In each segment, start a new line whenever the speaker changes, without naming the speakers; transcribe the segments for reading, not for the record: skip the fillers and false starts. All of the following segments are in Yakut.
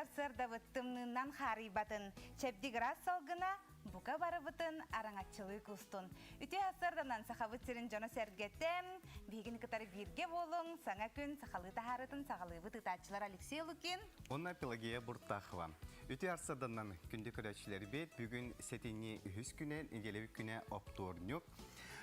сарсыардабыт тымныынан хаарыйбатын, чэбдик ыраас салгына бука барыбытын араҥаччылыы куустун. Үтүө сарсыарданан Сахабыт сирин дьоно-сэргэтэ, биһигини кытары бииргэ буолуҥ, саҥа күн сахалыы таһаарытын саҕалыыбыт ыытааччылар Алексей Лукин
уонна Пелагея Буртахова. Үтүө сарсыарданан күндү көрөөччүлэрбит, бүгүн сэтинньи үһүс күнэ, нэдиэлэбит күнэ оптуорньук.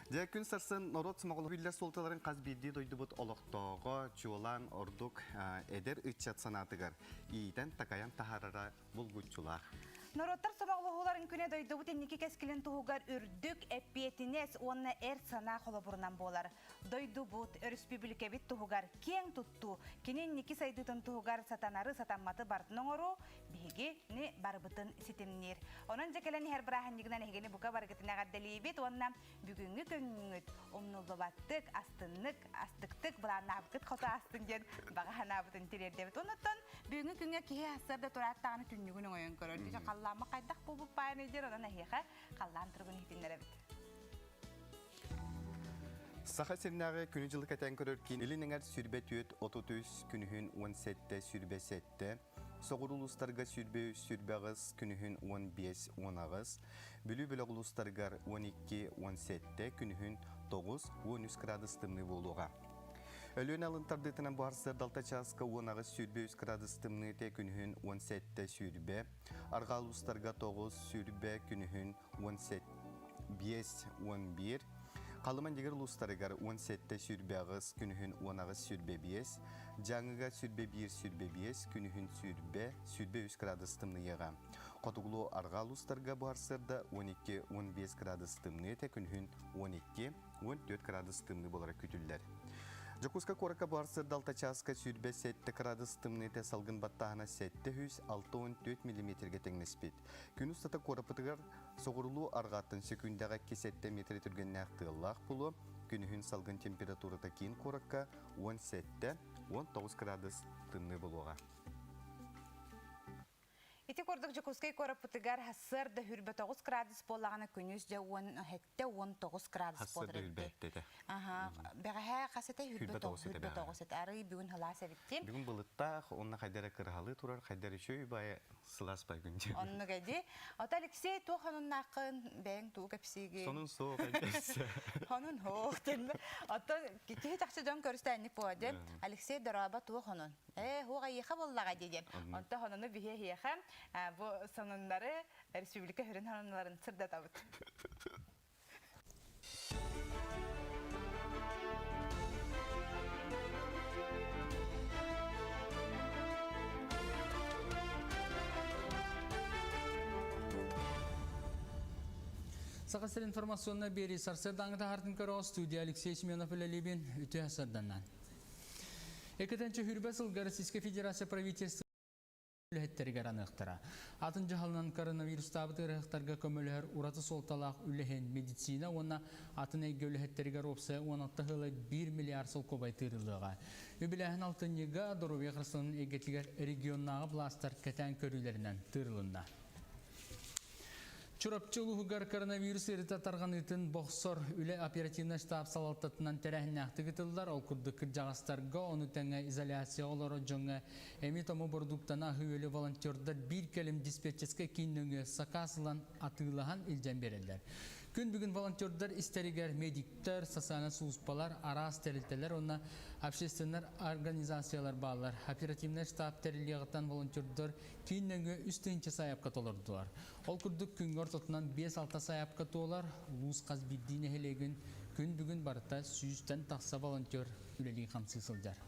Дьэ, күн сарсын норуот сомоҕолоһуу биллэр суолталарын хас биирдии дойдубут олохтооҕо, чуолаан ордук эдэр ыччат санаатыгар иитэн-такайан таһаарара булгуччулаах.
Норуоттар сомоҕолоһууларын күнэ дойдубут инники кэскилин туһугар үрдүк эппиэтинэс уонна эр санаа холобурунан буолар. Дойдубут, өрөспүүбүлүкэбит туһугар киэҥ туттуу, кини инники сайдыытын туһугар сатанары, сатамматы барытын оҥоруу биһигини барыбытын ситимниир. Онон дьэ кэлэн иһэр бырааһынньыгынан эһигини бука барыгытын эҕэрдэлиибит уонна бүгүҥҥү күҥҥүт умнуллубаттык, астыннык, астыктык былааннаабыккыт хото астын диэн баҕа санаабытын тириэрдэбит. Онуттан бүгүҥҥү күҥҥэ киһи сарсыарда тураат даҕаны түннүгүн оҥойон көрөр. Дьэ халлаамма хайдах буолбут баайыный диэн онон эһиэхэ халлаан туругун иһитиннэрэбит.
Саха сиринээҕи күнү-дьылы кэтээн көрөр киин Илин эҥэр 24 33 күнүһүн 17 27 Соҕуруу улуустарга 23 28 күнүһүн 15 18 Бүлүү бөлөх улуустарыгар 12 17 күнүһүн 9 13 градус тымныы буолуоҕа. Өлүөнэ алын тардыытынан бу сарсыарда алта чааска 18 23 градус тымныыта күнүһүн 17 сүүрбэ, арҕаа улуустарга 9 сүүрбэ күнүһүн 17 5-11, Халыма Дигэр улуустарыгар 17-28, күнүһүн 18-25, Дьааҥыга 21-25, күнүһүн 20, 23 градус тымныйыаҕа. Хотугулуу арҕаа улуустарга бу сарсыарда 12-15 градус тымныы этэ, күнүһүн 12-14 градус тымныы буолара күүтүллэр. Дьокуускай куоракка бу сарсыарда 6 чааска 27 градус тымныы этэ, салгын баттааһына 764 миллиметргэ тэҥнэспит. Күн устата куораппытыгар соҕурулуу арҕааттан сөкүүндэҕэ 2-7 метр түргэннээх тыаллаах буолуо. Күнүһүн салгын температурата киин куоракка 17-19 градус тымныы буолуоҕа.
Ити курдук Дьокуускай куораппытыгар сарсыарда 29 градус буоллаҕына күнүс дьэ 17-19 градус буолар эбит. Аха, бэҕэһээ хас этэ? 29 этэ. Арый бүгүн сылаас эбиттин.
Бүгүн былыттаах, уонна хайда эрэ кыраһалыы турар, хайда эрэ үчүгэй баайы сылаас бай күн диэн.
Оннук эди. Ото Алексей туох хонуннааххын бэйэҥ тугу кэпсиигин?
Сонун суох эйгэсэ.
Хонун суох диэн. Оттон киһи чахчы дьон көрүстэ буо диэн. Алексей дорообо туох хонун? Ээ, хуох эйиэхэ буоллаҕа дии диэн. Онто хонону биһи эһиэхэ бу сонуннары республика сүрүн сонуннарын сырдатабыт.
Саха сирин информационнай биэрии сарсыардааҥы таһаартын көрөҕө студия Алексей Семенов үлэлиибин үтүө сарданнан. Экэтэнчи хүрбэ сылга Российская Федерация правительство үлэһиттэригэр аныахтара. Атын дьаһалынан коронавирустаабыт ыарыһахтарга көмөлөһөр ураты суолталаах үлэһин медицина уонна атын эйгэ үлэһиттэригэр уопсайа 16 ыла 1 миллиард солкуобай тыырыллыаҕа. Үбүлээһин алтынньыга доруобуйа харыстабылын эйгэтигэр регионнааҕы былаастар кэтээн көрүүлэринэн тыырылынна. Чурапчы улууһугар коронавирус ыарыыта тарҕаныытын бохсор үлэ оперативнай штаб салалтатынан тэрээһиннээхтик ыытыллар. Ол курдук кырдьаҕастарга, ону тэҥэ изоляция олорор дьоҥҥо эми-тому бородууктаны аһыы-үөлү волонтердар биир кэлим диспетчерскэй киин нөҥүө сакаас ылан атыылаһан илдьэн биэрэллэр. Күн бүгүн волонтердар истэригэр медиктэр, социальнай сулууспалар, араас тэрилтэлэр уонна общественнай организациялар бааллар. Оперативнай штаб тэриллиэҕиттэн волонтердар киин нөҥүө 3 тыһыынча сайаапка толордулар. Ол курдук күҥҥэ ортотунан 5-6 сайаапка туолар, улуус хас биирдии нэһилиэгин күн бүгүн барыта сүүстэн тахса волонтер үлэлии-хамсыы сылдьар.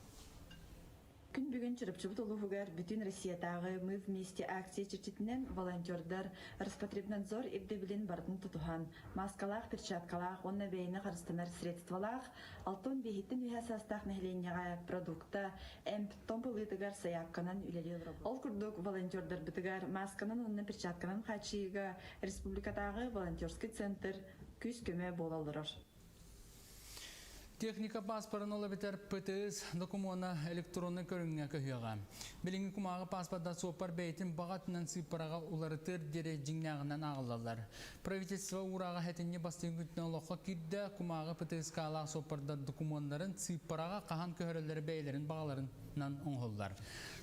Күн бүгүн Чурапчыбыт улууһугар бүтүн Россиятааҕы «Мы вместе» акция чэрчитинэн волонтердар Роспотребнадзор ирдэбилин барытын тутуһан, мааскалаах, перчаткалаах уонна бэйэни харыстанар средстволаах 65-тэн үөһэ саастаах нэһилиэнньэҕэ продукта, эмп-томп ылыытыгар сайаапканан үлэлии олоробут. Ол курдук волонтердарбытыгар маасканан уонна перчатканан хааччыйыыга республикатааҕы волонтерский центр күүс-көмө буола олорор.
Техника паспорын ол эбэтэр ПТС докумуона электроннай көрүҥҥэ көһүөҕэ. Билиҥҥи кумааҕы паспорда суоппар бэйэтин баҕатынан сыыппараҕа уларытыар диэри дьиҥнээҕинэн ааҕыллаллар. Правительство уурааҕа сэтинньи бастыҥ күнтэн олоххо киирдэ, кумааҕы ПТСК-лаах суоппардар докумуоннарын сыыппараҕа хаһан көһөрөллөрө бэйэлэрин баҕаларын нан оҥоһуллар.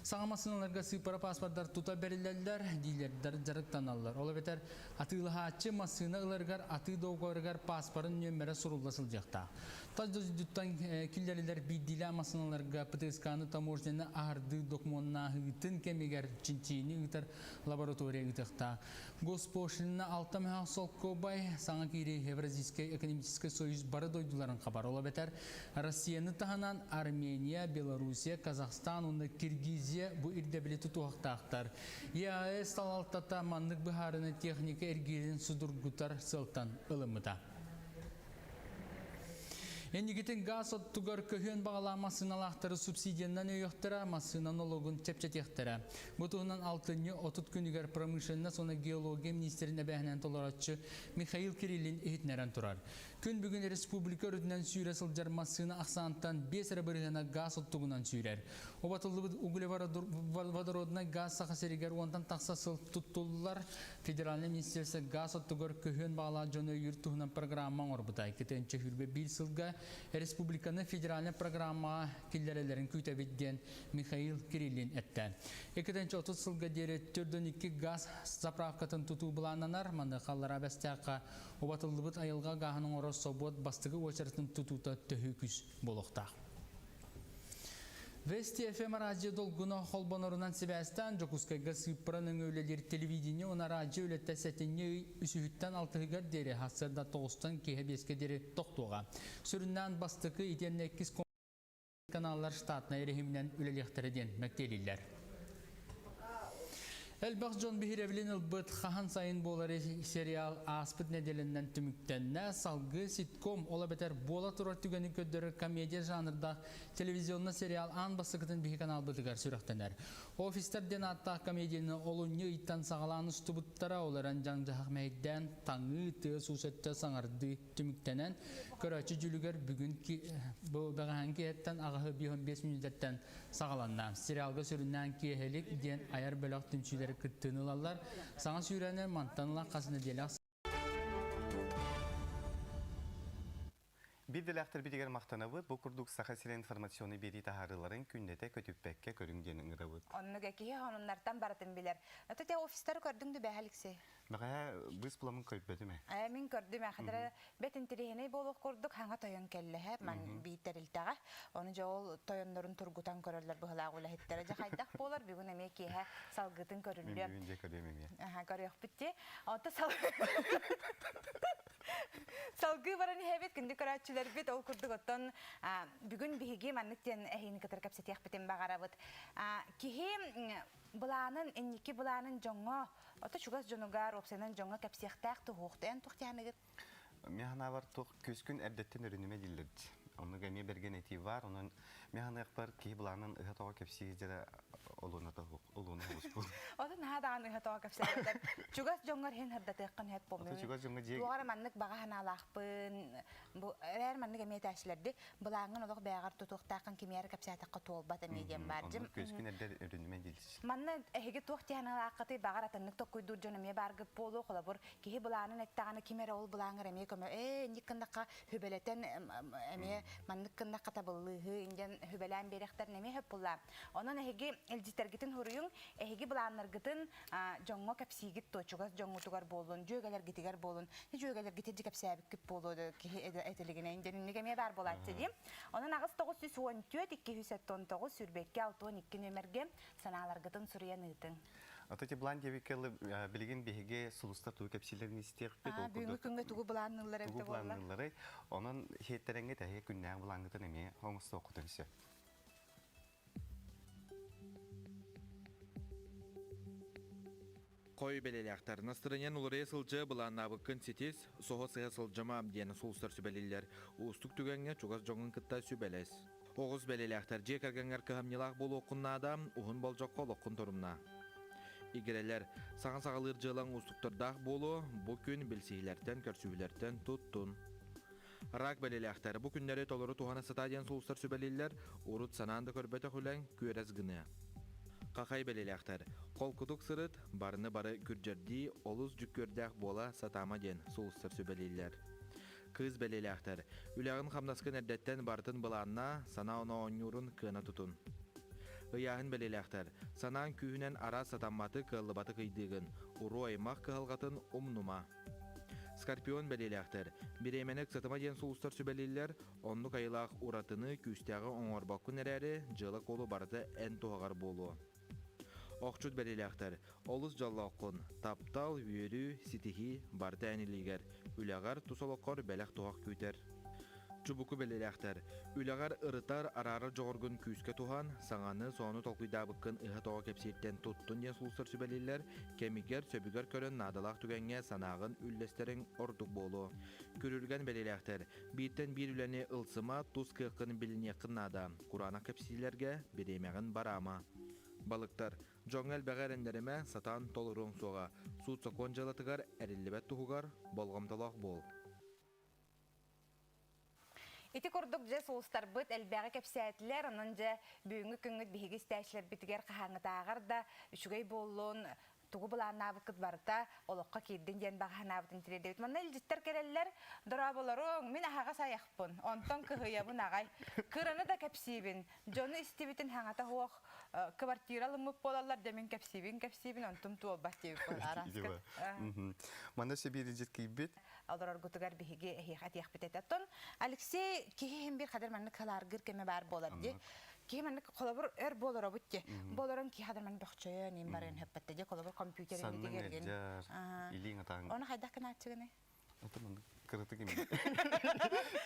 Саҥа массыыналарга сыыппара паспордар тута бэриллэллэр, дилердэр дьарыктаналлар. Ол эбэтэр атыылаһааччы массыына ыларыгар атыы договорыгар паспорын нүөмэрэ сурулла сылдьыахтаах. Тас дойдуттан киллэрилэр биирдиилээх массыыналарга ПТСК-ны таможняны аһардыы докумуоннааһыытын кэмигэр чинчийиини ыытар лаборатория ыытыахтаах. Госпошлина алта мөһөх солкуобай саҥа киирии Евразийскай экономическай союз бары дойдуларын хабар. Ол эбэтэр Россияны таһынан Армения, Белоруссия, Казахстан уонна Киргизия бу ирдэбили тутуһахтаахтар. ЕАЭС салалтата маннык быһаарыны техника эргиирин судургутар сыалтан ылыммыта. Инникитин газ оттугар көһүөн баҕалаах массыыналаахтары субсидиянан өйүөхтэрэ, массыына нологун чэпчэтиэхтэрэ. Бу туһунан алтынньы 30 күнүгэр промышленность уонна геология министрин эбээһинэн толорооччу Михаил Кириллин иһитиннэрэн турар. Күн бүгүн республика үрдүнэн сүүрэ сылдьар массыына ахсаантан 5 эрэ бырыһыана газ оттугунан сүүрэр. Убатыллыбыт углеводороднай газ Саха сиригэр уонтан тахса сыл туттуллар. Федеральнай министерство газ оттугар көһүөн баҕалаах дьону өйүүр туһунан программа оҥорбута. Иккитинчи хүрбэ биир сылга республиканы федеральнай программаҕа киллэрэллэрин күүтэбит диэн Михаил Кириллин эттэ. 2030 сылга диэри 402 газ заправкатын тутуу былааннанар. Маныаха Аллараа Бэстээххэ убатыллыбыт айылҕа гааһын оҥорор собуот бастакы уочаратын тутуута төһүү күүс буолуохтаах. Вести FM радио долгуна холбонорунан сибээстээн Дьокуускайга сыыппара нөҥүө үлэлиир телевидение уонна радио үлэтэ сэтинньи ый үсүһүттэн алтыһыгар диэри сарсыарда тоҕустан киэһэ биэскэ диэри тохтуоҕа. Сүрүннээн бастакы итиэннэ иккис каналлар штатнай режиминэн үлэлиэхтэрэ диэн мэктиэлииллэр. Элбэх дьон биһирэбилин ылбыт хаһан сайын буолар сериал ааспыт нэдиэлэннэн түмүктэннэ. Салгыы ситком, ол эбэтэр буола турар түгэни көрдөрөр комедия жанрдаах телевизионный сериал аан бастакытын биһи каналбытыгар сүрэхтэнэр. Офистар диэн ааттаах комедияны олунньу ыйтан саҕалаан устубуттара, ол эрэн дьаҥ-дьаһах мэһэйдээн таҥыы, тыа-суус өттө саҥардыы түмүктэнэн, көрөөччү дьүлүгэр бүгүн бу бэҕэһээҥҥи киэһэттэн аҕыһы 5 мүнүүтэттэн саҕаланна. Сериалга сүрүннээн киэһэлик диэн айар бөлөх түмсүүлэри кыттыыны ылаллар. Саҥа сүүрээни мантан ыла хас нэдиэлэ
Биир дэлээхтэрбитигэр махтанабыт. Бу курдук Саха сирин информационнай биэрии таһаарыыларын күннэтэ көтүппэккэ көрүҥ диэн ыҥырабыт.
Оннук киһи сонуннартан барытын билэр. Ото те офистары көрдүҥ да бэһэ Алексей?
Бэҕэһээ быыс буламмын көрбөтүм ээ.
Ээ, мин көрдүм ээ. Хатара бэт интэриэһинэй буолуох курдук хаҥа тойон кэллэһэ ман биир тэрилтэҕэ. Ону дьэ ол тойоннорун тургутан көрөллөр быһылаах үлэһиттэрэ. Дьэ хайдах буолар бүгүн эмиэ киэһэ салгыытын
Мин
көрүллүө.
бүгүн дьэ көрүөм эмиэ.
Аха, көрүөхпүт дии. Онто сал Салгыы баран иһэбит, күндү көрөөччүлэрбит, ол курдук оттон бүгүн биһиги маннык диэн эһиини кытары кэпсэтиэхпитин баҕарабыт. Киһи былаанын, инники былаанын дьоҥҥо, ото чугас дьонугар, уопсайынан дьоҥҥо кэпсиэхтээх туһуохту. Эн туох диэханыгыт?
Мин санаабар туох күскүн эрдэттэн өрүнүмэ дииллэр дии. Оннук эмиэ бэргэн этии баар. Онон мин саныахпар киһи былаанын ыһа-тоҕо кэпсии дьара олуона олуона оҕуспут.
Ото наһаа даҕаны ыһа-тоҕо кэпсээбэтэр. Чугас дьоҥҥор иһин һырдатыаххын сөп
Ото чугас дьоҥҥо дьиэ
Туох эрэ маннык баҕа санаалаахпын, бу эрээр маннык эмиэ этээччилэрди былааҥҥын олох бэйэҕэр тутуохтааххын кимиэрэ кэпсээтэххэ туолбат эмиэ диэн баар дьим.
Оннук күөскүн эрдэ өрүнүмэ дииллэр.
Манна эһиги туох диэханалааххытый баҕар атыннык токкуйдуур дьон эмиэ бааргыт буолуо холобур киһи былаанын эттэҕинэ ким эрэ ол былааҥҥар эмиэ көмө ээ инник гыннахха хүбэлэтэн эмиэ маннык гыннахха табыллыыһы индиэн хүбэлээн биэрэхтэрин эмиэ хөп буллаа. Онон эһиги илдьиттэргитин хуруйуҥ эһиги былааннаргытын дьоҥҥо кэпсиигит туо чугас дьоҥҥутугар буоллун дьүөгэлэргитигэр буоллун дьүөгэлэргитин дьэ кэпсээбиккит буолуо да киһи этилигинэ индиэнинник эмиэ баар буолааччы дии. Онон аҕыс 914 279 22 62 нүөмэргэ санааларгытын суруйан ыытыҥ.
Ото ти былаан диэбиккэ билигин биһиги сулустар тугу кэпсиилэрин истиэхпит.
Бүгүҥҥү күҥҥэ тугу былаанныыллар
эбитэ
буолла?
Тугу былаанныылларый? Онон иһиттэрэҥҥэ тэһиэ күннээҕи былааҥҥытын эмиэ оҥостуоххутун сөп.
Хой бэлэлээхтэр настырыйан уларыйа сылдьа былааннаабыккын ситис, соһо сыһа сылдьыма диэн сулустар сүбэлииллэр. Уустук түгэҥҥэ чугас дьоҥҥун кытта сүбэлэс. Оҕус бэлэлээхтэр дьиэ кэргэҥҥэр кыһамньылаах буолуоххун наада, уһун болдьоххо олоххун торумнаа. Игирэлэр, саҥа саҕалыыр дьыалаҥ уустуктардаах буолуо, бу күн билсиһилэртэн, көрсүһүүлэртэн туттун. Рак бэлэлээхтэр бу күннэри толору туһана сытаа диэн сулустар сүбэлииллэр, урут санаан да көрбөтөх үлэҥ күөрэс гыныа. Хахай бэлэлээхтэр, холкутук сырыт, барыны бары күрдьэрдии олус дьүккүөрдээх буола сатаама диэн сулустар сүбэлииллэр. Кыыс бэлиэлээхтэр, үлэҕин-хамнаскын эрдэттэн барытын былааннаа, санаа-оноо оонньуурун кыана тутун. Ыйааһын бэлиэлээхтэр. Санаан күүһүнэн араас сатамматы, кыаллыбаты кыйдыыгын. Уруу-аймах кыһалҕатын умнума. Скорпион бэлиэлээхтэр. Бириэмэни ыксатыма диэн сулустар сүбэлииллэр. Оннук айылаах уратыны, күүстээҕи оҥорбоккун эрээри, дьыала-куолу барыта эн туһаҕар буолуо. Охчут бэлиэлээхтэр. Олус дьоллооххун. Таптал, үөрүү, ситиһии барыта эн илиигэр. Үлэҕэр, тус олоххор бэлэх-туһах күүтэр. Чубуку бэлиэлээхтэр. Үлэҕэр ырытар, араарар дьоҕургун күүскэ туһан, саҥаны, сонуну толкуйдаабыккын ыһа-тоҕо кэпсииртэн туттун диэн сулустар сүбэлииллэр, кэмигэр, сөбүгэр көрөн наадалаах түгэҥҥэ санааҕын үллэстэриҥ ордук буолуо. Күрүлгэн бэлиэлээхтэр. Бииртэн биир үлэни ылсыма, тус кыаххын билиниэххин наада. Кураанах кэпсиилэргэ бириэмэҕин бараама. Балыктар. Дьоҥҥо элбэҕи эрэннэримэ, сатаан толоруоҥ суоҕа. Суут-сокуон дьыалатыгар эриллибэт туһугар болҕомтолоох буол.
Ити курдук дьэ сулустарбыт элбэҕи кэпсээтилэр, онон дьэ бүгүҥҥү күҥҥүт биһиги истээччилэрбитигэр хаһааҥҥытааҕар да үчүгэй буоллун, тугу былааннаабыккыт барыта олоххо киирдин диэн баҕа санаабытын тириэрдэбит. Манна илдьиттэр кэлэллэр, дорооболоруҥ, мин аһаҕас айахпын, онтон кыһыйабын аҕай, кыраны да кэпсиибин, дьону истибитин хаҥата суох квартира ылыммыт буолаллар да мин кэпсиибин кэпсиибин, онтум туолбат диэбит буолар араскыт.
Манна сөбиир илдьит киирбит.
Олороргутугар биһиги эһиэхэ этиэхпит этэ. Оттон Алексей киһи иһин бир хадыр маннык халааргыр кэмэ баар буолар дии. Киһи маннык холобур өр буолоробут дии. Буолорон киһи хадыр маннык бөхчөйөн им барыан хөппөттө дии. Холобур компьютер
Санныҥ ыалдьар, илииҥ атааҥ.
Оны хайдах гынааччыгыный?
Ото маннык кыратык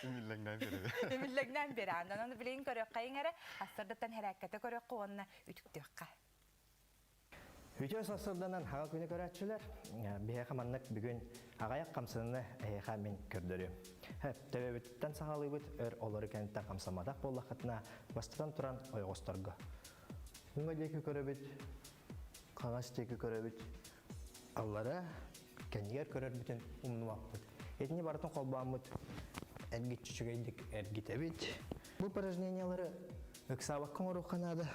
имиллэҥнээн беребит.
Имиллэҥнээн бераан. Онон билигин көрүөххэйиҥ эрэ, астардыттан хэрээккэтэ көрүөххэ уонна үтүктүөххэ.
Үтүө сарсыарданан хаҕа күнү көрөөччүлэр, биһиэхэ маннык бүгүн аҕайах хамсаныны эһиэхэ мин көрдөрүөм. Төбөбүтүттэн саҕалыыбыт, өр олору кэнниттэн хамсамматах буоллаххытына, бастатан туран ойоҕосторго. Уҥа диэки көрөбүт, хаҥас диэки көрөбүт, аллара кэннигэр көрөрбүтүн умнубаппыт. Итини барытын холбооммут эргиччи үчүгэйдик эргитэбит. Бу упражнениялары ыксаабакка оҥоруохха наада.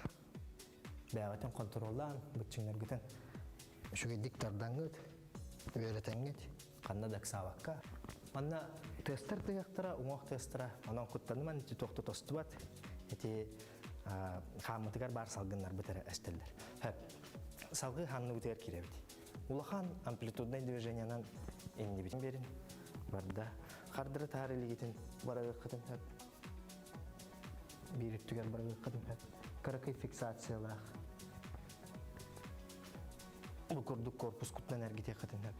Бэйэҕитин хонтуруоллаан, быччыҥнаргытын үчүгэйдик тардаҥҥыт, үөрэтэҥҥит, ханна да ыксаабакка. Манна тыастар тыһыахтара, уҥуох тыастара, онон куттаныман ити туох да тостубат. Ити хааммытыгар баар салгыннарбыт эрэ эстэллэр. Хөп. Салгыы ханныбытыгар киирэбит. Улахан амплитуднай движениенан иннибитин берин барда. Хардыры таһар илигитин барыаххытын хөп. Биир өттүгэр барыаххытын сөп. Кыракый фиксациялаах. Бу курдук корпускутунан эргитиэххитин сөп.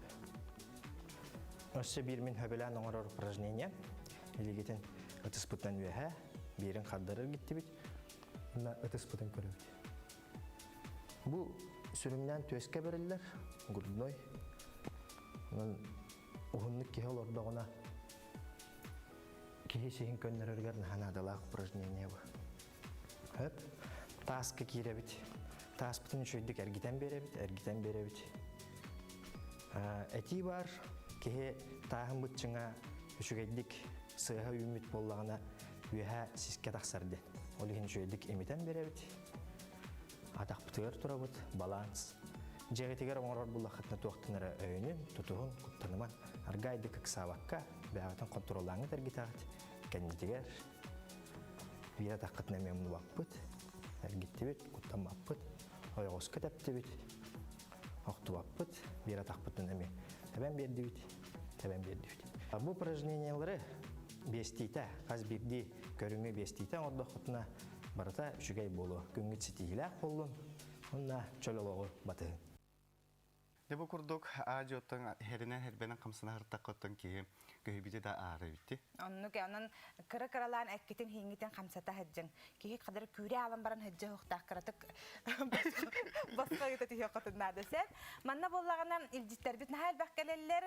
Өссө биир мин хөбөлөөн оҥорор упражнение. Илигитин ытыспытынан үөһэ, биирин хардары эргиттибит. Мына ытыспытын көрөбүт. Бу сүрүннээн түөскэ бэриллэр, грудной. Онон уһуннук киһи олордоҕуна Киһи сиһин көннөрөрүгэр наһаа наадалаах упражнение бу. Хөп. Тааска киирэбит. Тааспытын үчүгэйдик эргитэн биэрэбит, эргитэн биэрэбит. Этии бар, киһи тааһын быччыҥа үчүгэйдик сыаһа үүммүт буоллаҕына үөһэ сискэ тахсар диэн. Ол иһин үчүгэйдик имитэн биэрэбит. Атахпытыгар турабыт, баланс. Дьиэҕитигэр оҥорор буллаххытына туохтан эрэ өйөнүн, тутуһун, куттаныман, аргаайдык ыксаабакка, бэйэҕитин хонтуруоллааҥҥыт эргитэҕит. Кэннитигэр биир атаххытын эмиэ умнубаппыт, эргиттибит, куттаммаппыт, ойоҕоско тэптибит, охтубаппыт, биир атахпытын эмиэ тэбэн биэрдибит, тэбэн биэрдибит. Бу упражнениялары биэстиитэ, хас биирдии көрүҥү биэстиитэ оҥордоххутуна барыта үчүгэй буолуо. Күҥҥүт ситиһиилээх буоллун уонна чөл олоҕу батыһыҥ.
Дьэ бу курдук аа-дьуоттан хэринэн хэрбэнэн хамсана сыртаххыттан киһи көһүйбүтэ да аара эбитти.
Оннук онон кыра-кыралаан эккитин иһиҥҥитин хамсата сылдьыҥ. Киһи хадары күүрэ аалан баран сылдьа уохтаах кыратык босхо ыыта түһүөххүтүн наада сөп. Манна буоллаҕына илдьиттэрбит наһаа элбэх кэлэллэр.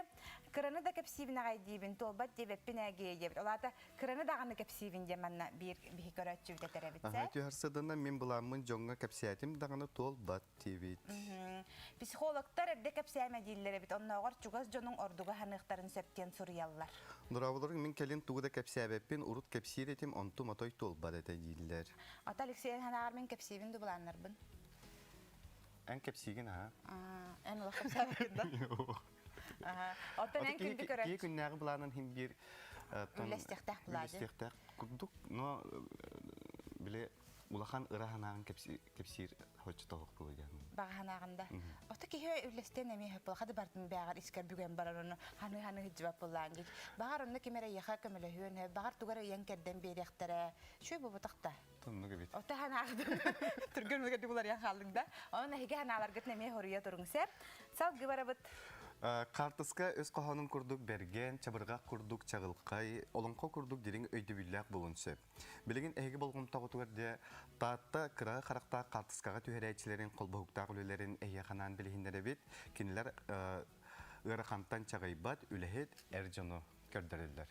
Кыраны да кэпсиибин аҕай диибин, туолбат диэбэппин ээ диэбит. Ол аата Кыраны даҕаны кэпсиибин диэн манна биир биһи көрөөччүбүт этэр эбит
Аһа түһэрсыдана мин былааммын дьоҥҥо кэпсээтим даҕаны туолбат диэбит.
Психологтар эрдэ кэпсээмэ дииллэр эбит, оннооҕор чугас дьонуҥ ордуга ханыахтарын сөп диэн суруйаллар.
Дорооболоруҥ мин кэлин тугу да кэпсээбэппин, урут кэпсиир этим, онтум отой туолбат этэ дииллэр.
Ата Алексей санааҕар мин кэпсиибин ду былааннарбын?
Эн кэпсиигин аһа.
Эн олох кэпсээбэккин да? Оттон эн күндү көрөөччү.
Киһи күннээҕи былаанын иһин биир
үллэстиэхтээх былаады.
Үллэстиэхтээх курдук, но били. Улахан ыра санааҕын кэпсиир хоччотоох буолуо диэн.
Баҕа санааҕын да. Ото киһи үллэстэн эмиэ хөп хады бардын бэҕэр искэр бүгэн барар ону ханы ханы хыдьыбат буллаан дии. Баҕар онно ким эрэ эйиэхэ көмөлөһүөн сөп, баҕар тугар ыйан кэрдэн биэриэхтэрэ. Үчүгэй буолбатах да.
Тоннук эбит.
Ото ханаағытын түргэн мүгэрдик уларыйан хааллыҥ да. Онон эһиги ханааларгытын эмиэ хоруйа туруҥ сэр. Салгыы барабыт.
Хаартыска өс хоһоонун курдук бэргэн, чабырҕах курдук чаҕылхай, олоҥхо курдук дириҥ өйдөбүллээх буолуон сөп. Билигин эһиги болҕомтоҕутугар дьэ Таатта кыра харахтаах хаартыскаҕа түһэрээччилэрин холбоһуктаах үлэлэрин эһиэхэ анаан билиһиннэрэбит. Кинилэр ыарахантан чаҕыйбат үлэһит эр дьону көрдөрөллөр.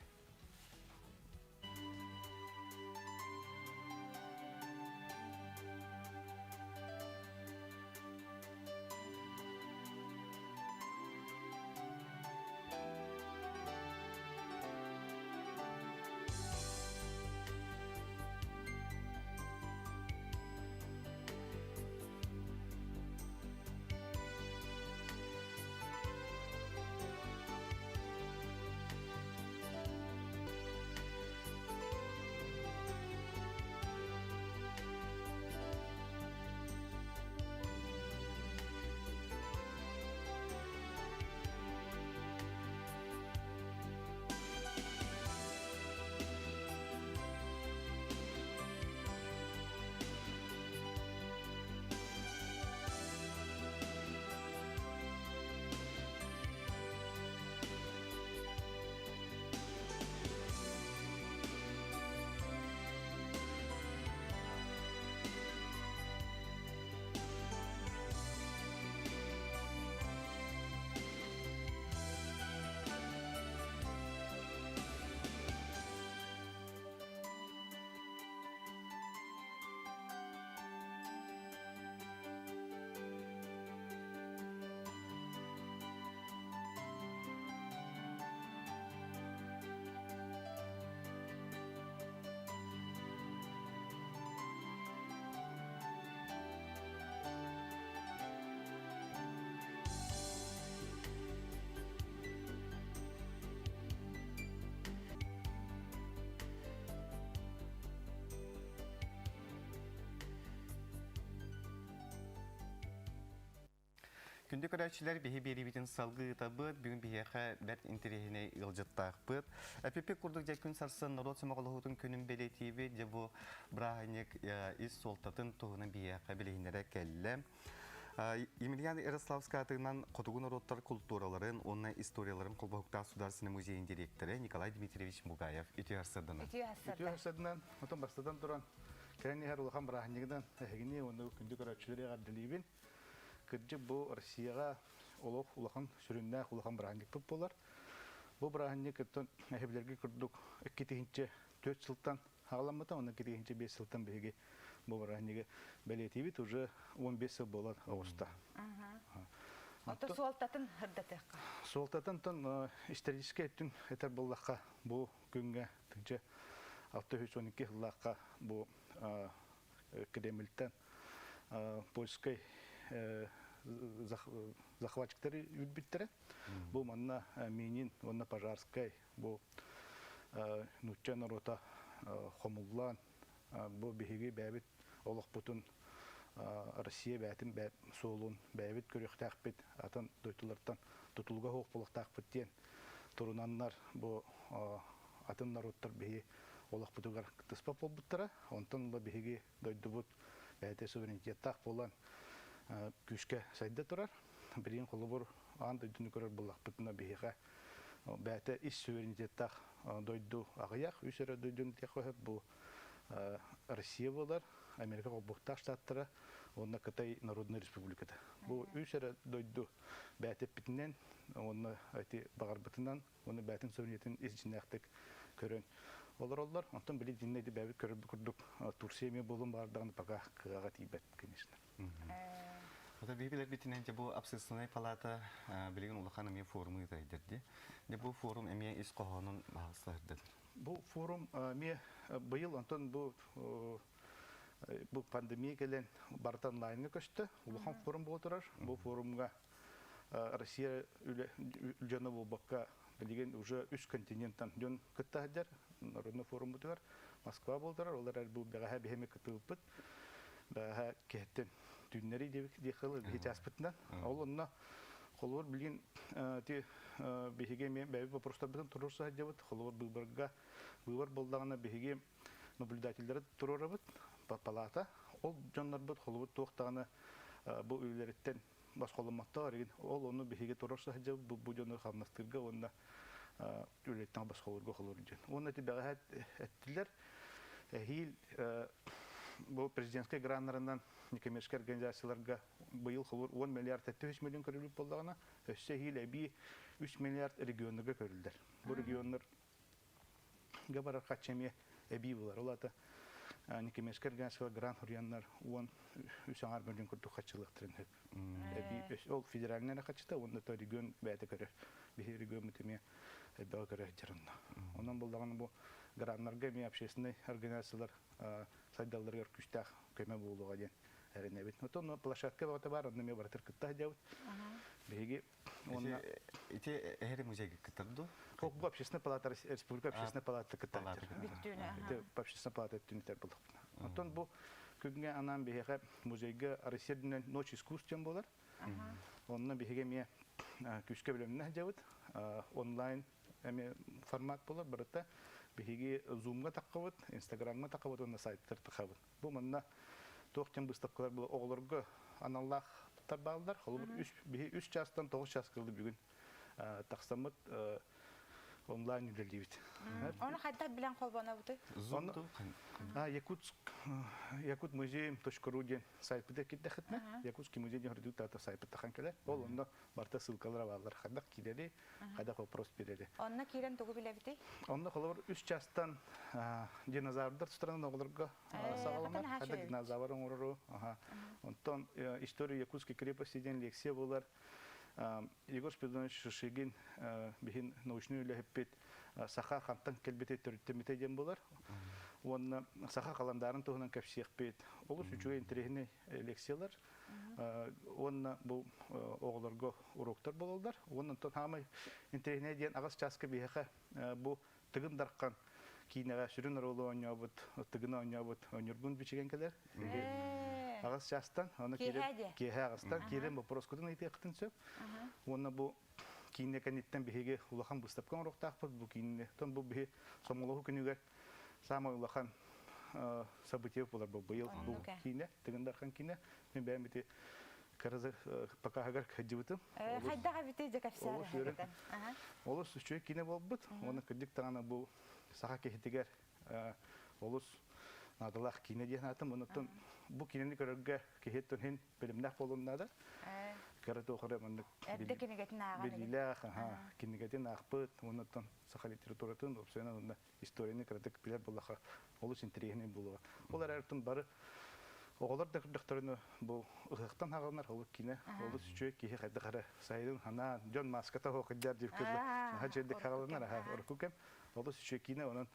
Күндү көрөөччүлэр, биһи биэриибитин салгыы ыытабыт. Бүгүн биһиэхэ бэрт интэриэһинэй ыалдьыттаахпыт. Эпипик курдук дьэ күн сарсын норуот сомоҕолоһуутун күнүн бэлиэтиибит. Дьэ бу бырааһынньык ис суолтатын туһунан биһиэхэ билиһиннэрэ кэллэ. Емельян Ярославскай атынан хотугу норуоттар култуураларын уонна историяларын холбоһуктаах Судаарственный музейын директора Николай Дмитриевич Бугаев үтүө сарсыарданан.
Үтүө
Үтүө сарсыарданан, отон бастатан туран, кэлэн иһэр улахан бырааһынньыгынан эһигини уонна күндү көрөөччүлэри эҕэрдэлиибин. Кырдьык бу Россияҕа олох улахан сүрүннээх улахан бырааһынньыкпыт буолар. Бу бырааһынньык оттон эһэбилэргэ курдук 2004 сылтан хаҕаламмыта, онон 2005 сылтан биһиги бу бырааһынньыгы бэлиэтиибит уже 15 сыл буолан оҕуста.
Ото суолтатын ырдатыахха.
Суолтатын тон историческай өттүн этэр буоллахха бу күҥҥэ тыынча 612 сыллаахха бу Кремльтэн польскай захватчиктары үүрбүттэрэ. Бу манна Минин уонна Пожарскай бу нуучча норуота хомуллаан бу биһиги бэйэбит олохпутун Россия бэйэтин суолун бэйэбит көрүөхтээхпит атын дойдулартан тутулуга суох буолуохтаахпыт диэн турунаннар бу атын норуоттар биһи олохпутугар кыттыспат буолбуттара. Онтон ыла биһиги дойдубут бэйэтэ суверенитеттаах буолан күүскэ сайда турар. Билигин холобур аан дойдуну көрөр буоллахпытына биһиэхэ бэйэтэ ис суверенитеттаах дойду аҕыйах, үс эрэ дойдуну диэххэ сөп бу Россия буолар, Америка холбоһуктаах штаттара уонна Кытай Народнай Республиката. Бу үс эрэ дойду бэйэтэппитинэн уонна ити баҕарбытынан уонна бэйэтин суверенитетин ис дьиҥнээхтик көрөн олороллор. Онтон били дьиннэ ити бэйэбит көрөрбүт курдук Турция эмиэ буолун баардаҕына пока кыаҕа тиийбэт, конечно.
Ото биһилэрбитинэн дьэ бу общественнай палата билигин улахан эмиэ форум ыытайдыр ди. Дьэ бу форум эмиэ ис хоһоонун баһылсаһырдыр.
Бу форум эмиэ быйыл онтон бу бу пандемия кэлэн барыта онлайнга көстө. Улахан форум буола турар. Бу форумга Россия дьоно буолбакка билигин уже үс континенттан дьон кытта сылдьар народный форуммутугар. Москва буолдурар, олар эр бу бэҕэһээ биһиэми кытылпыт. Бэҕэһээ киһиттэн түүннэри диэххэ биһи чааспытынан. Ол онно холобур билигин ти биһиги эмиэ бэйэбит вопростарбытын туруорса сылдьабыт. Холобур быыбарга быыбар буоллаҕына биһиги наблюдателлэри туруорабыт палата. Ол дьоннорбут холобур туох даҕаны бу үлэлэриттэн босхоломмоттор игин ол ону биһиги туруорса сылдьабыт бу бу дьону хамнастыырга уонна үлэттэн босхолуурга холуур диэн. Уонна ити бэҕэһээ эттилэр эһиил бу президентскэй граннарынан некоммерческай организацияларга быйыл холуур 10 миллиард 73 миллион көрүлүп буоллаҕына, өссө эһиил эбии 3 миллиард регионнарга көрүллэр. Бу регионнар барар хаччы эмиэ эбии булар. Ол аата некоммерческай организациялар грант хуруйаннар 13 аҥаар миллион курдук хаччылыахтарын сөп. Эбии ол федеральнай эрэ хаччыта уонна то регион бэйэтэ көрөр. Биһи региоммут эмиэ элбэҕи көрө сылдьар онно. Онон буллаҕына бу граннарга эмиэ общественнай организациялар сайдалларыгар күүстээх көмө буолуоҕа диэн эрэнэбит. Отон площадка бөҕөтө баар, онно эмиэ барытыр кытта сылдьабыт. Биһиги уонна
Ити эһэри музейга кыттар дуо?
Бу общественная палата республика общественная палата кыттар.
Бүттүүнэ.
Общественная палата түнүтэр буллахпына. Оттон бу күҥҥэ анаан биһиэхэ музейга Россия үрдүнэн Ночь искусств диэн буолар. Онно биһиги эмиэ күүскэ бэлэмнэ сылдьабыт. Онлайн эмиэ формат буолар. Барыта биһиги Zoom-га таххабыт, Инстаграмҥа таххабыт уонна сайттар таххабыт. Бу манна туох диэн быыстапкалар була оҕолорго аналлаах бааллар. Холобур, үс, биһи үс чаастан 9 чаас кылды бүгүн тахсаммыт онлайн үлэлиибит.
Ону хайдах билэн холбонобутуй?
Zoom Якутск Якут музей.ру диэн сайтпыта кирдэхитинэ Якутский музей диэн үрдүк таата сайпыт тахан кэлэр. Ол онно барыта ссылкалара бааллар. Хайдах киирэри, хайдах вопрос биэрэри.
Онно киирэн тугу билэбитий?
Онно холобур үс чаастан динозаврдар тустарынан оҕолорго саҕаланар. Хайдах динозавр оҥорору. Онтон история Якутской крепости диэн лекция буолар. Егор Спиридонович Шишигин биһин научный үлэһиппит саха хантан кэлбити төрүттэммитэ диэн буолар. Уонна саха халандаарын туһунан кэпсиэхпит. Олус үчүгэй интэриэһинэй лекциялар. Уонна бу оҕолорго уроктар буолаллар. Уонна онтон хаамай интэриэһинэй диэн аҕыс чааска биһиэхэ бу Тыгын Дархан киинэҕэ сүрүн оруолу оонньообут, Тыгын оонньообут Ньургун Бичигэн кэлэр. Аҕыс чаастан, аны киирэн киэһэ аҕыстан киирэн боппуруоскутун ыйытыаххытын сөп. Уонна бу киинэ кэнниттэн биһиги улахан быыстапка оҥоруохтаахпыт. Бу киинэ, тон бу биһи сомоҕолоһуу күнүгэр саамай улахан событие буолар бу быйыл бу киинэ, Тыгын Дархан киинэ. Мин бэйэм ити кыразы покаһыгар кыдьыбытым.
Хайдах эбитий дьэ кэпсээн
Олус үчүгэй киинэ буолбут. Уонна кырдьык даҕаны бу саха киһитигэр олус наадалаах киинэ диэн аатым. Онуттан бу киинэни көрөргө киһи иһин билимнээх буолуон наада. Кыра туохара маннык
Эрдэ кинигэтин ааҕан
билиилээх, кинигэтин аахпыт, онуттан саха литературатын, уопсайынан уонна историяны кыратык билэр буоллахха олус интэриэһинэй буолуоҕа. Ол эрээри бары оҕолор да көрдөхтөрүнэ бу ыһыахтан хаҕаланар ол киинэ олус үчүгэй киһи хайдах эрэ сайдын ханаан дьон мааската суох кырдьар диир курдук наһаа үчүгэйдик хаҕаланар аха урукку кэм олус үчүгэй киинэ онон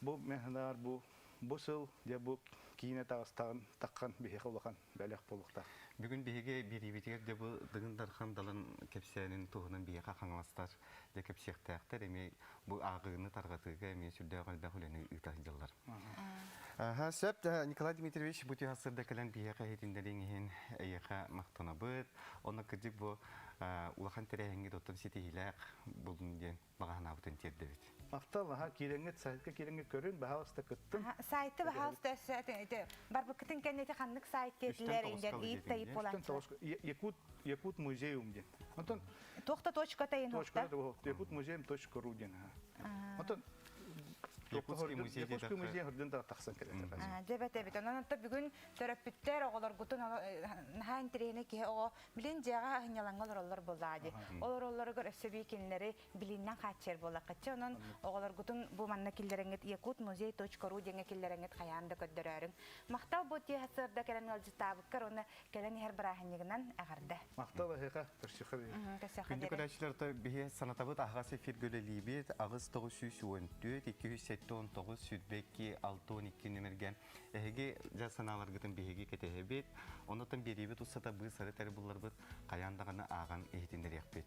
бу мен санаабар бу бу сыл дьэ бу киинэ таҕыстаҕын таххан биһиэхэ улахан бэлэх буолуохтаах.
Бүгүн биһиги биэриибитигэр дьэ бу Дыгын Дархан Далан кэпсээнин туһунан биһиэхэ хаҥаластар дьэ кэпсиэхтээхтэр эмиэ бу ааҕыыны тарҕатыыга эмиэ сүрдээх элбэх үлэни ыыта сылдьаллар. Аха, сөп, Николай Дмитриевич, бу түһэ сырда кэлэн биһиэхэ иһитиннэриҥ иһин эйиэхэ махтанабыт. Онно кырдьык бу улахан тэрээһиҥҥит оттон ситиһиилээх булун диэн баҕа санаабытын тиэрдэбит.
Махтал, аха, киирэҥҥит, сайтка киирэҥҥит көрүн, баһаалыста кыттын.
Сайты баһаалыста өссө барбыккытын кэннити ханнык сайт диэтилэр инден иит тайып боланчылар.
Якут Якут музеум диэн. Онтон
Туохта точка тайын
Точка Якут музеум точка ру диэн. Онтон
Якутский музей
Якутский музей үрдүн тахсан кэлэр.
Дебет эбит. Онон онто бүгүн төрөппүттэр оҕолоргутун наһаа интэриэһинэй киһи оҕо билин дьиэҕэ аһынньалаҥҥа олороллор буоллаҕа дии. Олороллоругар өссө бии кинилэри билииннэн хааччыйар буоллаххытчы. Онон оҕолоргутун бу манна киллэрэҥҥит якутмузей.ру диэҥҥэ киллэрэҥҥит хайаан да көрдөрөөрүҥ. Махтал бу тиэһэ сыарда кэлэн ыалдьыттаабыккар уонна кэлэн иһэр бырааһынньыгынан эҕэрдэ.
Махтал эһиэхэ, көрсүөххэ
Күндү көрөөччүлэр, биһи санатабыт аһаҕас эфиргэ үлэлиибит 8 914 207. 79 22 62 нөмерге эһиги дьа санааларгытын биһиги кэтэһэбит. Онотон биэриибит устата быыс-арыт эрэ булларбыт хайаан даҕаны ааҕан иһитиннэриэхпит.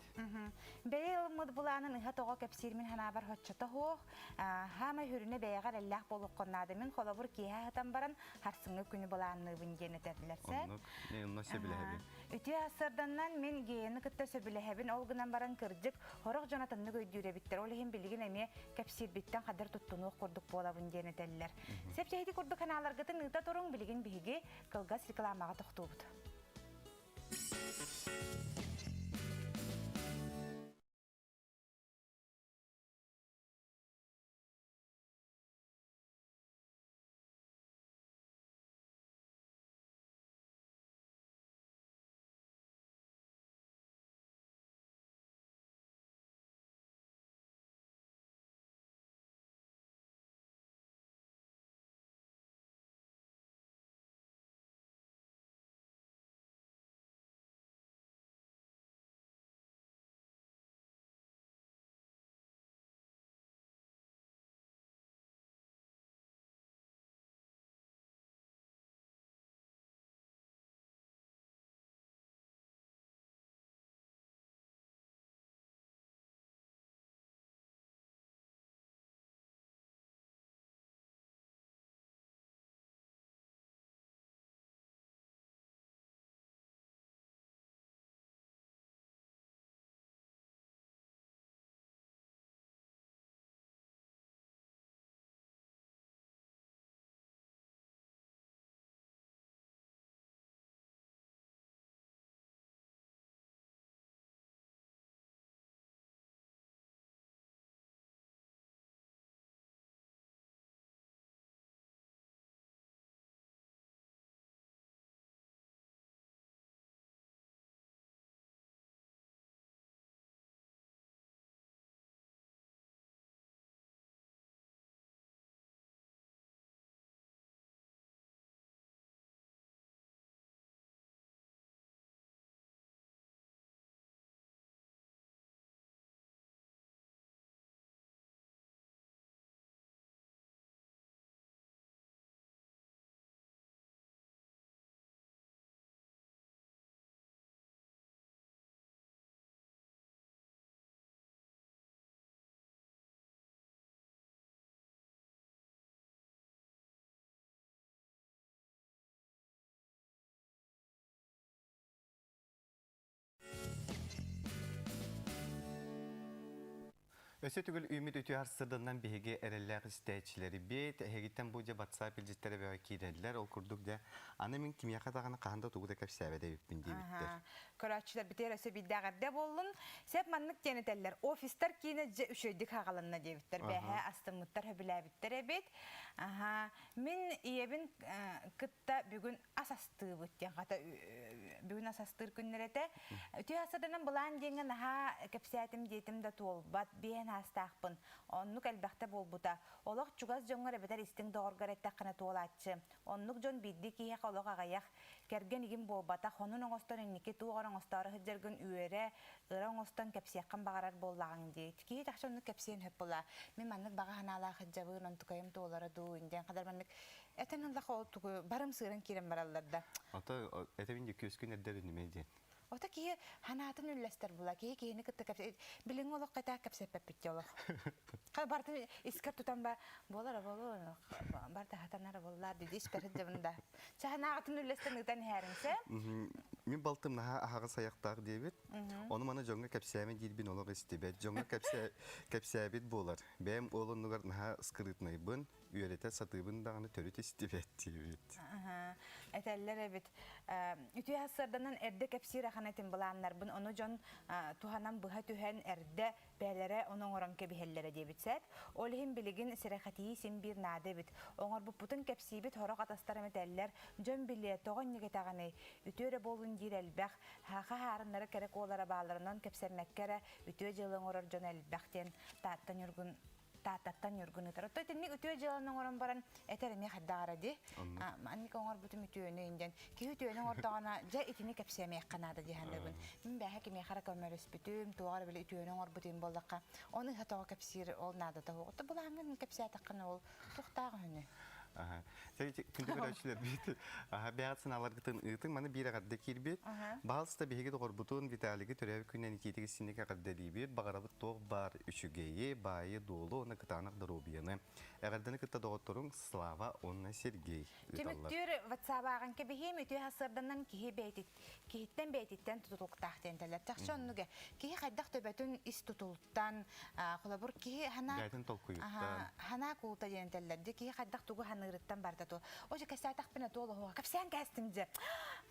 Бэйэ ылыммыт былаанын ыһа-тоҕо кэпсиир мин санаабар соччото суох. Хаамай хүрүнэ бэйэҕэр эллээх буолуоххун наада. Мин холобур киэһэ сытан баран харсыҥҥы күнү былаанныыбын диэн этэллэр сөп.
Оннук, онно сөбүлэһэбин.
Үтүө сарданнан мин Геяны кытта сөбүлэһэбин. Ол гынан баран кырдьык, сорох дьон атыннык өйдүүр эбиттэр. Ол иһин билигин эмиэ кэпсиирбиттэн хадыр туттунуох курдук буолабын диэн этэллэр. Сэпчэһити курдук ханааларгытын ыыта туруҥ, билигин биһиги кылгас рекламаҕа тохтуубут.
Өссө төгүл үүммүт үтүө сырданан биһиги эрэллээх истээччилэрбит, эһигиттэн бу дьэ WhatsApp илдьиттэрэ бөҕө киирэллэр. Ол курдук дьэ, аны мин кимиэхэ даҕаны хаһан да тугу да кэпсээбэт эбиппин диэбиттэр.
Көрөөччүлэрбитигэр өссө биирдээх эрдэ буоллун. Сеп маннык диэн этэллэр. Офистар киинэ дьэ үчүгэйдик хаҕаланна диэбиттэр. Бэһэ астыммыттар, сөбүлээбиттэр эбит. Аха. Мин ийэбин кытта бүгүн ас астыыбыт диэн хата бүгүн ас астыыр күннэр этэ. Үтүө асаданан былаан диэҥҥэ наһаа кэпсээтим диэтим да туолбат, биэһэн аастаахпын. Оннук элбэхтэ буолбута. Олох чугас дьоҥҥор эбэтэр истиҥ доҕоргор эттэххинэ туолааччы. Оннук дьон биирдии киһиэхэ олох аҕыйах. Кэргэн игин буолбатах, онун оҥостон инники туох эрэ оҥостоору сылдьаргын үөрэ, ыра оҥостон кэпсиэххин баҕарар буоллаҕыҥ дии. Киһи тахса оннук кэпсиэн сөп буолаа. Мин маннык баҕа санаалаах сылдьабын, онтукайым туолара дуу, диэн хадar маннык Этэн ыллах ол тугу барым сыыран киирэн бараллар да.
Ото этэбин дии күөскүн эрдэр үнүмэ диэн.
Ото киһи ханаатын үллэстэр була. Киһи киһини кытта кэпсэ билиҥҥи олоххо этэ кэпсэппэппит дии олох. Ха бартын искэр тутан ба буолара буолуо барта хатанара буоллар диди испэр сылдьабын да. Чаһанааҕытын үллэстэн ыытан иһээриҥсэ.
Мин балтым наһаа аһаҕас айахтаах диэбит. Ону маны дьоҥҥо кэпсээмэ диирбин олох истибэт. Дьоҥҥо кэпсээбит буолар. Бэйэм уол оннугар наһаа скрытнайбын. үөрэтэ сатыыбын даҕаны төрүт истибэт диэбит.
Этэллэр эбит. Үтүө сарсыарданан эрдэ кэпсиир ахан этим былааннарбын, ону дьон туһанан быһа түһэн эрдэ бээлэрэ ону оҥорон кэбиһэллэрэ диэбит сэт. Ол иһин билигин сирэхэтии син биир наада эбит. Оҥорбуппутун кэпсиибит сорох атастарым этэллэр, дьон билиэ, тоҕо инник этэҕиний? Үтүө эрэ буолун диир элбэх. Хаха хаарыннара кэрэ куолара баалларынан кэпсэммэккэ эрэ үтүө дьыала оҥорор дьон элбэх диэн Таатта Ньургун. Тааттаттан Ньургун ыытар. Оттон итинник үтүө дьыаланы оҥорон баран этэр эмиэ хайдах эрэ дии. Маннык оҥорбутум үтүөнү инден. Киһи үтүөнү оҥордоҕуна дьэ итини кэпсиэмиэххэ наада дии саныыбын. Мин бээһэ кимиэхэ эрэ көмөлөспүтүм, туоҕа эрэ били үтүөнү оҥорбутум буоллахха, ону ыһа тоҕо кэпсиир ол наадата суох. Оттон былааҥҥын кэпсээтэххинэ ол туохтаах үһүнүй?
Күндү көрөөччүлэр бит бэйэҕит санааларгытын ыытыҥ маны биир эҕэрдэ киирбит. Баһалыста биһиги доҕорбутун Виталийгы төрөөбүт күнүнэн итиитик истинник эҕэрдэлиибит. Баҕарабыт туох баар үчүгэйи, баайы, дуолу уонна кытаанах доруобуйаны. Эҕэрдэни кытта доҕотторуҥ Слава уонна Сергей ыыталлар.
Түмүктүүр ватсабааҕын кэбиһиим үтүө сарсыарданан киһи бэйэтит киһиттэн бэйэтиттэн тутулуктаах диэн этэллэр. Чахчы оннуга киһи хайдах төбөтүн ис тутулуттан, холобур киһи ханаа
Бэйэтин толкуйуттан.
ханаа култа диэн этэллэр. Дьэ киһи хайдах тугу ханыырыттан барда ту. Оже кэсээтахпына туол оһуга кэпсээн кээстим дьэ.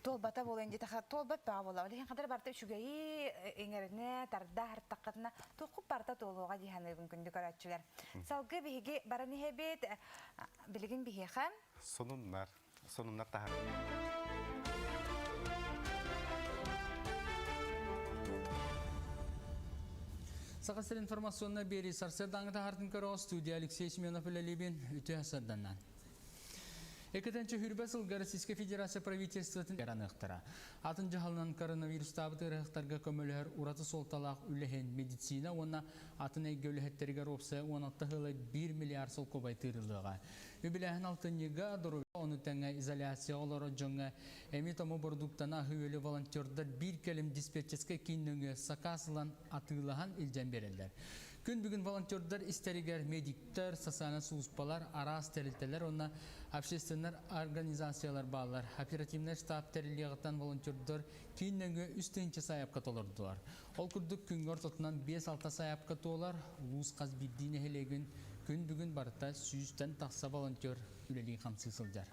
Туолбата буолан дьэ таха туолбат баа буола. Ол иһин хадара барта үчүгэйи иҥэринэ тарда хартаххытына туоххут барта туолуоҕа дии саныыбын күндү көрөөччүлэр. Салгыы биһиги баран иһэбит. Билигин биһиэхэ
Сонуннар. Сонуннар таһар.
Саха сирин информационнай биэрии сарсыардааҥы таһаартын көрөҕө студия Алексей Семенов үлэлиибин үтүө сарданнан. Экэтэнчи хүрбэ сылга Российскай Федерация правительствотын аныахтара. Атын дьаһалынан коронавирустаабыт ыарыһахтарга көмөлөһөр ураты суолталаах үлэһин медицина уонна атын эйгэ үлэһиттэригэр уопсайа 16 ыла 1 миллиард солкуобай тыырыллыаҕа. Үбүлээһин алтынньыга доруобуйа ону тэҥэ изоляция олорор дьоҥҥо эми-тому бородууктаны аһыы-үөлү волонтердар биир кэлим диспетчерскэй киин нөҥүө сакаас ылан атыылаһан илдьэн биэрэллэр. Күн бүгүн волонтердар истэригэр медиктэр, социальнай сулууспалар, араас тэрилтэлэр уонна общественнай организациялар бааллар. Оперативнай штаб тэриллиэҕиттэн волонтердар киин нөҥүө 3000 сайаапка толордулар. Ол курдук күҥҥэ ортотунан 5-6 сайаапка туолар, улуус хас биирдии нэһилиэгин күн бүгүн барыта сүүстэн тахса волонтер үлэлии-хамсыы сылдьар.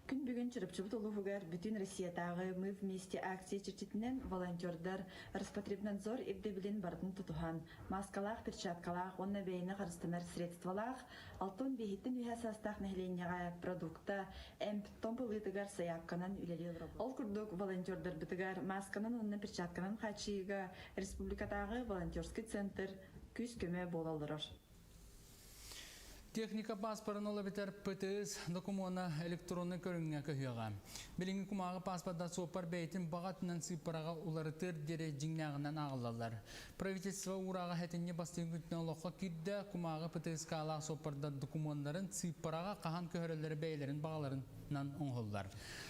Күн бүгүн Чурапчыбыт улууһугар бүтүн Россиятааҕы Мы вместе акция чэрчитинэн волонтердар Роспотребнадзор ирдэбилин барытын тутуһан, мааскалаах, перчаткалаах уонна бэйэни харыстанар средстволаах 65-тэн үөһэ саастаах нэһилиэнньэҕэ продукта, эмп-томп ылыытыгар сайаапканан үлэлии олоробут. Ол курдук, волонтердарбытыгар маасканан уонна перчатканан хааччыйыыга республикатааҕы волонтерский центр күүс-көмө буола олорор.
Техника паспорын ол эбэтэр ПТС докумуона электроннай көрүҥҥэ көһүөҕэ. Билиҥҥи кумааҕы паспорда суоппар бэйэтин баҕатынан сыыппараҕа уларытыар диэри дьиҥнээҕинэн ааҕыллаллар. Правительство уурааҕа сэтинньи бастыҥ күнтэн олоххо киирдэ, кумааҕы ПТСК-лаах суоппардар докумуоннарын сыыппараҕа хаһан көһөрөллөрө бэйэлэрин баҕаларынан оҥоһуллар.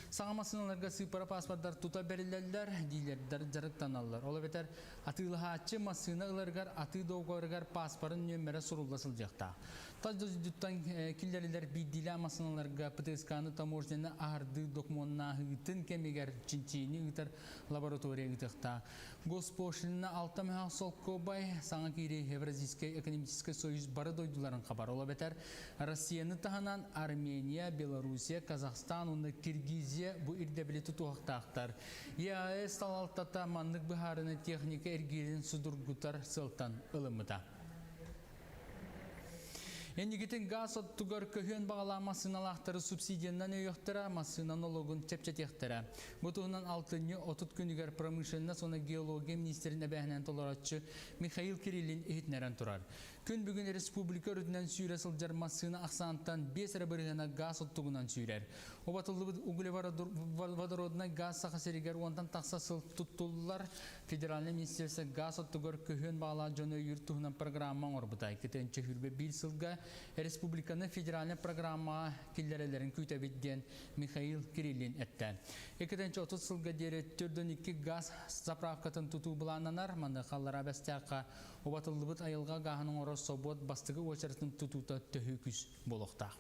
Саҥа массыыналарга сыыппара паспордар тута бэриллэллэр, дилердэр дьарыктаналлар. Ол эбэтэр атыылаһааччы массыына ыларыгар атыы договорыгар паспорын нүөмэрэ сурулла сылдьыахтаах. Тас дойдуттан киллэриллэр биирдиилээх массыыналарга ПТСК-ны таможняны аһардыы докумуоннааһыытын кэмигэр чинчийиини ыытар лаборатория ыытыахтаах. Госпошлина 6 солкуобай саҥа киирии Евразийскай экономическай союз бары дойдуларын хабар. Ол эбэтэр Россияны таһынан Армения, Белоруссия, Казахстан уонна Киргизия бу ирдэбили тутуһахтаахтар. ЕАЭС салалтата маннык быһаарыны техника эргиирин судургутар сыалтан ылыммыта. Инникитин газ оттугар көһүөн баҕалаах массыыналаахтары субсидиянан өйүөхтэрэ, массыына нологун чэпчэтиэхтэрэ. Бу туһунан алтынньы 30 күнүгэр промышленность уонна геология министрин эбээһинэн толорооччу Михаил Кириллин иһитиннэрэн турар. Күн бүгүн республика үрдүнэн сүүрэ сылдьар массыына ахсаантан 5 эрэ бырыһыана газ оттугунан сүүрэр. Убатыллыбыт углеводороднай газ Саха сиригэр уонтан тахса сыл туттуллар. Федеральнай министерство газ оттугар көһүөн баҕалаах дьону өйүүр туһунан программа оҥорбута. Иккитинчи хүрбэ биир сылга республиканы федеральнай программаҕа киллэрэллэрин күүтэбит диэн Михаил Кириллин эттэ. 2030 сылга диэри 402 газ заправкатын тутуу былааннанар. Маныаха Аллараа Бэстээххэ убатыллыбыт айылҕа гааһын оҥорор собуот бастакы уочаратын тутуута төһүү күүс буолуохтаах.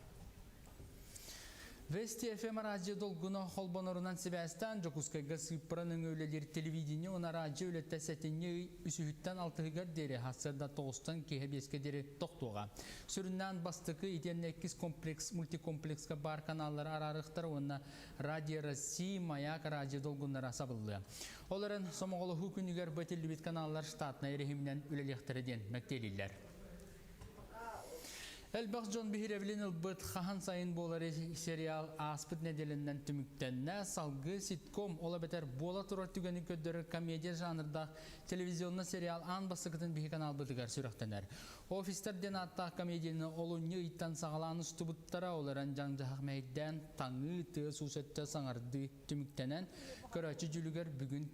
Вести FM радио долгуна холбонорунан сибээстээн Дьокуускайга сыыппара нөҥүө үлэлиир телевидение уонна радио үлэтэ сэтинньи ый үсүһүттэн алтыһыгар диэри сарсыарда тоҕустан киэһэ биэскэ диэри тохтуоҕа. Сүрүннээн бастакы итиэннэ иккис комплекс мультикомплекска баар каналлары араарыахтара уонна Радио России, Маяк радио долгуннара сабыллыа. Ол эрэн сомоҕолоһуу күнүгэр бу этиллибит каналлар штатнай режиминэн үлэлиэхтэрэ диэн мэктиэлииллэр. Элбэх дьон биһирэбилин ылбыт Хаһан сайын буолар сериал ааспыт нэдиэлэннэн түмүктэннэ. Салгыы ситком, ол эбэтэр буола турар түгэни көрдөрөр комедия жанрдаах телевизионный сериал аан бастакытын биһи каналбытыгар сүрэхтэнэр. Офистар диэн ааттаах комедияны олунньу ыйтан саҕалаан устубуттара, ол эрэн дьаҥ-дьаһах мэһэйдээн таҥыы, тыас-уус өттө саҥардыы түмүктэнэн, көрөөччү дьүлүгэр бүгүн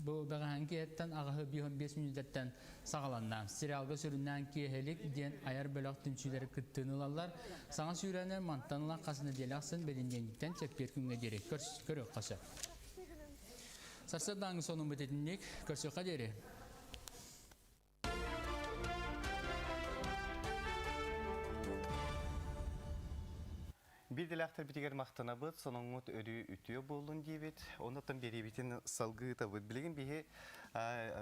бу бэҕэһээҥҥи киэһэттэн аҕыһы 5 мүнүүтэттэн саҕаланна. Сериалга сүрүннээн киэһэлик диэн айар бөлөх түмсүүлэри кыттыыны ылаллар. Саҥа сүүрээни мантан ыла хас нэдиэлэ ахсын бэлиниэнньиктэн чэппиэр күҥҥэ диэри көрүөххэ сөп. Сарсыардааҥҥы сонуммут итинник. Көрсүөххэ диэри.
Биир дэлээхтэрбитигэр махтанабыт, соноҥҥут өрүү үтүө буоллун диибит. Оннуттан биэриибитин салгыы ыытабыт. Билигин биһи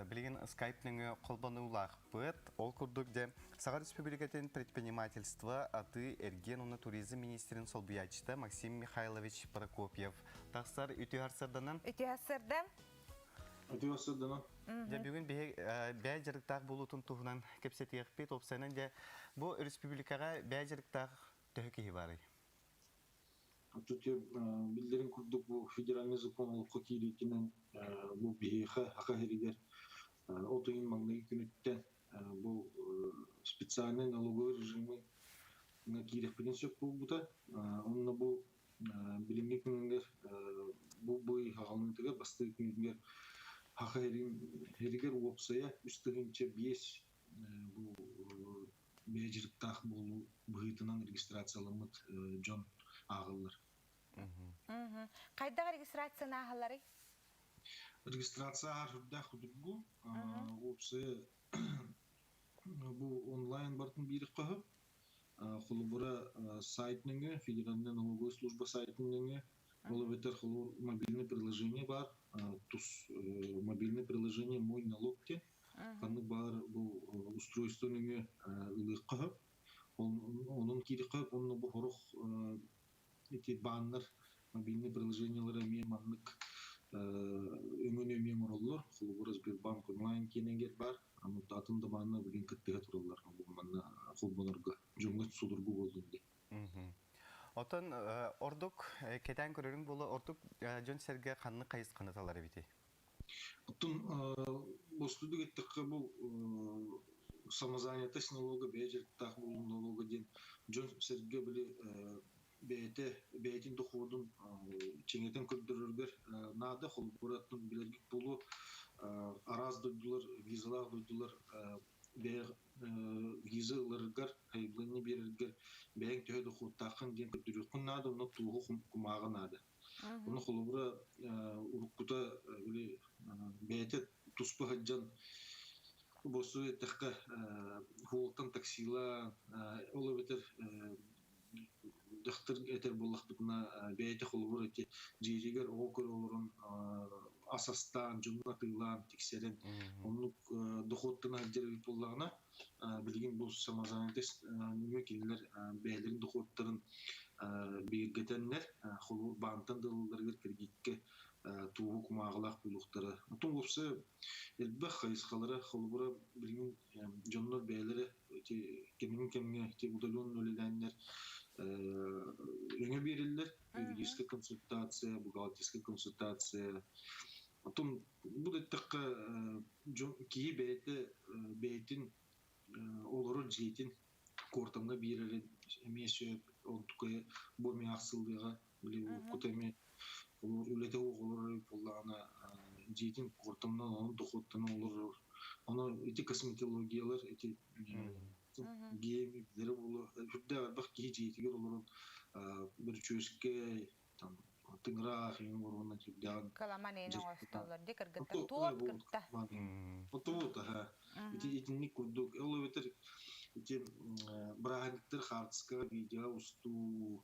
билигин скайп нөҥүө холбонуулаахпыт. Ол курдук дьэ Саха Республикатын предпринимательство, атыы, эргиэн уонна туризм министрин солбуйааччыта Максим Михайлович Прокопьев тахсар үтүө сарсыарданан.
Үтүө сарсыардан.
Үтүө сарсыарданан.
Дьэ бүгүн биһи бэйэ дьарыктаах буолуутун туһунан кэпсэтиэхпит. Уопсайынан дьэ бу республикаҕа бэйэ дьарыктаах төһө киһи баарый?
Тут биллэрин курдук бу федеральный закон олоххо киириитинэн бу биһиэхэ Саха сиригэр от ыйын маҥнайгы күнүттэн бу специальный налоговый режимы киириэхпитин сөп буолбута. Онно бу билиҥҥи күнүгэр бу бу ый хаҕаланыытыгар бастакы күнүгэр Саха сиригэр уопсайа 3 5 бу бэйэ дьарыктаах буолуу быһыытынан регистрацияламмыт дьон ааҕыллар.
Хайдах регистрацияны ааһалларый?
Регистрация ааһар сүрдээх судургу. Уопсайа бу онлайн бартын биир көһө. Холобура сайт нөҥүө, Федеральная налоговая служба сайтын нөҥүө, ол эбэтэр холобур мобильный приложение баар, тус мобильный приложение «Мой налог» диэн. Ханнык баар бу устройство нөҥүө ылыахха сөп. Онон киириэххэ сөп, онно бу сорох ити бааннар мобильный приложениелара эмиэ маннык өҥөнү эмиэ оҥороллор. Холобура Сбербанк онлайн киэнигэр баар, атын да бааннар билигин кыттыһа тураллар. Бу манна холбонорго дьоҥҥо судургу буоллун диэн.
Оттон ордук кэтээн көрөрүҥ буолуо, ордук дьон-сэргэ ханнык хайысханы талар эбитий?
Оттон бостудук эттэххэ бу самозанятость налога, бэйэ дьарыктаах буолуу налога диэн дьон-сэргэ били бэйэтэ бэйэтин доходун чиҥэтэн көрдөрөргөр наада. Холобура, билэргит буолуо, араас дойдулар, визалаах дойдулар бэйэ виза ыларыгар, сайабылыанньа биэрэргэр бэйэҥ төһө дохуоттааххын диэн көрдөрүөххүн наада, онно туоһу кумааҕы наада. Ону холобура уруккута били бэйэтэ туспа сылдьан босу эттэххэ хуолтан таксила ол эбэтэр дьахтар этэр буоллахпытына бэйэтэ холобур ити дьиэтигэр оҕо көрө олорон ас астаан дьонун атыылаан тиксэрэн оннук дохуоттан сылдьар эбит буоллаҕына билигин бу самозанятость нөҥүө кинилэр бэйэлэрин дохуоттарын бигэргэтэннэр холобур баантан да ылалларыгар кредиккэ туоһу кумааҕылаах буолуохтара. Оттон уопсай элбэх хайысхалара холобура билигин дьоннор бэйэлэрэ ити кэмин кэмҥэ ити удаленно үлэлээннэр өҥө биэрэллэр. Юридическая консультация, бухгалтерская консультация. Оттон бу да эттэххэ дьон киһи бэйэтэ бэйэтин олорор дьиэтин куортамҥа биэрэрин эмиэ сөп. Онтукай бу эмиэ ахсыллыаҕа. Били уруккута эмиэ үлэтэ суох олорор эбит буоллаҕына дьиэтин куортамынан онон дохуоттанан олорор. Онон ити косметологиялар ити гиэмиблэрэ буолуо сүрдээх элбэх киһи дьиэтигэр олорон бүрүчүөскэ там тыҥыраах иҥин оруонна сүрдээҕин
Кыламан эйэн оҥостоллор ди кыргыттар туорт кытта.
Отуот аха. Ити итинник курдук ол эбэтэр ити бырааһынньыктар хаартыскаҕа видео устуу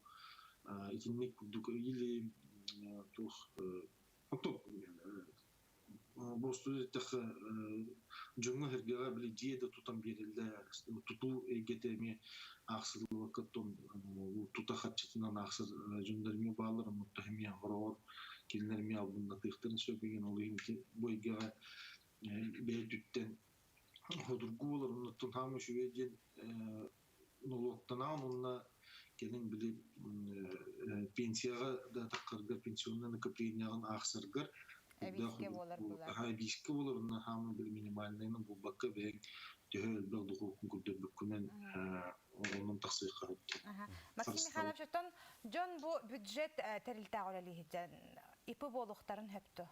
итинник курдук или туох оту Бостуй эттэххэ, дьоҥҥо-сэргэҕэ били дьиэ да тутан биэрэллэр, тутуу эйгэтэ эмиэ аахсыллыбакка тута харчытынан аахсар дьоннор эмиэ бааллар, оннуктар эмиэ хороҕор кинилэр эмиэ албыннатыахтарын сөп деген ол иһин бу эйгэҕэ бэйэ өттүттэн судургу буолар, оннуттан хаама үчүгэй диэн. Нолуоктанаан уонна кэлин били пенсияҕа да таххарга пенсионнай накопленияҕын аахсаргар
Эбиискэ буолар булар.
Эбиискэ буолар уонна хааман били минимальныйынан буолбакка бэйэҥ төһө элбэх дохуоккун көрдөрбүккүнэн онон тахсыахха сөп.
Максим Михайлович, оттон дьон бу бюджет тэрилтэҕэ үлэлииһитэн ИП буолуохтарын сөптө?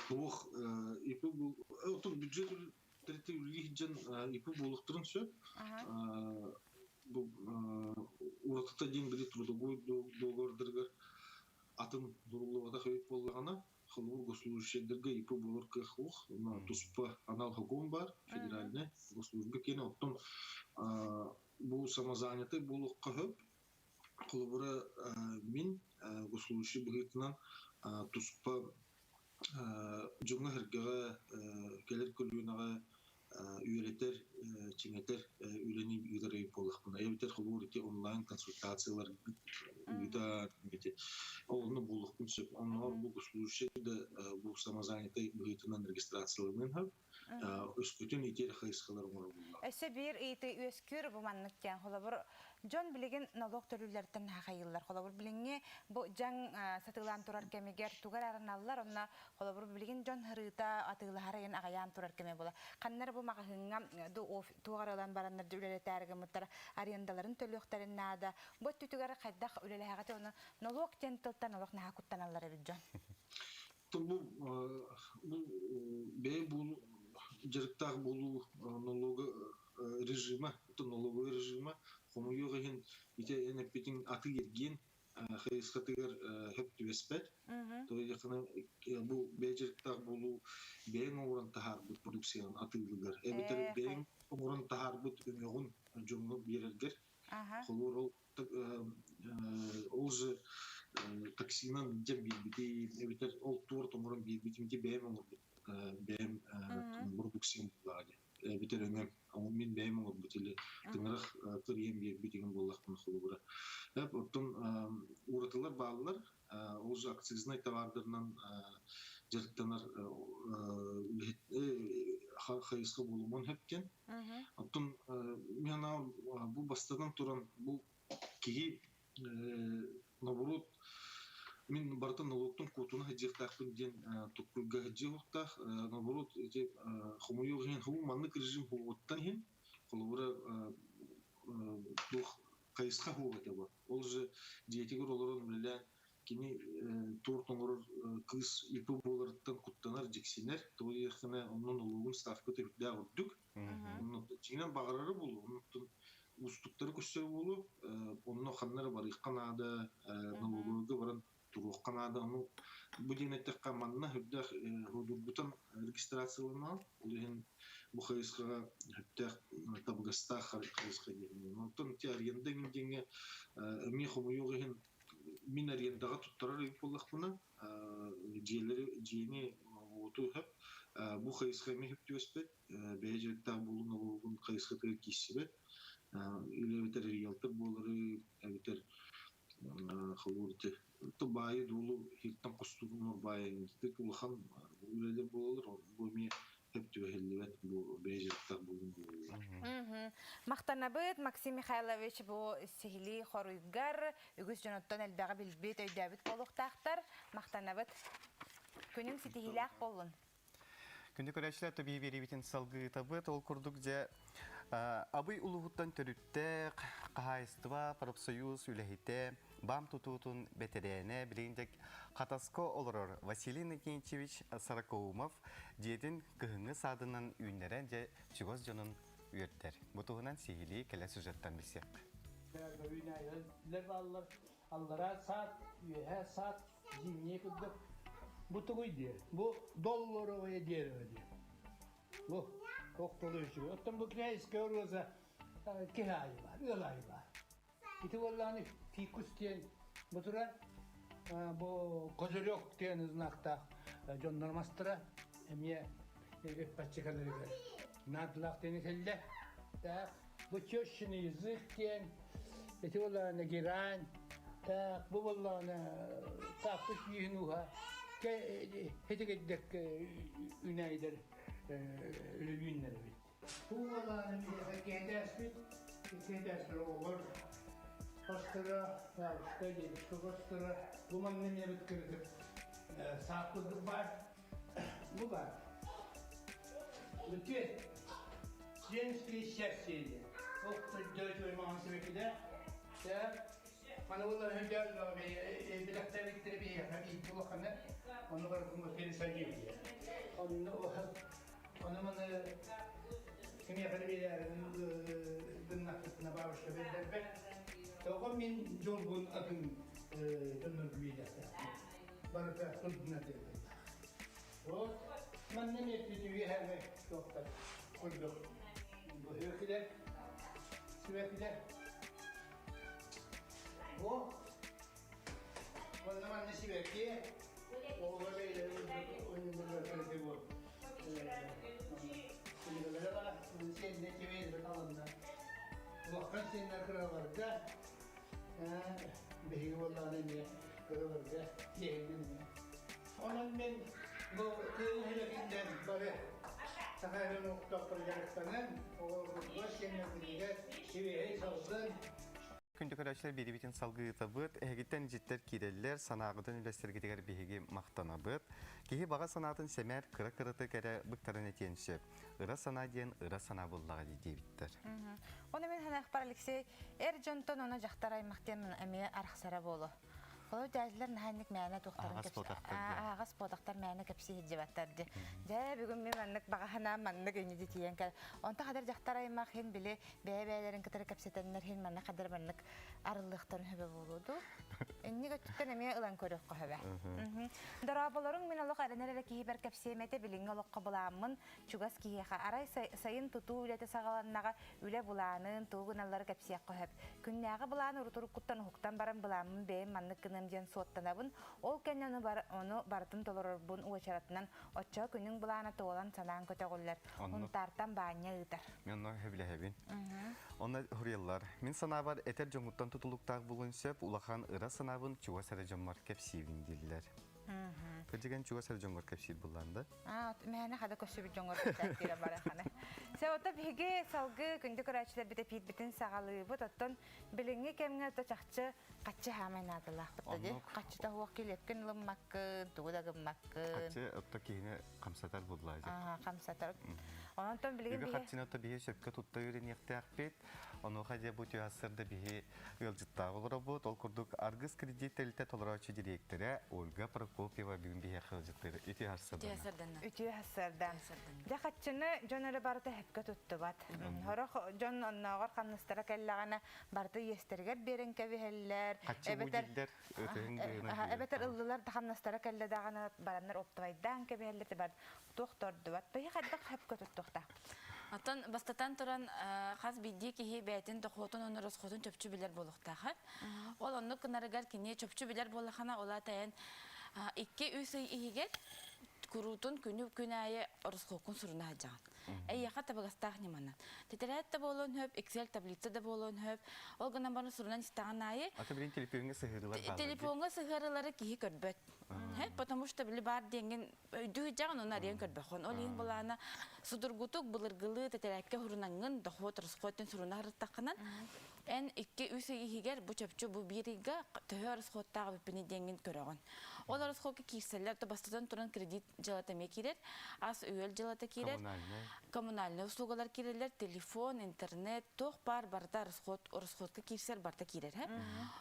Туох ИП отон бюджет тэрилтэ үлэлиир дьон ИП буолуохтарын сөп. Бу уратыта диэн били трудовой договордарыгар атын суруллубатах эбит буоллаҕына, холобур госслужащайдарга ИП буолар кыах суох. Туспа анал сокуон баар, федеральнай госслужба киэнэ. Оттон бу самозанятый буолуохха сөп. Холобура, мин госслужащий быһыытынан туспа дьоҥҥо-сэргэҕэ, кэлэр көлүөнэҕэ үөрэтэр, чиҥэтэр үлэни ыытар эбит буоллахпына, эбэтэр холобур ити онлайн консультациялар ыытар ити онно буолуохпун сөп. Оннооҕор бу госслужащий да бу самозанятай быһыытынан регистрацияланыан сөп. Өскөтүн ити эрэ хайысхалар оҥоробуллар.
Өссө биир ыйытыы үөскүүр бу маннык диэн. Холобур, дьон билигин налог төлүүллэриттэн наһахайыыллар. Холобур, билиҥҥи бу дьаҥ сатыылаан турар кэмигэр тугар араналлар, онно холобур, билигин дьон һырыыта атыылаһар ыйын аҕайаан турар кэмэ буола. Ханна эрэ бу маҕаһыыҥҥа туох эрэ ылан бараннар үлэлэтээри гыммыттара арендаларын төлүөхтэрин наада. Бу өттүтүгэр хайдах үлэлэһэҕит ону налог диэн тылтан олох наһаа куттаналлар эбит дьон.
Бу бу бэйэ буолуу дьарыктаах буолуу налога режима, налоговый режима хомойуох иһин ити эн эппитиҥ атыы-эргиэн хайысхатыгар сөп түбэспэт. То бу бэйэ дьарыктаах буолуу бэйэҥ оҥорон таһаарбыт продукцияҕын атыылыгар эбэтэр бэйэҥ оҥорон таһаарбыт өҥөҕүн дьоҥҥо биэрэргэр холобур ол ол же таксинан дьэ биэрбити эбэтэр ол торт оҥорон биэрбитим ити бэйэм оҥорбут бэйэм продукциям буоллаҕа дии эбэтэр өҥөм мин бэйэм оҥорбут или тыҥырах кырыйан биэрбит игин буоллахпына холобура оттон уратылар бааллар ол же акцизнай товардарынан дьарыктанар хайысха буолумуон сөп диэн Оттон мин бу бастатан туран бу киһи наоборот мин барытын налогтан куотуна сылдьыахтаахпын диэн туккуйга сылдьыахтаах. Наоборот ити хомойуох иһин хому маннык режим буолуоттан иһин холобура туох хайысха суох этэ бу. Ол же дьиэтигэр олорон үлэлээн кини торт оҥорор кыыс ИП буоларыттан куттанар, дьиксинэр. Тоҕо диэххинэ, онон улуугун ставката үрдээх үрдүк. Онно дьиҥинэн баҕарара буолуо, оннуттан уустуктары көрсөр буолуо. Онно ханна эрэ барыахха наада, налоговойга баран туруохха наада. Ону бу диэн эттэххэ, манна үрдээх һудургутан регистрацияланаҕын. Ол иһин бу хайысхаҕа сөптөөх табыгастаах хайысха диэн. Онтон ити аренда эҥин диэҥҥэ эмиэ хомойуох иһин мин арендаҕа туттарар эбит буоллахпына, дьиэлэри дьиэни уоту сөп бу хайысха эмиэ сөп түбэспэт, бэйэ дьарыктаах буолуу налогун хайысхатыгар киирсибэт. Или эбэтэр риэлтор буолары, эбэтэр холобур ити баайы-дуолу иһиттэн хостуур баайы улахан үлэлэр буолаллар, бу эмиэ сөп түбэһиллибэт бу бэйэ дьарыктаах буолуу
Махтанабыт Максим Михайлович бу сиһилии хоруйгар үгүс дьонуттан элбэҕи билбит, өйдөөбүт буолуохтаахтар. Махтанабыт. Күнүҥ ситиһиилээх буоллун.
Күндү көрөөччүлэр төбии биэриибитин салгыытабыт. Ол курдук дьэ Абый улууһуттан төрүттээх хаһаайыстыба профсоюз үлэһитэ, БАМ тутуутун бэтэрээнэ, билигин дьэ Хатаска олорор Василий Иннокентьевич Сорокоумов дьиэтин кыһыҥҥы саадынан үүннэрэн дьэ чугас дьонун үөрдэр. Бу туһунан сиһилии кэлэ сюжеттан билсиэххэ.
Бааллар аллараа саат, үөһээ саат, зимний курдук. Бу тугуй диэ? Бу долларовое дерево диэ. Бу охтолу үчүгэй. Оттон бу князьская роза киһи аайы бар, ыал аайы бар. Ити буоллаҕына фикус диэн бу турар бу козырек диэн знактаах дьоннор мастара эмиэ үп-баччыкаларыгар наадалаах диэн этэллэр. Так, бу тещин язык диэн ити буоллаҕына герань так бу буоллаҕына тааппыт үүһүн ууһа хитигирдек үнэйдер үлүлүүннэр эбит. Бу буоллаҕына миэхэ кээдээспит. Икки оҕолор хосторо, бабушка, дедушка хосторо. Бу манна эмиэ бит кыргыт саах курдук баар. Бу баар. Бүтүө. Женское счастье диэн. Ол көрдөөчү маҥан сибэккилээх. Маны булар өйдөөн билэхтээбиттэрэ биһиэхэ бииргэ улахана ону барытын пересадили. Онно ону маны кимиэхэ да биэрээрин гыннахпытына бабушка биллэрбэт. Тоҕо мин дьолбун атын дьоннорго биэриэхтээхпин. Барыта сылдьына тыыллар. Вот манна эмиэ үөһээҥи туохтар курдук быһыакилэр, сүбэкилэр. Бу манна манна сибэкки оҕолор бэйэлэрин ойууларыгар кэлбит бу силигэлэрэ баар сиэннэ кибиэлэрэ таланна улахан сиэннэр кыраларга биһиги буоллаҕына эмиэ кыраларга тиэһиннин эмиэ Онон мин бу тыа нэһилиэгиттэн бары Саха сирин олохтоохторо дьарыктанан, оҕолорбутугар, сиэннэрбитигэр сибиэһэй салгын,
Күндү көрөөччүлэр биэриибитин салгыытабыт. Эһигиттэн дьиттэр киирэллэр, санааҕытын үлэстэргитигэр биһиги махтанабыт. Киһи баҕа санаатын сэмээр кыра-кыратык эрэ быктаран этиэн сөп. Ыра санаа диэн ыра санаа буоллаҕа дии диэбиттэр.
Оны мин санаахпар Алексей, эр дьонтон ону дьахтар аймах диэн эмиэ арахсара буолуо. Холобур, дьээдьилэр наһаа инник мээнэ туохтарын
Аһаҕас буотахтар диэн.
Аһаҕас буотахтар мээнэ кэпсии сылдьыбаттар дии. Дьэ, бүгүн мин маннык баҕа санаам маннык инни дии тиийэн кэл. Онто хадыр дьахтар аймах иһин били бэйэ-бэйэлэрин кытары кэпсэтэннэр иһин манна хадыр маннык арыллыахтарын сөбө буолуо дуу. Инник өттүттэн эмиэ ылан көрүөххэ сөбө. Дорооболоруҥ мин олох эрэнэр эрэ киһибэр кэпсиэм этэ билиҥҥи олоххо былааммын чугас киһиэхэ арай сайын тутуу үлэтэ саҕаланнаҕа үлэ былаанын, тугу гыналлары кэпсиэххэ сөп. Күннээҕи былааны урут-уруккуттан уһуктан баран былааммын бэйэм маннык гыныам диэн суоттанабын. Ол кэннэ ону, бар, ону барытын толорорбун уочаратынан оччоҕо күнүҥ былаана туолан санаан көтөҕүллэр. Унтаартан баанньа ыытар.
Мен онно сөбүлэһэбин. Онно хуруйаллар. Мин санаабар этэр дьоҥҥуттан тутулуктаах буолуон сөп, улахан ыра санаабын чугас эрэ дьоммор кэпсиибин дииллэр. Кырдьыган чугас эрэ дьоҥҥор кэпсиир буллаан да?
Аа, мээнэ хада көссүбүт дьоҥҥор кэпсээттиирэ бараханы. Сэ ото биһиги салгыы күндү көрөөччүлэрбит эпиирбитин саҕалыыбыт. Оттон билиҥҥи кэмҥэ ото чахчы хаччы хаамай наадалаахпыт да дии. Хаччыта суох килиэпкин ылыммаккын, тугу да гыммаккын.
Хаччы ото киһини хамсатар буллаа.
Аа, хамсатар. Онон билигин
Үгү хаччыны ото биһи сөпкө тутта үөрэниэхтээхпит. Онуоха дьэ бу түһассырда биһи ыалдьыттаах олоробут. Ол курдук Аргыс кредит тэрилтэ толорооччу дириэктэрэ Ольга Прокопьева бүгүн биһиэхэ ыалдьыттыыр. Үтүө сарсыарданна.
Үтүө сарсыарда. Дьэ хаччыны дьон эрэ барыта сөпкө туттубат. Сорох дьон оннооҕор хамнастара кэллэҕинэ барыта иэстэригэр биэрэн кэбиһэллэр.
Хаччы бу дииллэр, ытыһын быһынан.
Эбэтэр ыллылар да хамнастара кэллэ даҕаны бараннар оптовайдаан кэбиһэллэр бар туох тордубат. Биһи хайдах сөпкө туттуохтаахпыт?
Оттон бастатан туран хас биирдии киһи бэйэтин дохуотун уонна расходун чопчу билэр буолуохтаах. Ол оннук гынарыгар кини чопчу билэр буоллахына, ол аата 2-3 ый иһигэр куруутун күнү күн аайы ороскуоккун суруна сылдьаҕын. Эйиэхэ табыгастаах ньыманан. Тэтэрээт да буолуон сөп, Excel таблица да буолуон сөп. Ол гынан баран сурунан истэҕин аайы
Ата билин телефоҥҥа сыһыарылар бааллар.
Телефоҥҥа сыһыарылары киһи көрбөт. Потому что били баар диэҥҥин өйдүү сылдьаҕын, ону арыйан көрбөххүн. Ол иһин былаана судургутук былыргылыы тэтэрээккэ сурунаҥҥын, дохуот, расход диэн суруна сырыттаххынан, эн 2-3 ый иһигэр бу чопчу бу биир ыйга төһө расходтаах эбиппиний диэҥҥин көрөҕүн. Ол расходка киирсэллэр, то бастатан туран кредит дьыалата эмиэ киирэр, ас-үөл дьыалата киирэр, коммунальнай услугалар киирэллэр, телефон, интернет, туох баар барыта расход, расходка киирсэр барыта киирэр.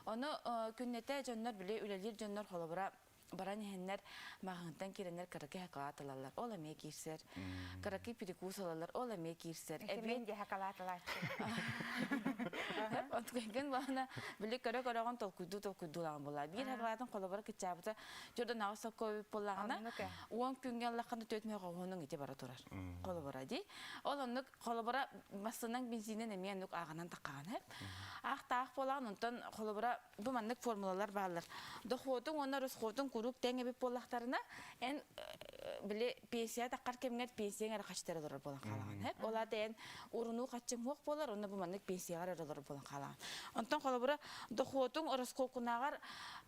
Ону күннэтэ дьоннор били үлэлиир дьоннор холобура баран иһэннэр маҕаһыынтан киирэннэр кыракый шоколад ылаллар, ол эмиэ киирсэр. Кыракый перекус ылаллар, ол эмиэ киирсэр.
Эбиэн дии шоколад ылааччы.
Онтукайгын баана били көрө-көрөҕүн толкуйдуу толкуйдуулаҕын буолаа. Биир шоколадын холобура кыччаабыта жордон аҕыс сокко эбит буоллаҕына, 10 күҥҥэ ыллаххына 4 мөҕөҕүнүҥ ити бара турар. Холобура дии. Ол оннук холобура массынаҥ бензинин эмиэ оннук ааҕынан таххаҕын хэп. Аах-таах буолаҕын онтон холобура бу маннык формулалар бааллар. Дохуотуҥ уонна расходуҥ куруук тэҥ эбит буоллахтарына, эн били пенсия таххар кэмҥэр пенсияҥ эрэ хаччытар олорор буолан хаалаҕын. Хэп ол аата эн урунуу хаччыҥ суох буолар, онно бу маннык пенсияҕар эрэ олорор буолан хаалаҕын. Онтон холобура дохуотуҥ ороскуокунааҕар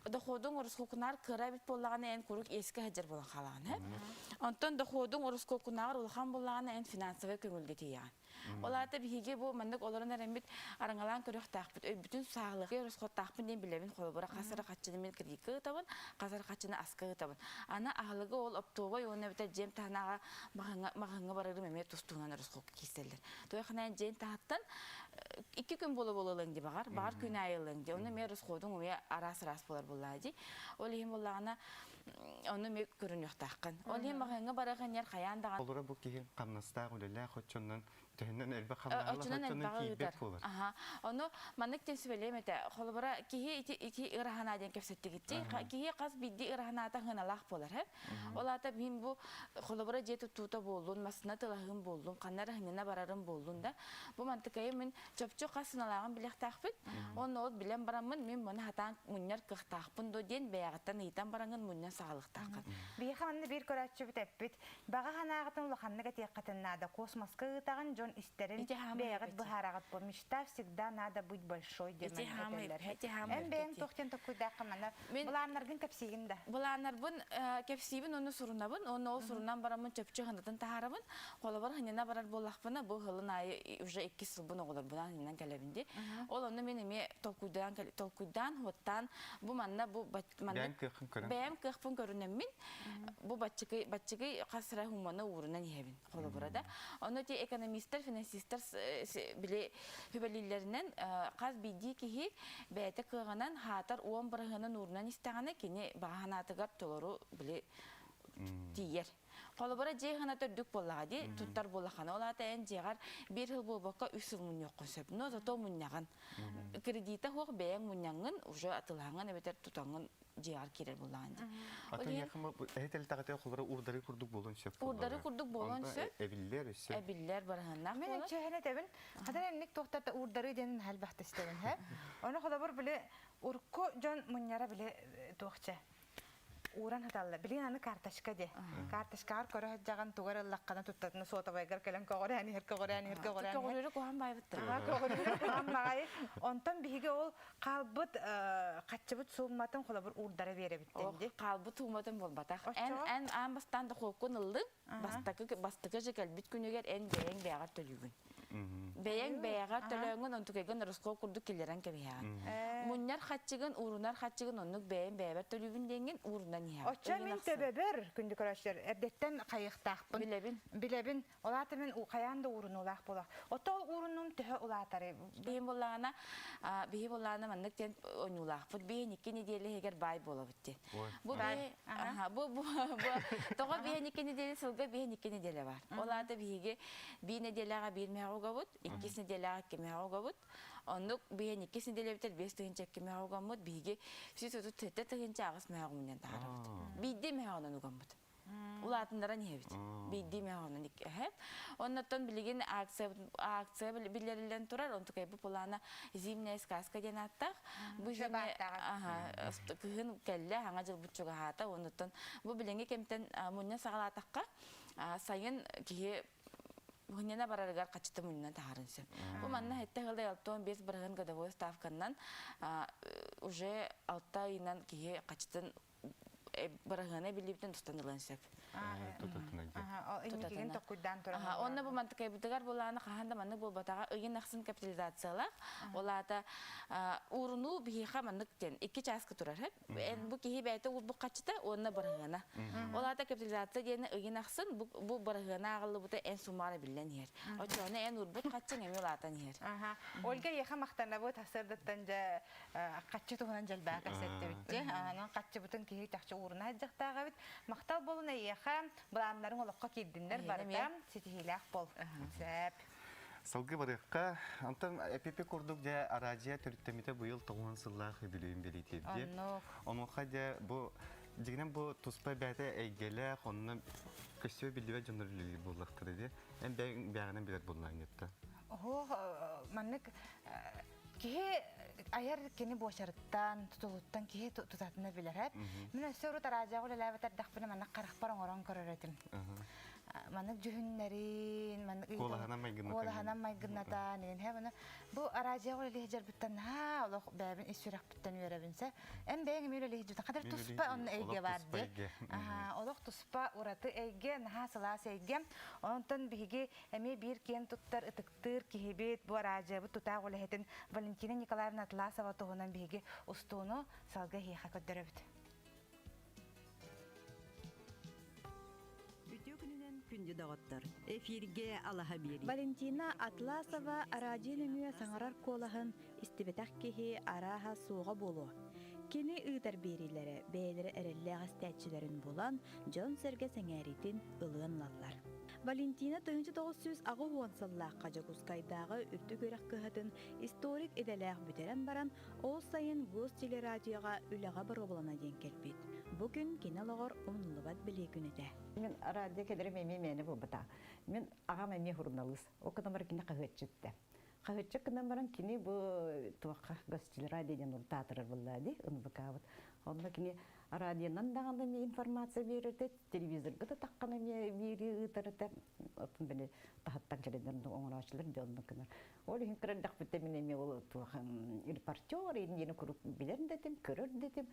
дохуодуҥ ороскуокунаар кыра эбит буоллаҕына эн куруук иэскэ сылдьар буолан хаалаҕын. Хэп Онтон дохуодуҥ ороскуокунааҕар улахан буоллаҕына эн финансовай көҥүлгэ тиийэҕин. Ол аата биһиги бу маннык олорон эрэммит араҥалаан көрүөхтаахпыт, өйбүтүн сааһылыахха ороскуоттаахпын диэн билэбин. Холобура, хас эрэ хаччыны мин кредиккэ ыытабын, хас эрэ хаччыны аска ыытабын. Аны аһылыгы ол оптуобай уонна эбэтэр дьиэм таһынааҕы маҕаһыыҥҥа барарым эмиэ тус-туһунан ороскуокка киирсэллэр. Туохханан дьиэм таһыттан икки күн буола-буола ылыаҥ дии баҕар, баҕар күн аайы ылыаҥ дии. Онно эмиэ ороскуотуҥ эмиэ араас-араас буолар буоллаҕа дии. Ол иһин буоллаҕына ону эмиэ көрүнүөхтааххын. Ол иһин маҕаһыыҥҥа барыахын иһэр хайаан даҕаны
Олоро бу киһи хамнастаах үлэлээх оччонон төһөнөн элбэх хамнаһалаах
оччонон
оччонон
элбэҕи
тиийбэт
ыытар.
буолар.
Аха. Ону маннык диэн сүбэлиэм этэ. Холобура, киһи ити ити ыраһанаа диэн кэпсэттигитчи. Киһи хас биирдии ыраһанаата хыналаах буолар. Һэ? Ол аата мин бу холобура дьиэ туттуута буоллун, массыына тылаһыым буоллун, ханна эрэ хынньана барарым буоллун да, бу мантыкайы мин чопчу хас сыналааҕын билиэхтээхпин. Уонна ол билэн бараммын мин муну хатаан мунньар кыахтаахпын дуо диэн бэйэҕиттэн ыйытан бараҥҥын мунньан саҕалыахтааххын.
Биһиэхэ манна биир көрөөччүбүт эппит, баҕа санааҕытын улаханнык этиэххитин наада, космоска ыытаҕын, дьон истэрин
Ити хаамай
бэйэҕит
эппит.
быһаараҕыт бу мечта всегда надо быть большой диэн
Ити
манна
хаамай
этэллэр.
ити хаамай
Эн бэйэҥ
эппит.
туох диэн толкуйдааххын манна
Мин
былааннаргын кэпсиигин да.
Былааннарбын кэпсиибин уонна сурунабын уонна ол сурунан бараммын чөпчү ханатын таһаарабын. Холобур, ханньана барар буоллахпына, бу сылын аайы уже иккис сылбын оҕолорбунаан ханньанан кэлэбин дии. Ол онно мин эмиэ толкуйдаан толкуйдаан, хуоттаан бу манна бу манна
Бэйэм кыаххын көрөн.
бэйэм кыахпын көрүнэммин бу баччыкый баччыкый хас эрэ хумманы уурунан иһэбин холобура да. Ону ти экономистар, финансистар били хүбэлииллэринэн хас биирдии киһи бэйэтэ кыаҕынан хаатар уон бырыһыанын уурунан истэҕинэ кини баҕа санаатыгар толору били тиийэр. Холобура дьиэ ыһана төрдүк буоллаҕа дии, туттар буоллаххына, ол аата эн дьиэҕэр биир сыл буолбакка үс сыл мунньуоххун сөп. Но зато мунньаҕын. Кредита суох бэйэҥ мунньаҥҥын, уже атылаһаҥҥын эбэтэр тутаҥҥын дьиэҕэр киирэр буоллаҕын дии.
Атын эһи холобура уурдары курдук буолуон сөп.
Уурдары курдук буолуон сөп.
Эбиллэр өссө.
Эбиллэр барыһыннаах
Мен
буолар.
чэһэн этэбин, хатан эмник туохтата уурдары диэн хэлбэхтэ истэбин, хэ? Оны холобур били урукку дьон мунньара били туохча ууран хаталла. Билин аны карточка де. Карточкаҕар көрө сылдьаҕын тугар ыллаххына туттатына суотабайгар кэлэн көҕүрээн иһэр көҕүрээн иһэр көҕүрээн иһэр.
Көҕүрүрү куһаҕан баайбыттар.
Аха көҕүрүрү куһаҕан баҕайы. Онтон биһиги ол хаалбыт хаччыбыт суумматын холобур уурдара биэрэбиттэн ди.
Хаалбыт сууматын буолбатах. Эн эн аан бастаан дохуоккун ыллыҥ, бастакы бастакы же кэлбит күнүгэр эн бэйэҥ бэйэҕэр төлүүгүн. Бэйэҥ бэйэҕэр төлөөҥҥүн онтукайгын ороскуот курдук киллэрэн кэбиһэҕин. Мунньар хаччыгын, уурунар хаччыгын оннук бэйэм бэйэбэр төлүүбүн диэҥҥин уурунан иһэҕин.
Оччо мин төбөбөр, күндү көрөөччүлэр, эрдэттэн хайыахтаахпын.
Билэбин.
Билэбин. Ол аата мин хайаан да уурунуулаах буолар. Ото ол уурунуум төһө улаатарый?
Биһи буллаҕына, биһи буллаҕына маннык диэн ойуулаахпыт. Биһи икки нэдиэлэ иһигэр баай буолабыт диэн. Бу биһи бу бу тоҕо биһи икки нэдиэлэ сылга биһи икки нэдиэлэ бар. Ол аата биһиги биир нэдиэлэҕэ биир мөҕө угабыт, иккис нэдиэлэҕэ икки мөҕө угабыт. Оннук биһи иккис нэдиэлэбитэр 5000 икки мөҕө угаммыт, биһиги 137 008 мөҕө мунньан таһаарабыт. Биирдии мөҕөнөн угаммыт. Улаатыннаран иһэбит. Биирдии мөҕөнөн икки. Оннуттан билигин акция акция биллэриллэн турар, онтукай бу плана Зимняя сказка диэн ааттаах. Бу зимняя кыһын кэллэ, хаҥа дьылбыт чугаһаата. Оннуттан бу билиҥҥи кэмтэн мунньа саҕалаатахха, сайын киһи мунньана барарыгар хачыта мунньунан таһарын сөп. Бу манна хэтте хылдай 65 бырыһын годовой ставканнан уже алта ыйынан киһи хачытын бырыһыана биллибитин тустан ылыан сөп.
Инникигин токкуйдаан туран.
Онно бу мантыкайбытыгар булааны хаһан да маннык буолбатаҕа ыйын ахсын капитализациялаах. Ол аата уурунуу биһиэхэ маннык диэн икки чааска турар. Бу киһи бэйэтэ уурбут хаччыта уонна бырыһыана. Ол аата капитализация диэни ыйын ахсын бу бырыһыана ааҕыллыбыта эн суммаара биллэн иһэр. Оччоҕуна эн уурбут хаччыҥ эмиэ улаатан иһэр.
Ольга эйиэхэ махтанабыт сарсыардаттан дьэ хаччы туһунан дьэлбээ кэпсэттибит дьэ. Онон хаччыбытын киһи чахчы ууруна сылдьахтаах эбит. Махтал буолун эйиэхэ былааннарыҥ олоххо киирдиннэр барыта ситиһиилээх бол. Сөп.
Салгыы барыахха. Онтон эпипи курдук дьэ араадьыйа төрүттэммитэ быйыл 90 сыллаах үбүлүөйүн бэлиэтиирди.
Оннук.
Онуоха дьэ бу дьигинэн бу туспа бэйэтэ эйгэлээх, онно көстүө биллибэт дьоннор үлэлиир буоллахтара дии. Эн бэйэҥ бэйэҕинэн билэр буоллаҕыҥ
Оһо маннык. Киһи айар кини буочарыттан, тутулуттан киһи тутатына билэр. Мин өссө урут араадьыйаҕа үлэлээбит эрдэхпинэ маннык харахпар оҥорон көрөр этим. Маннык дьүһүннэрин, маннык
Куолаһынан майгыннатан.
Куолаһынан майгыннатан, һэ бу араадьыйаҕа үлэлии сылдьарбыттан наһаа олох бэйэбин ис сүрэхпиттэн үөрэбин сэ. Эн бэйэҥ эмиэ үлэлии сылдьыбытын хадыр туспа онно эйгэ бар дии. Олох туспа ураты эйгэ, наһаа сылаас эйгэ. Онтон биһиги эмиэ биир киэн туттар ытыктыыр киһибит, бу араадьыйабыт тутаах үлэһитин Валентина Николаевна Атласова туһунан биһиги устууну салгыы эһиэхэ көрдөрөбүт.
Үтүө күнүнэн күндү доҕоттор! Эфиргэ алаһа биэрии.
Валентина Атласова араадьыйа нөҥүө саҥарар куолаһын истибэтэх киһи арааһа суоҕа буолуо. Кини ыытар биэриилэрэ бэйэлэрэ эрэллээх истээччилэрин булан, дьон-сэргэ сэҥээриитин ылыан ылаллар. Валентина 1980 сыллаахха Дьокуускайдааҕы үрдүк үөрэх кыһатын историк идэлээх бүтэрэн баран, ол сайын Гостелерадиоҕа үлэҕэ боруобалана диэн кэлбит. Бу күн кини олоҕор умнуллубат бэлиэ күн этэ.
Мин радио кэлэрим эмиэ мээнэ буолбата. Мин аҕам эмиэ суруналыыс. Ол гынан баран кини хаһыатчыт этэ. Хаһыатчыт гынан баран кини бу туохха Гостелерадио диэн урутаатырар буолла дии, НВК-быт. Онно кини радионан даҕаны эмиэ информация биэрэртэ, телевизорга да таххан эмиэ биэрии ыытар этэ. Оттон били таһыттан кэлэннэр оҥорооччулар дьэ оннук гынар. Ол иһин көрөрдөхпүттэн мин эмиэ ол туох репортер диэни куруук билэр да этим, көрөр да этим.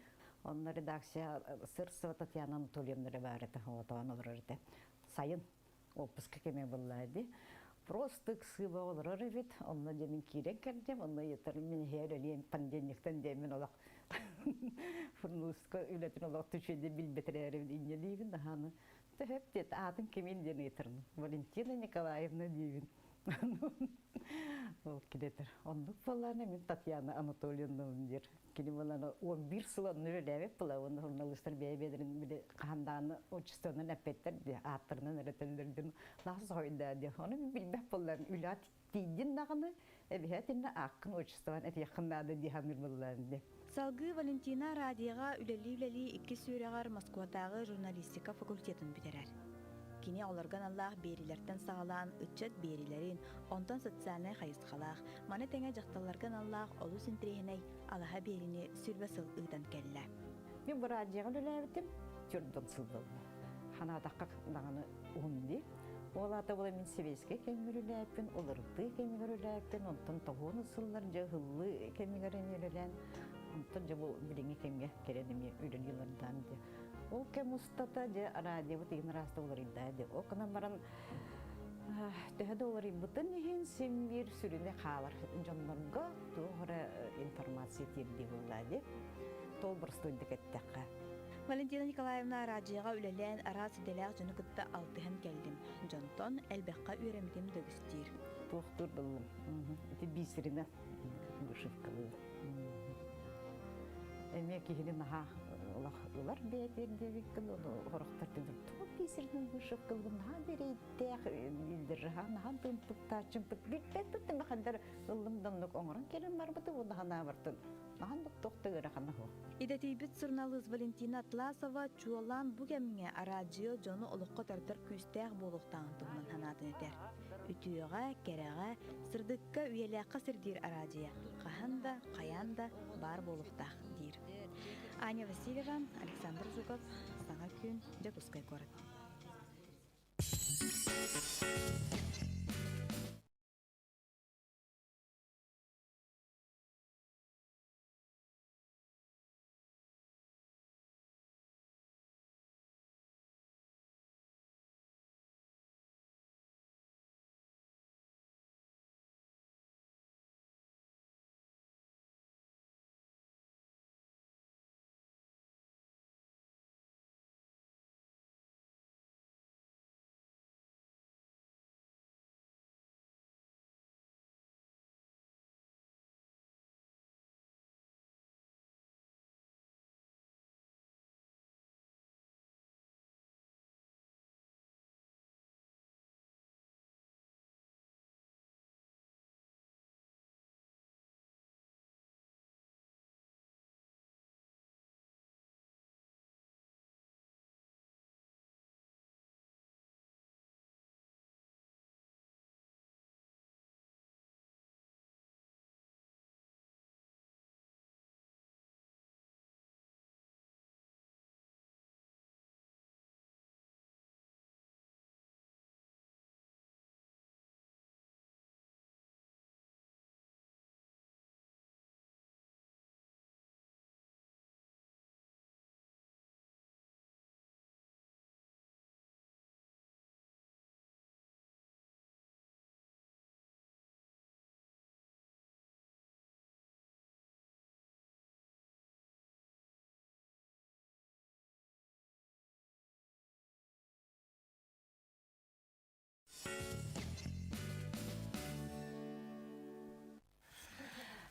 Онно редакция Сырсова Татьяна Анатольевна баар этэ, отоон олорор этэ. Сайын отпуска кэмэ буолла дии. Просто ыксыыба олорор эбит. Онно дьэ мин киирэн кэлдим. Онно ыйытар мин иһэр өлүөм понедельниктан дьэ мин олох фурнуска үлэтин олох түчүөдэ билбэтэрээрибин инньэ диибин даһааны. Төһөп диэт аатын кимин диэн ыйытарым. Валентина Николаевна диибин. Ол килетер. Оннук буоллаана мин Татьяна Анатольевна диир. Кини буоллаана 11 сыл онно үлэлээбит була. Уонна журналистар бэйэ-бэйэлэрин били хаһан отчествонан эппэттэр ди, ааттарынан эрэтэллэр дин наһаа соһуйда ди. Ону мин билбэт буолларым. Үлэҕэ тиийдин даҕаны, эбиһээтиннэ ааккын отчествон этиэххин наада дии саныыр буоллаан ди.
Салгыы Валентина радиоҕа үлэлии-үлэлии иккис үөрэҕэр Москватааҕы журналистика факультетын бүтэрэр. Кини оҕолорго аналлаах биэриилэртэн саҕалаан ыччат биэриилэрин, онтон социальнай хайысхалаах, маны тэҥэ дьахталларга аналлаах олус интэриэһинэй алаһа биэриини сүрбэ сыл ыытан кэллэ.
Мин бу радиоҕа үлэлээбитим төрдөн сыл буолла. Ханаатахха даҕаны уһун дии. Ол аата була мин сэбиэскэй кэмигэр үлэлээппин, уларытыы кэмигэр үлэлээппин, онтон тоһуон сыллар дьэ ыһыллыы кэмигэр эмиэ үлэлээн, онтон дьэ бу билиҥҥи кэмҥэ кэлэн эмиэ үлэлии олордоом дии. Ол кэм устата дьэ радиобыт игин араста уларыйда дии. Ол гынан баран төһө да уларыйбытын иһин син биир сүрүнэ хаалар дьоннорго туох эрэ информация тиэрдии буолла дии. Тол боростуойдук эттэххэ.
Валентина Николаевна радиоҕа үлэлээн араас идэлээх дьону кытта алтыһан кэллим. Дьонтон элбэххэ үөрэммитим дөгүстүүр.
Туохтуур буллум. Ити бисеринэн вышивкалыыр. Эмиэ киһини наһаа олох ылар бэйэтин диэбиккин, ону хорохтор тыгыр туох бисеринэн вышивкалыгын наһаа дэрэйдээх, илдерраха наһаа тымпыктааччымпыт билбэт быттым ыллым да оннук оҥорон кэлэн барбыты уонна ханаабартын наһаа туох да ыарахана суох.
Идэтийбит суруналыыс Валентина Атласова чуолаан бу кэмҥэ араадьыйа дьону олоххо тардар күүстээх буолуохтааҕын туһунан санаатын этэр. Үтүөҕэ, кэрэҕэ, сырдыкка, үйэлээххэ сирдиир араадьыйа хаһан да, хайаан да баар буолуохтаах диир. Аня Васильева, Александр Жуков, Саҥа күн, Дьокуускай куорат.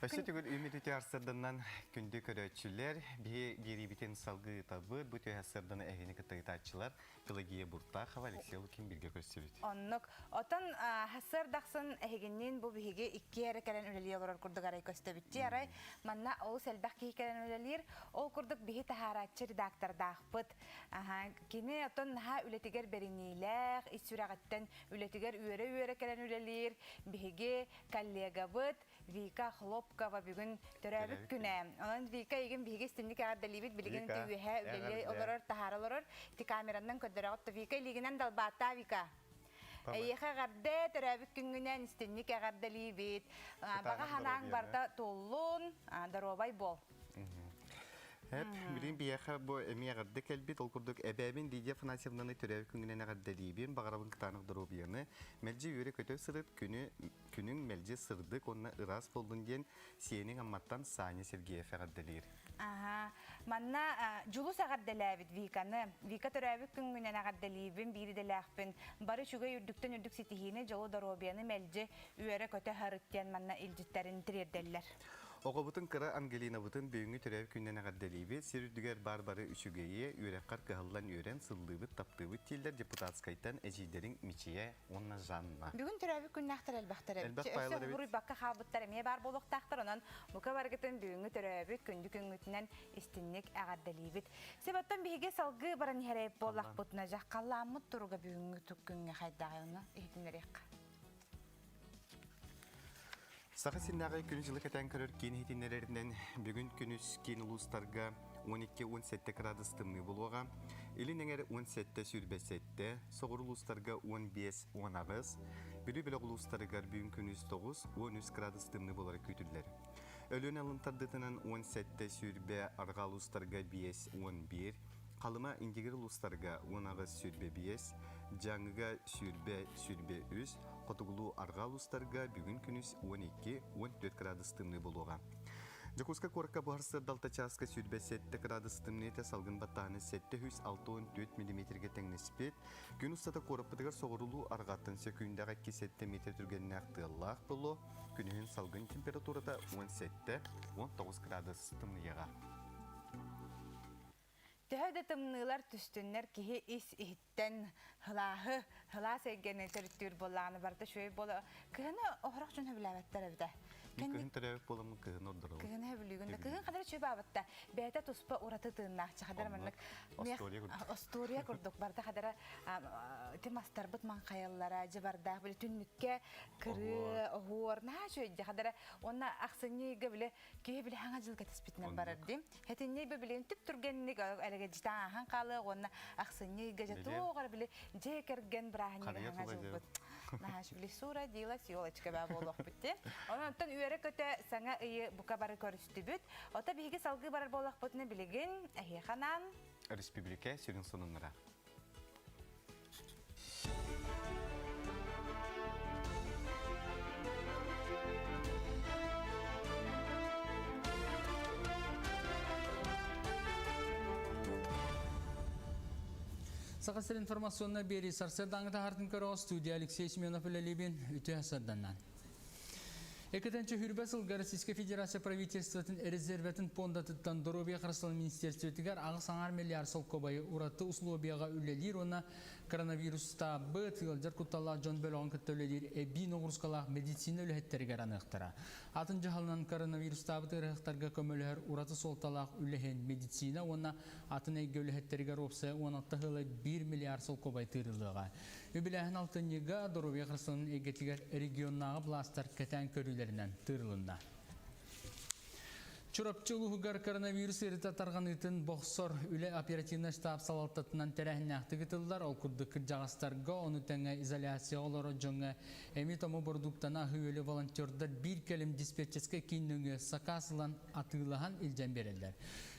Өссө төгүл үүммүт үтүө сарсыарданан күндү көрөөччүлэр, биһи биэриибитин салгыы ыытабыт. Бу үтүө сарсыарданы эһигини кытта ыытааччылар Пелагея Буртахова, Алексей Лукин бииргэ көрсүбүт.
Оннук. Отон сарсыардахсын эһигинниин бу биһиги икки эрэ кэлэн үлэлии олорор курдук арай көстөбүт дии. Арай манна олус элбэх киһи кэлэн үлэлиир. Ол курдук биһи таһаарааччы редактордаахпыт. Кини отон наһаа үлэтигэр бэриниилээх, ис сүрэҕиттэн үлэтигэр үөрэ-үөрэ кэлэн үлэлиир. Биһиги коллегабыт Вика Хлопкова бүгүн төрөөбүт күнэ. Онон Вика игин биһиги истинник эҕэрдэлиибит. Билигин ити үөһэ үлэлии олорор, таһаара олорор. Ити камеранан көрдөрөҕүт. Вика илиигинэн далбааттаа Вика. Эйиэхэ эҕэрдэ, төрөөбүт күҥҥүнэн истинник эҕэрдэлиибит. Баҕа санааҥ барыта туоллун, доруобай буол.
Эп, билигин биһиэхэ бу эмиэ эҕэрдэ кэлбит. Ол курдук эбээбин Лидия Афанасьевнаны төрөөбүт күҥҥүнэн эҕэрдэлиибин. Баҕарабын кытаанах доруобуйаны. Мэлдьи үөрэ-көтө сырыт, күнү күнүҥ мэлдьи сырдык уонна ыраас буоллун диэн сиэниҥ Амматтан Саня Сергеев эҕэрдэлиир.
Аха. Манна Дьулус эҕэрдэлээбит Виканы. Вика төрөөбүт күҥҥүнэн эҕэрдэлиибин, биир идэлээхпин. Бары үчүгэй үрдүктэн үрдүк ситиһиини, дьолу, доруобуйаны мэлдьи үөрэ-көтө сырыт диэн манна илдьиттэрин тириэрдэллэр.
Оҕобутун кыра Ангелинабытын бүгүҥҥү төрөөбүт күнүнэн эҕэрдэлиибит. Сир үрдүгэр баар бары үчүгэйи, үөрэххэр кыһаллан үөрэн, сыллыыбыт, таптыыбыт дииллэр депутатскайтан эдьиийдэриҥ Мичийэ уонна Жанна.
Бүгүн төрөөбүт күннээхтэр элбэхтэр эбит.
Элбэх
Өссө
баайлар эбит.
буруйбакка хаалбыттар эмиэ баар буолуохтаахтар. Онон бука барыгытын бүгүҥҥү төрөөбүт күндү күҥҥүтүнэн истинник эҕэрдэлиибит. Себеттэн биһиги салгыы баран иһэр буоллахпытына, дьэ халлааммыт туруга бүгүҥҥү күҥҥэ хайдаҕай ону иһитиннэриэххэ.
Саха сиринээҕи күнү-дьылы кэтээн көрөр киин иһитиннэрэринэн бүгүн күнүс киин улуустарга 12-17 кыраадыс тымныы буолуоҕа. Илин эҥэр 17-27, соҕуруу улуустарга 15-18, Бүлүү бөлөх улуустарыгар бүгүн күнүс 9-13 кыраадыс тымныы буолара күүтүллэр. Өлүөнэ алын тардыытынан 17-20, арҕаа улуустарга 5-11, Халыма Индигир улуустарга 18-25, Дьааҥыга 20-23, хотугулуу-арҕаа улуустарга бүгүн күнүс 12-14 кыраадыс тымныы буолуоҕа. Дьокуускай куоракка буһар сырдалта чааска 27 кыраадыс тымныыта салгын баттааһына 764 миллиметргэ тэҥнэспит. Күн устата куораппытыгар соҕурулуу арҕааттан сөкүүндэҕэ 2-7 метр түргэннээх тыаллаах буолуо. Күнүһүн салгын температурата 17-19 кыраадыс тымныйыаҕа.
Төһө да тымныылар түстүннэр киһи ис иһиттэн һылааһы, һылаас эйгэни төрүттүүр буоллаҕына барыта үчүгэй буола. Кыһыны оһорох дьон сөбүлээбэттэр эбитэ.
Мин кыһын төрөөбүт буоламмын кыһын ордоробун.
Кыһыны сөбүлүүгүн да. Кыһын ханар үчүгэй баабатта. Бэйэтэ туспа ураты тыыннаах. Хадара маннык
Остуоруйа курдук.
Остуоруйа курдук. Барыта хадара ити мастарбыт маҥхайаллара, дьыбардаах, били түннүккэ кырыы, оһуор, наһаа үчүгэй дьэ хадара. Уонна ахсынньы ыйга били киһи били хаҥа дьыл кэтэспитинэн барар дии. Хэтинньи бы билигин түп түргэнник элэгэдьитэн ааһан хаалыах уонна ахсынньы ыйга дьэ туох эрэ били дьиэ кэргэн бырааһынньыга хаҥа дьылбыт. Наһаа били сура дила съелочка баа буолуохпут дии. Онон оттон үөрэ-көтө саҥа ыйы бука бары көрүстүбүт. Ото биһиги салгыы барар буоллахпытына билигин эһиэхэ анаан
Республика сүрүн сонуннара.
Саха сир информационнай биэрии сарсыардааҥы таһаартын көрөҕө студия Алексей Семенов үлэлиибин үтүө сарданнан. Экэтэнчи хүрбэ сылга Российскай Федерация правительствотын резервэтин пуондатыттан доруобуйа харыстабылын министерствотыгар аҕыс аҥаар миллиард солкуобайы ураты условияҕа үлэлиир уонна коронавирустаабыт ыалдьар кутталлаах дьон бөлөҕүн кытта үлэлиир эбии ноҕуруускалаах медицина үлэһиттэригэр аныахтара. Атын дьаһалынан коронавирустаабыт ыарыһахтарга көмөлөһөр ураты суолталаах үлэһин медицина уонна атын эйгэ үлэһиттэригэр уопсайа 16 сыла 1 миллиард солкуобай тыырыллыаҕа. Үбүлээһин алтынньыга доруобуйа харыстабылын эйгэтигэр регионнааҕы былаастар кэтээн көрүүлэринэн тыырылынна. Чурапчы улууһугар коронавирус ыарыыта тарҕаныытын бохсор үлэ оперативнай штаб салалтатынан тэрээһиннээхтик ыытыллар. Ол курдук кырдьаҕастарга, ону тэҥэ изоляцияҕа олорор дьоҥҥо эми-тому бородууктаны аһыы-үөлү волонтердар биир кэлим диспетчерскэй киин нөҥүө сакаас ылан атыылаһан илдьэн биэрэллэр.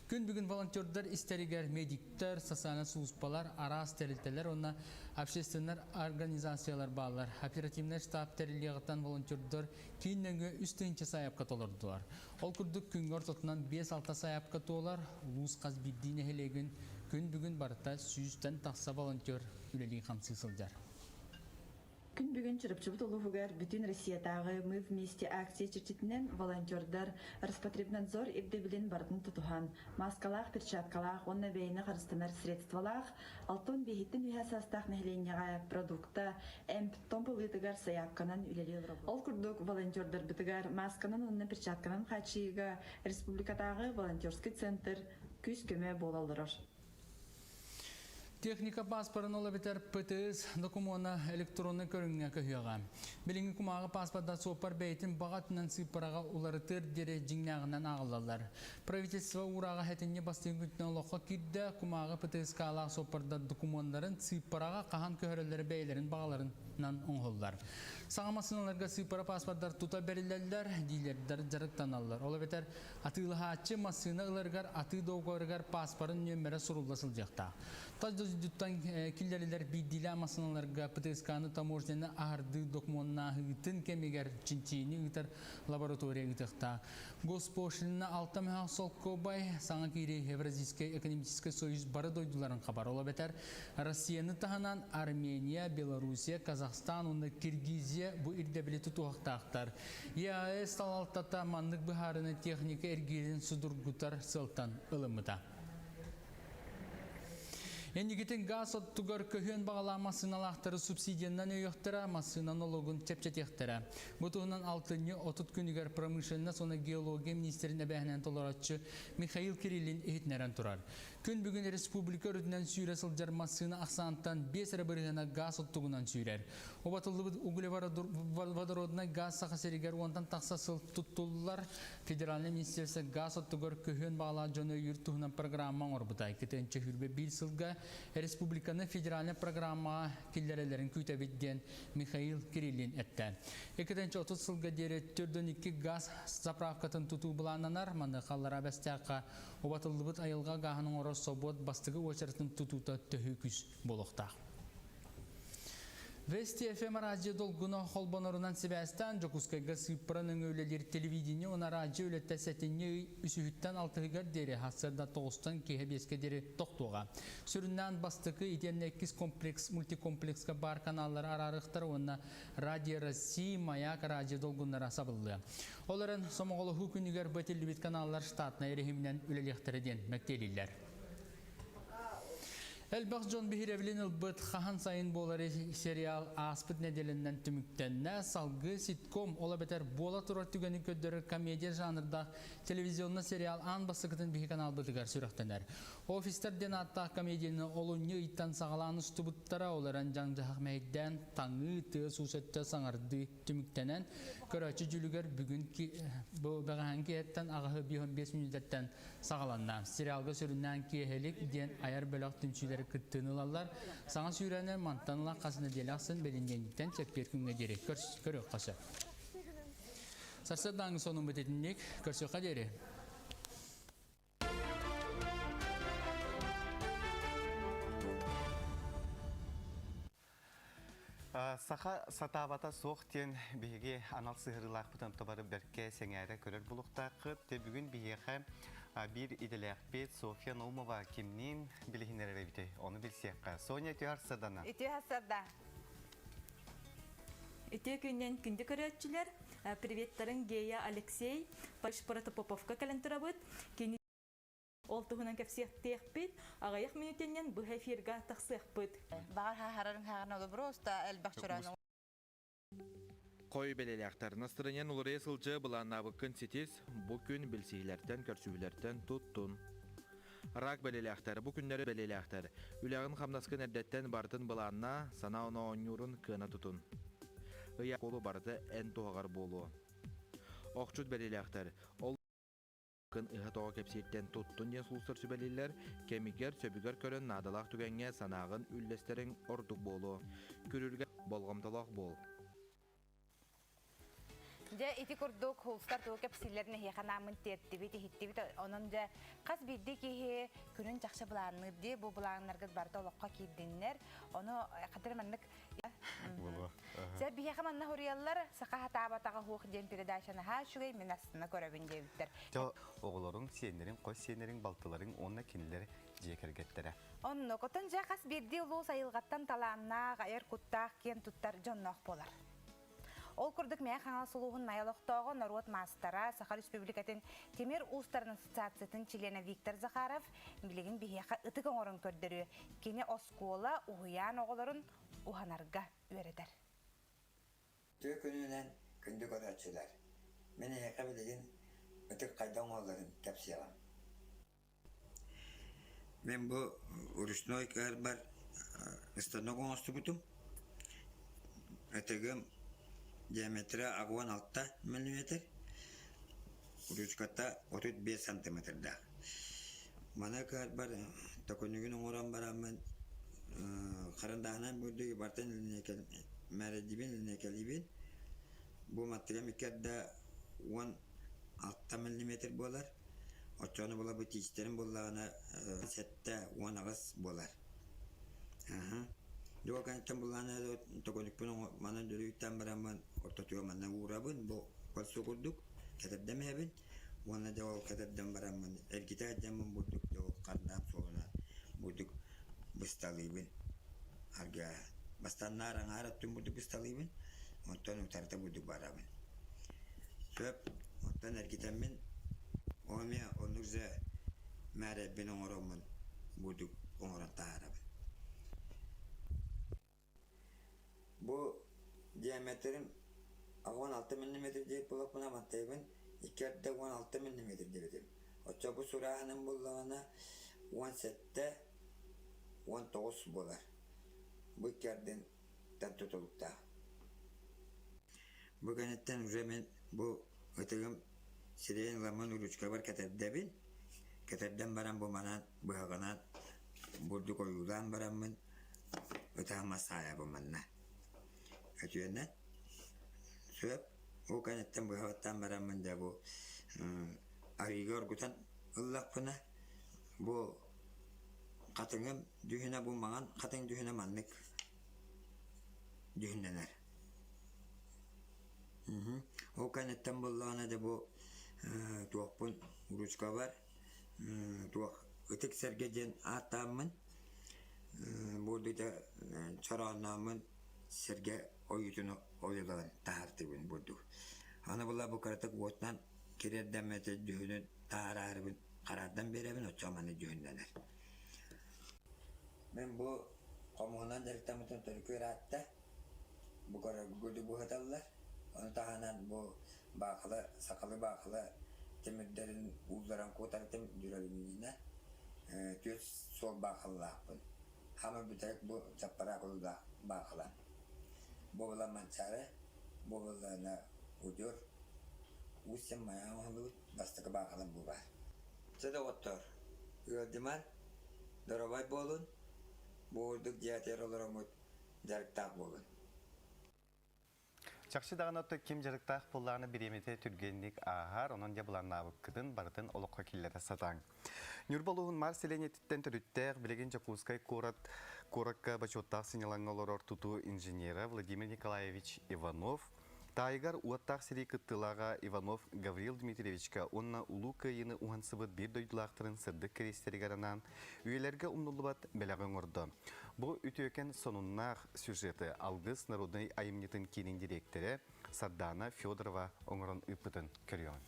Күн бүгүн волонтердар истэригэр медиктэр, социальнай сулууспалар, араас тэрилтэлэр уонна общественнай организациялар бааллар. Оперативнай штаб тэриллиэҕиттэн волонтердар киин нөҥүө 3000 сайаапка толордулар. Ол курдук күҥҥэ ортотунан 5-6 сайаапка туолар. Улуус хас биирдии нэһилиэгин күн бүгүн барыта сүүстэн тахса волонтер үлэлии-хамсыы сылдьар.
Күн бүгүн. бүгүн Чурапчыбыт улууһугар бүтүн Россиятааҕы Мы вместе акция чэрчитинэн волонтердар Роспотребнадзор ирдэбилин барытын тутуһан, мааскалаах, перчаткалаах уонна бэйэни харыстанар средстволаах алтан биэһиттэн үһэ саастаах нэһилиэнньэҕэ продукта, эмп-томп ылыытыгар сайаапканан үлэлии олоробут. Ол курдук волонтердарбытыгар маасканан уонна перчатканан хааччыйыыга республикатааҕы волонтерский центр күүс-көмө буола олорор.
Техника паспорын ол эбэтэр ПТС докумуона электроннай көрүҥҥэ көһүөҕэ. Билиҥҥи кумааҕы паспорда суоппар бэйэтин баҕатынан сыыппараҕа уларытыар диэри дьиҥнээҕинэн ааҕыллаллар. Правительство уурааҕа сэтинньи бастыҥ күнтэн олоххо киирдэ, кумааҕы ПТСК-лаах суоппардар докумуоннарын сыыппараҕа хаһан көһөрөллөрө бэйэлэрин баҕаларынан оҥоһуллар. Саҥа массыыналарга сыыппара паспордар тута бэриллэллэр, дилердэр дьарыктаналлар. Ол эбэтэр Атыылаһааччы массыына ыларыгар атыы договорыгар пааспарын нүөмэрэ сурулла сылдьыахтаах. Тас дойдуттан киллэрилэр биирдиилээх массыыналарга ПТСК-ны таможняны аһардыы докумуоннааһыытын кэмигэр чинчийиини ыытар лаборатория ыытыахтаах. Госпошлина алта мөһөх солкуобай саҥа киирии Евразийскай экономическай союз бары дойдуларын хабар. Ол эбэтэр Россияны таһынан Армения, Белоруссия, Казахстан уонна Киргизия бу ирдэбили тутуһахтаахтар. ЕАЭС салалтата маннык быһаарыны техника эргиирин судургутар сыалтан ылыммыта. Инникитин газ оттугар көһүөн баҕалаах массыыналаахтары субсидиянан өйүөхтэрэ, массыына нологун чэпчэтиэхтэрэ. Бу туһунан алтынньы 30 күнүгэр промышленность уонна геология министрин эбээһинэн толорооччу Михаил Кириллин иһитиннэрэн турар. Күн бүгүн республика үрдүнэн сүүрэ сылдьар массыына ахсаантан 5 эрэ бырыһыана газ оттугунан сүүрэр. Убатыллыбыт углеводороднай газ Саха сиригэр уонтан тахса сыл туттуллар. Федеральнай министерство газ оттугар көһүөн баҕалаах дьону өйүүр туһунан программа оҥорбута. Иккитинчи хүрбэ биир сылга республиканы федеральнай программаҕа киллэрэллэрин күүтэбит диэн Михаил Кириллин эттэ. 2030 сылга диэри 402 газ заправкатын тутуу былааннанар. Маныаха Аллараа Бэстээххэ Убатыллыбыт айылҕа гааһын оҥорор собуот бастакы уочаратын тутуута төһүү күүс буолуохтаах. Вести FM радио долгуна холбонорунан сибээстээн Дьокуускайга сыыппара нөҥүө үлэлиир телевидение уонна радио үлэтэ сэтинньи ый үсүһүттэн алтыһыгар диэри сарсыарда тоҕустан киэһэ биэскэ диэри тохтуоҕа. Сүрүннээн бастакы итиэннэ иккис комплекс мультикомплекска баар каналлары араарыахтара уонна Радио России, Маяк радио долгуннара сабыллыа. Ол эрэн сомоҕолоһуу күнүгэр бу этиллибит каналлар штатнай режиминэн үлэлиэхтэрэ диэн мэктиэлииллэр. Элбэх дьон биһирэбилин ылбыт хаһан сайын буолар сериал ааспыт нэдиэлэннэн түмүктэннэ. Салгыы ситком, ол эбэтэр буола турар түгэни көрдөрөр комедия жанрдаах телевизионный сериал аан бастакытын биһи каналбытыгар сүрэхтэнэр. Офистар диэн ааттаах комедияны олунньу ыйтан саҕалаан устубуттара, ол эрэн дьаҥ-дьаһах мэһэйдээн таҥыы, тыа-суус өттө саҥардыы түмүктэнэн, көрөөччү дьүүлүгэр бүгүн бу бэҕэһээҥҥи киэһэттэн аҕыһы 55 мүнүүтэттэн саҕаланна. Сериалга сүрүннээн киэһэлик диэн айар бөлөх түмсүүлэри кыттыыны ылаллар. Саҥа сүүрээни мантан ыла хас нэдиэлэ ахсын бэлиниэнньиктэн чэппиэр күҥҥэ диэри көрүөххэ сөп. Сарсыардааҥҥы сонуммут итинник. Көрсүөххэ диэри.
Саха сатаабата суох диэн биһиги анал сыһыарыылаахпытын тобары бэркэ сэҥээрэ көрөр булуктааххыт. Те бүгүн биһиэхэ биир идэлээхпит Софья Наумова кимниин билиһиннэрэр эбитий? Ону билсиэххэ. Соня үтүө харсадана.
Үтүө харсада.
Үтүө күннэн күндү көрөөччүлэр. Приветтарын Гея Алексей Протопоповка кэлэн турабыт. Кини Ол туһунан кэпсиэхтиэхпит, аҕыйах мүнүүтэннэн быһа эфирга тахсыахпыт.
Баҕар хаһарарын хаҕына просто элбэх чөрөөн
Хой бэлэлээхтэр настырынньан уларыйа сылдьа былааннаабыккын ситис, бу күн билсиһилэртэн, көрсүһүүлэртэн туттун. Рак бэлэлээхтэр бу күннэри бэлэлээхтэр. Үлэҕин хамнаскын эрдэттэн барытын былааннаа, санаа оно оонньуурун кыана тутун. Ыйа колу барыта эн туһаҕар буолуо. Охчут бэлэлээхтэр ол Кын ыһа-тоҕо кэпсииртэн туттун диэн сулустар сүбэлииллэр, кэмигэр, сөбүгэр көрөн наадалаах түгэҥҥэ санааҕын үллэстэриҥ ордук буолуо. Күрүлгэ болҕомтолоох буол.
Дьэ, ити курдук хулстар тугу кэпсииллэрин эһиэхэ анааммын тиэртибит, иһиттибит. Онон дьэ, хас биирдии киһи күнүн чахчы былаанныыр дии. Бу былааннаргыт барыта олоххо киирдиннэр. Ону хатыр маннык...
Буолуо.
Дьэ, биһиэхэ манна хоруйаллар саха хатаабатаҕа хуох диэн передача наһаа үчүгэй мин астына көрөбүн диэбиттэр.
Дьэ, оҕолоруҥ, сиэннэриҥ, хос сиэннэриҥ, балтыларыҥ уонна кинилэр дьиэ кэргэттэрэ.
Оннук. Отон дьэ хас биирдии улуус айылҕаттан талааннаах, айар куттаах, киэн туттар дьонноох буолар. Ол курдук Мэйэ Хаҥалас улууһун Майа олохтооҕо норуот маастара, Саха Республикатын тимир уустарын ассоциациятын чилиэнэ Виктор Захаров билигин биһиэхэ ытык оҥорон көрдөрүө. Кини оскуола, уһуйаан оҕолорун уһанарга үөрэтэр.
Үтүө күнүнэн күндү көрөөччүлэр! Мин эһиэхэ билигин ытык хайда оҥоһулларын кэпсиэҕим. Мин бу ручной кыһарбар станок оҥостубутум. Ытыгым диаметра 86 миллиметр, ручката 35 сантиметрдаах. Маны кыһарбар төкүнүгүн оҥорон бараммын харандааһынан бурдук бартан мээрэйдибин линейкэлиибин. Бу маттыгам икки 16 миллиметр буолар. Оччону була бу тиистэрим буоллаҕына 78 буолар. Дьуо кэнниттэн буллаҕына төкүнүкпүн манан дөрүйтэн бараммын ортотугар манна уурабын бу кольцо курдук кэтэрдэм иһэбин уонна дьэ ол кэтэрдэн бараммын эргитэ сылдьаммын бурдук дьэ ол хардаам суолунан бурдук бысталыыбын арга бастаан наар аҥаар өттүн бурдук бысталыыбын онтон утарыта бурдук барабын сөп оттон эргитэммин ол эмиэ оннук же мээрэйбин оҥороммун бурдук оҥорон таһаарабын Бу диаметрым 16 миллиметр диэбит буоллахпына мантайбын икки 16 миллиметр диэбитим. Оччо бу сурааһыным буоллаҕына 17 19 буолар. Бу икки ардыттан тутулуктаах. Бу кэнниттэн уже мин бу ытыгым сирэйин ыламмын ручкабар кэтэрдэбин. Кэтэрдэн баран бу манан быһаҕынан бурдук ойуулаан бараммын ытаама саайабын манна. Өтүөннэн сөп. Ол кэнниттэн быһа баттаан бараммын дьэ бу арыыга оргутан ыллахпына бу хатыҥым дьүһүнэ бу маҥан хатыҥ дьүһүнэ маннык дьүһүннэнэр. Ол кэнниттэн буоллаҕына дьэ бу туохпун ручкабар туох Ытык Сэргэ диэн ааттааммын бурдута чорооннооммун сэргэ ойуутун ойуулаан таһаартыыбын бурдук. Аны була бу кыратык уотунан кириэрдэммэти дьүһүнүн таһаараарыбын хараардан биэрэбин оччоҕо маны дьүһүннэнэр. Мин бу хомуһунан дьарыктаммытым төрүкү ыраатта. Бу көрөргү быһыталлар. Ону таһынан бу баахыла, сахалыы баахыла тимирдэрин уулларан куотартым дьүрэлиннинэ түөрт суол баахылалаахпын. Хаама бүтэһик бу чаппараак улуулаах баахыла. Бу була Манчаары, бу буоллаҕына Удьуор, Уус Майа оҥоһуллубут бастакы баахылам бу баар. Чэ доҕоттоор, ыалдьыман, доруобай буолун, бу курдук дьиэтигэр олороммут дьарыктаах буолун.
Чахчы даҕаны оттон ким дьарыктаах буоллаҕына бириэмэтэ түргэнник ааһар, онон дьэ былааннаабыккытын барытын олоххо киллэрэ сатааҥ. Ньурба улууһун Маар сэлиэнньэтиттэн төрүттээх, билигин Дьокуускай куорат куоракка бочуоттаах сынньалаҥҥа олорор тутуу инженера Владимир Николаевич Иванов Таайыгар уоттаах сэрии кыттыылааҕа Иванов Гаврил Дмитриевичка уонна Улуу Кыайыыны уһансыбыт биир дойдулаахтарын сырдык кэриэстэригэр анаан үйэлэргэ умнуллубат бэлэҕи оҥордо. Бу үтүөкэн сонуннаах сюжеты Алгыс народнай айымньытын киинин дириэктэрэ Сардаана Федорова оҥорон ыыппытын көрүөҕүҥ.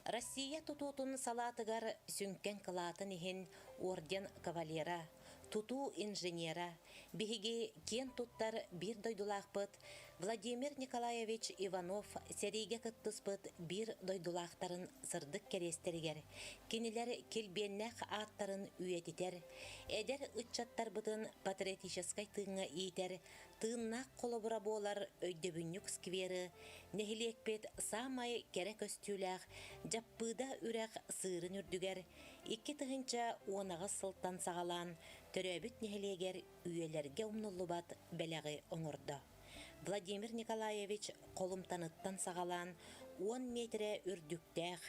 Россия тутуутун салаатыгар сүҥкэн кылаатын иһин орден кавалера, тутуу инженера, биһиги киэн туттар биир дойдулаахпыт Владимир Николаевич Иванов сэриигэ кыттыспыт биир дойдулаахтарын сырдык кэриэстэригэр, кинилэр килбиэннээх ааттарын үйэтитэр, Эдэр ыччаттарбытын патриотическай тыыҥҥа иитэр, тыыннаах холобура буолар өйдөбүнньүк скверы нэһилиэкпит саамай кэрэ көстүүлээх Дьаппыыда үрэх сыырын үрдүгэр 2018 сылтан саҕалаан төрөөбүт нэһилиэгэр үйэлэргэ умнуллубат бэлэҕи оҥордо. Владимир Николаевич холумтаныттан саҕалаан 10 миэтэрэ үрдүктээх,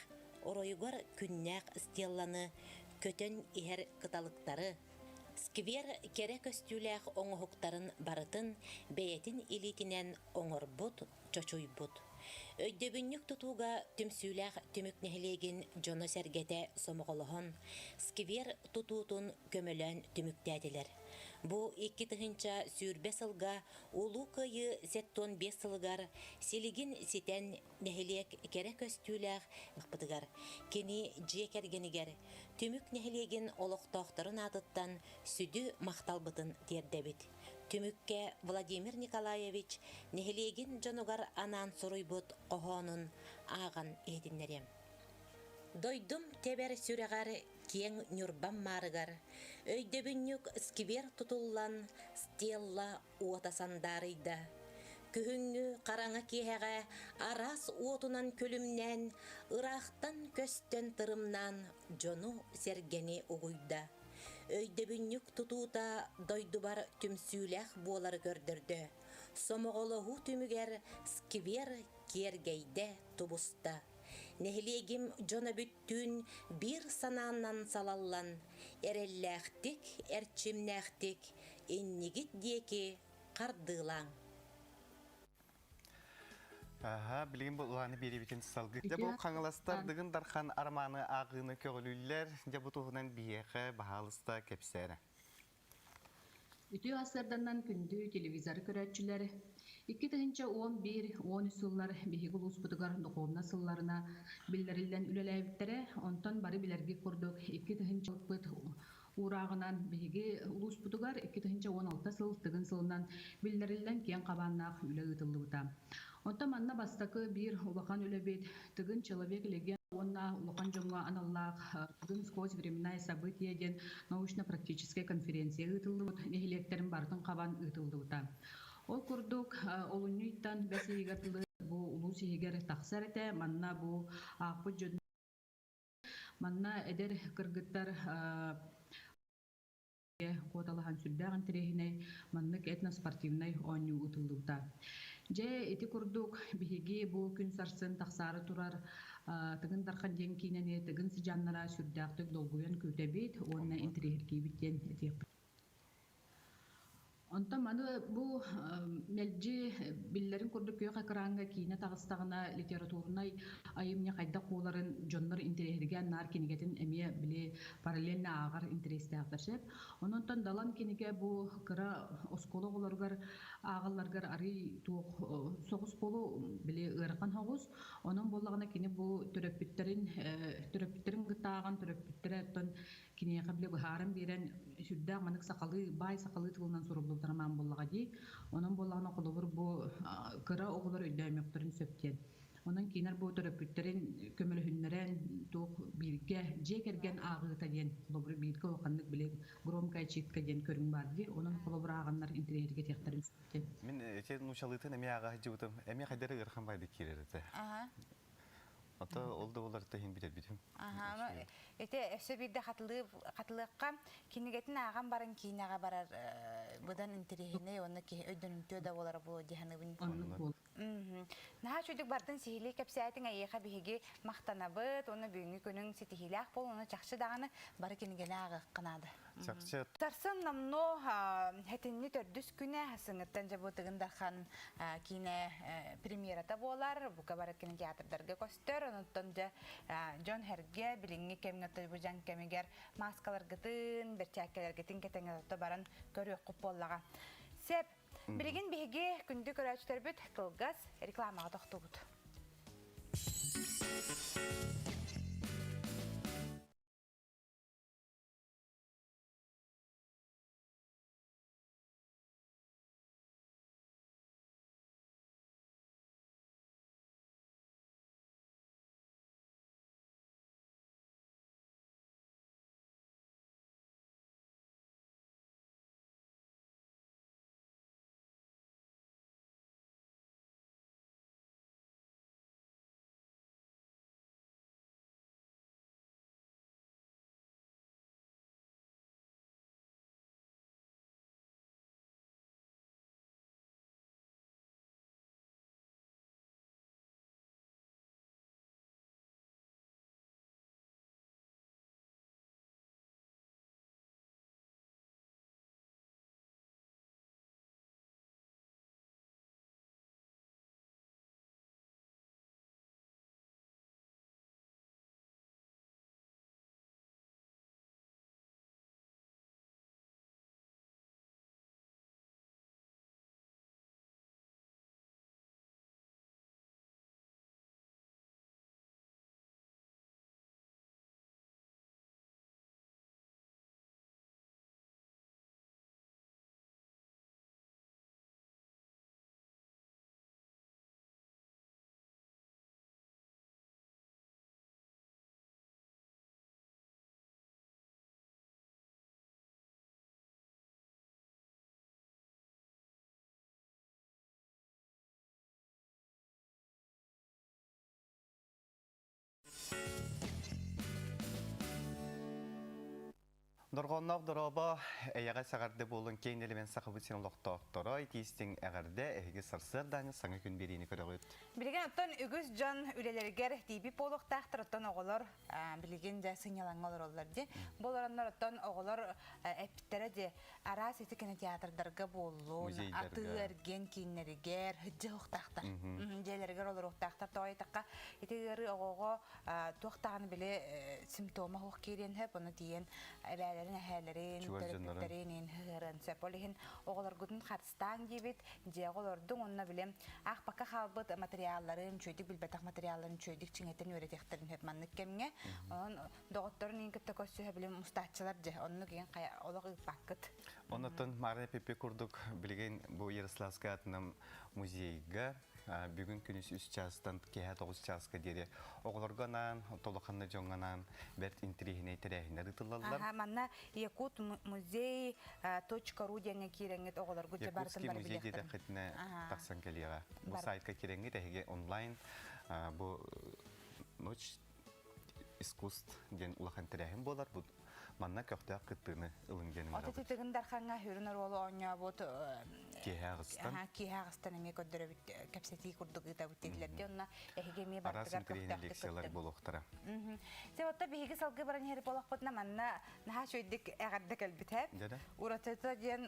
оройугар күннээх стелланы, көтөн иһэр кыталыктары, сквер кэрэ көстүүлээх оҥоһуктарын барытын бэйэтин илиитинэн оҥорбут, чочуйбут. Өйдөбүнньүк тутууга түмсүүлээх Түмүк нэһилиэгин дьоно-сэргэтэ сомоҕолоһон, сквер тутуутун көмөлөөн түмүктээтилэр. Бу 2020 сылга Улуу Кыайыы 75 сылыгар силигин ситэн нэһилиэк кэрэ көстүүлээх быһыытыгар кини дьиэ кэргэнигэр Түмүк нэһилиэгин олохтоохторун аатыттан сүдү махталбытын тиэрдэбит. Түмүккэ Владимир Николаевич нэһилиэгин дьонугар анаан суруйбут хоһоонун ааҕан иһитиннэриэм. Дойдум тэбэр сүрэҕэр киэҥ Ньурбам маарыгар өйдөбүнньүк сквер тутуллан стелла уота сандаарыйда. Күһүҥҥү хараҥа киэһэҕэ араас уотунан күлүмнээн, ыраахтан көстөн тырымнаан дьону-сэргэни угуйда. Өйдөбүнньүк тутуута дойдубар түмсүүлээх буолары көрдөрдө. Сомоҕолоһуу түмүгэр сквер киэргэйдэ, тубуста. Нэһилиэгим дьоно бүттүүн биир санаанан салаллан, эрэллээхтик, эрчимнээхтик иннигит диэки хардыылааҥ.
Аха, билигин бу улааны биэриибитин салгыы. Дьэ бу Хаҥаластар Дыгын Дархан арамааны ааҕыыны көҕүлүүллэр. Дьэ бу туһунан биһиэхэ баһаалыста кэпсээрэ.
Үтүө сарсыарданан күндү телевизоры көрөөччүлэр, 2011-13 сыллар биһиги улууспутугар духовно сылларына биллэриллэн үлэлээбиттэрэ. Онтон бары билэргит курдук 2000 ылбыт уурааҕынан биһиги улууспутугар 2016 сыл Тыгын сылынан биллэриллэн киэҥ хабааннаах үлэ ыытыллыбыта. Онтон манна бастакы биир улахан үлэбит Тыгын человек легенда уонна улахан дьоҥҥо аналлаах Тыгын сквозь времена и события диэн научно-практическай конференция ыытыллыбыт нэһилиэктэрин барытын хабан ыытыллыбыта. Ол курдук, олунньу ыйтан бэс ыйыгар дылы бу улуус иһигэр тахсар этэ. Манна бу аахпыт дьон манна эдэр кыргыттар куоталаһан сүрдээх интэриэһинэй маннык этноспортивнай оонньуу ыытыллыбыта. Дьэ, ити курдук биһиги бу күн сарсын тахсаары турар Тыгын Дархан диэн киинэни Тыгын сыдьааннара сүрдээхтик долгуйан күүтэбит уонна интэриэһиргиибит диэн этиэхпит. Онтон маны бу мэлдьи биллэрин курдук күөх экраҥҥа киинэ таҕыстаҕына литературнай айымньы хайдах буоларын дьоннор интэриэһиргээн наар кинигэтин эмиэ били параллельно ааҕар интэриэстээхтэр сөп. Онон Далан кинигэ бу кыра оскуола оҕолоругар ааҕалларыгар арый туох соҕус буолу били ыарахан соҕус. Онон буоллаҕына кини бу төрөппүттэрин төрөппүттэрин кытта ааҕан төрөппүттэрэ оттон киниэхэ бile быһааран биэрэн сүрдээх манык сахалыы баай сахалыы тылынан суруллубут роман буоллаҕа дии. Онон буоллаҕына холобур бу кыра оҕолор өйдөөмүөхтэрин сөп диэн. Онон кинилэр бу төрөппүттэрин көмөлөһүннэрэн туох бииргэ дьиэ кэргэн ааҕыыта диэн холобур бииргэ улаханнык били громкая читка диэн көрүҥ баар дии. Онон холобур ааҕаннар интэриэһиргэтиэхтэрин сөп диэн.
Мин эти нуучалыытын эмиэ ааҕа сылдьыбытым. Эмиэ хайдары ыарахан байды киирэр этэ. Ото ол да болар иһин бүтэрбитим.
Аха, ити өссө биирдэ хатылыахха кинигэтин ааҕан баран киинэҕэ барар быдан интэриэһинэй уонна киһи өйдөнүмтүө да буолара буолуо дии саныыбын. Наһаа үчүгдүк бардын сиһилии кэпсээтиҥ эйиэхэ биһиги махтанабыт уонна бүгүҥҥү күнүҥ ситиһиилээх буол уонна чахчы даҕаны бары кинигэни ааҕыахха наада.
Чахчы.
Сарсын номнуо хэтинни төрдүс күнэ сыҥыттан дьэ бу Тыгын Дархан киинэ премьерата буолар. Бука бары кинотеатрдарга көстөр. Онтон дьэ дьон сэргэ билиҥҥи кэмҥэ бу дьаҥ кэмигэр мааскаларгытын, бэрчээккэлэргитин кэтэҥэ баран көрүөххүт буоллаҕа. Сеп, билигин биһиги күндү көрөөччүлэрбит кылгас рекламаҕа тохтуубут.
Дорҕоонноох дорообо, эйэҕэс эҕэрдэ буолун киэҥ нэлэмэн Сахабыт сирин олохтоохторо, итиистиҥ эҕэрдэ, эһиги сарсыардааны саҥа күн биэриини көрөҕүт.
Билигин оттон үгүс дьон үлэлэригэр тиийбит буолуохтаахтар, оттон оҕолор билигин дьэ сынньалаҥҥа олороллор дии. Бу олороннор оттон оҕолор эппиттэрэ дии, араас ити кинотеатрдарга буоллун, атыы-эргиэн кииннэригэр сылдьа уохтаахтар. Дьиэлэригэр олоруохтаахтар. Тоҕо диэтэххэ, ити ыарыы оҕоҕо туох даҕаны били симптома суох киириэн сөп, ону тиийэн эбээлэрин, эһээлэрин, төрөппүттэрин иин ыһыарыан сөп. Ол иһин оҕолоргутун харыстааҥ диибит, дьиэҕэ олордуҥ уонна били аахпакка хаалбыт материалларын, үчүгэйдик билбэтэх материалларын үчүгэйдик чиҥэтэн үөрэтиэхтэрин сөп маннык кэмҥэ. Онон доҕотторун иин кытта көрсүһэ билим мустааччылар дьэ, оннук иин хайа олох ыыппаккыт.
Оннуттан Мария Пепе курдук билигин бу Ярославскай атынан музейга бүгүн күнүс үс чаастан киэһэ тоҕус чааска диэри оҕолорго анаан, толоханна дьоҥҥо анаан бэрт интэриэһинэй тэрээһиннэр ыытыллаллар.
Аха, манна Якут музей .ру диэҥҥэ киирэҥҥит оҕолоргут дьэ барытын
Якутский
бары
музей
билиэхтэрин.
диэтэххитинэ тахсан кэлиэҕэ. Бу сайтка киирэҥҥит эһиги онлайн бу ночь искусств диэн улахан тэрээһин буолар. Бу манна көхтөөх кыттыыны ылыҥ диэн
От ити
ыҥырабыт.
Тыгын Дархаҥҥа сүрүн оруолу оонньообут
Киэһэ аҕыстан.
Киэһэ аҕыстан эмиэ көрдөрөбүт кэпсэтии курдук ыытабыт диэтилэр дии. Онно эһиги эмиэ
Араас
барытыгар
интэриэһинэй
көхтөөхтүк
лекциялар
кыттыҥ.
буолуохтара.
Сэ отто биһиги салгыы баран иһэр буоллахпытына манна наһаа үчүгэйдик эҕэрдэ кэлбит һэ.
Дьэ
Уратыта диэн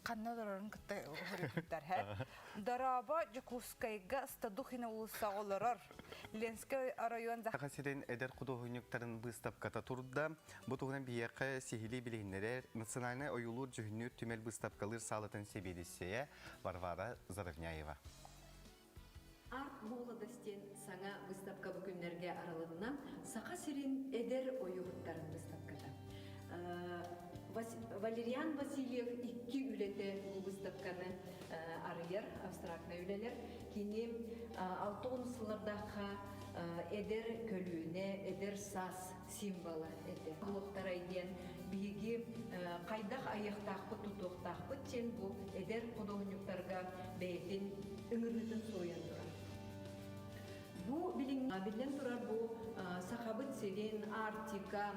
ханна олорорун кытта уһуруйбуттар һэ. Дорообо Дьокуускайга Стадухина уулуссаҕа олорор Ленскэй оройуон
Саха сирин эдэр худуоһунньуктарын быыстапката турда. Бу туһунан биһиэхэ сиһилии билиһиннэрэр Национальнай ойуулуур-дьүһүннүүр түмэл быыстапкалыыр саалатын сэбиэдиссэйэ Варвара Заровняева.
Арт молодость диэн саҥа быыстапка бу күннэргэ арылынна. Саха сирин эдэр ойууһуттарын быыстапката. Валериан Васильев икки үлэтэ бу быыстапканы арыйар абстрактнай үлэлэр. Кини 60 сыллардаахха эдэр көлүөнэ, эдэр саас символа этэ. Булуохтарай диэн биһиги хайдах айыахтаахпыт, тутуохтаахпыт диэн бу эдэр худуоһунньуктарга бэйэтин ыҥырыытын суруйан турар. Бу биллэн турар бу Сахабыт сирин, Арктика,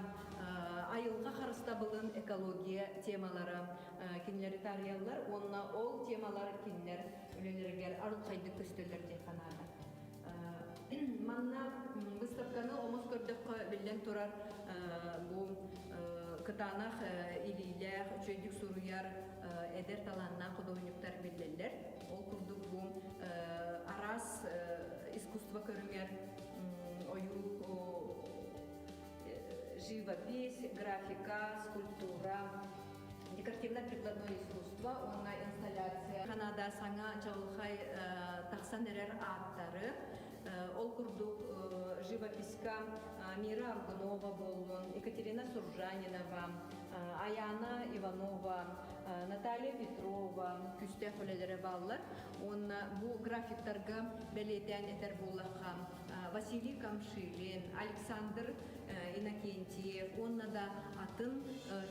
айылҕа харыстабылын, экология темалара кинилэри таарыйаллар уонна ол темалар кинилэр үлэлэригэр арылхайдык көстөллөр диэххэ наада. Манна выставканы омос көрдөххө биллэн турар бу кытаанах илиилээх, үчүгэйдик суруйар эдэр талааннаах худуоһунньуктар биллэллэр. Ол курдук бу араас искусство көрүҥэр ойуу живопись, графика, скульптура, декоративно-прикладное искусство уонна инсталляция. Канада саҥа чаҕылхай тахсан эрэр ааттары, ол курдук живописька Мира Аргунова буоллун, Екатерина Суржанинова, Аяна Иванова, Наталья Петрова күүстээх үлэлэрэ бааллар. Уонна бу графиктарга бэлиэтээн этэр буоллахха, Василий Камшилин, Александр Иннокентьев уонна да атын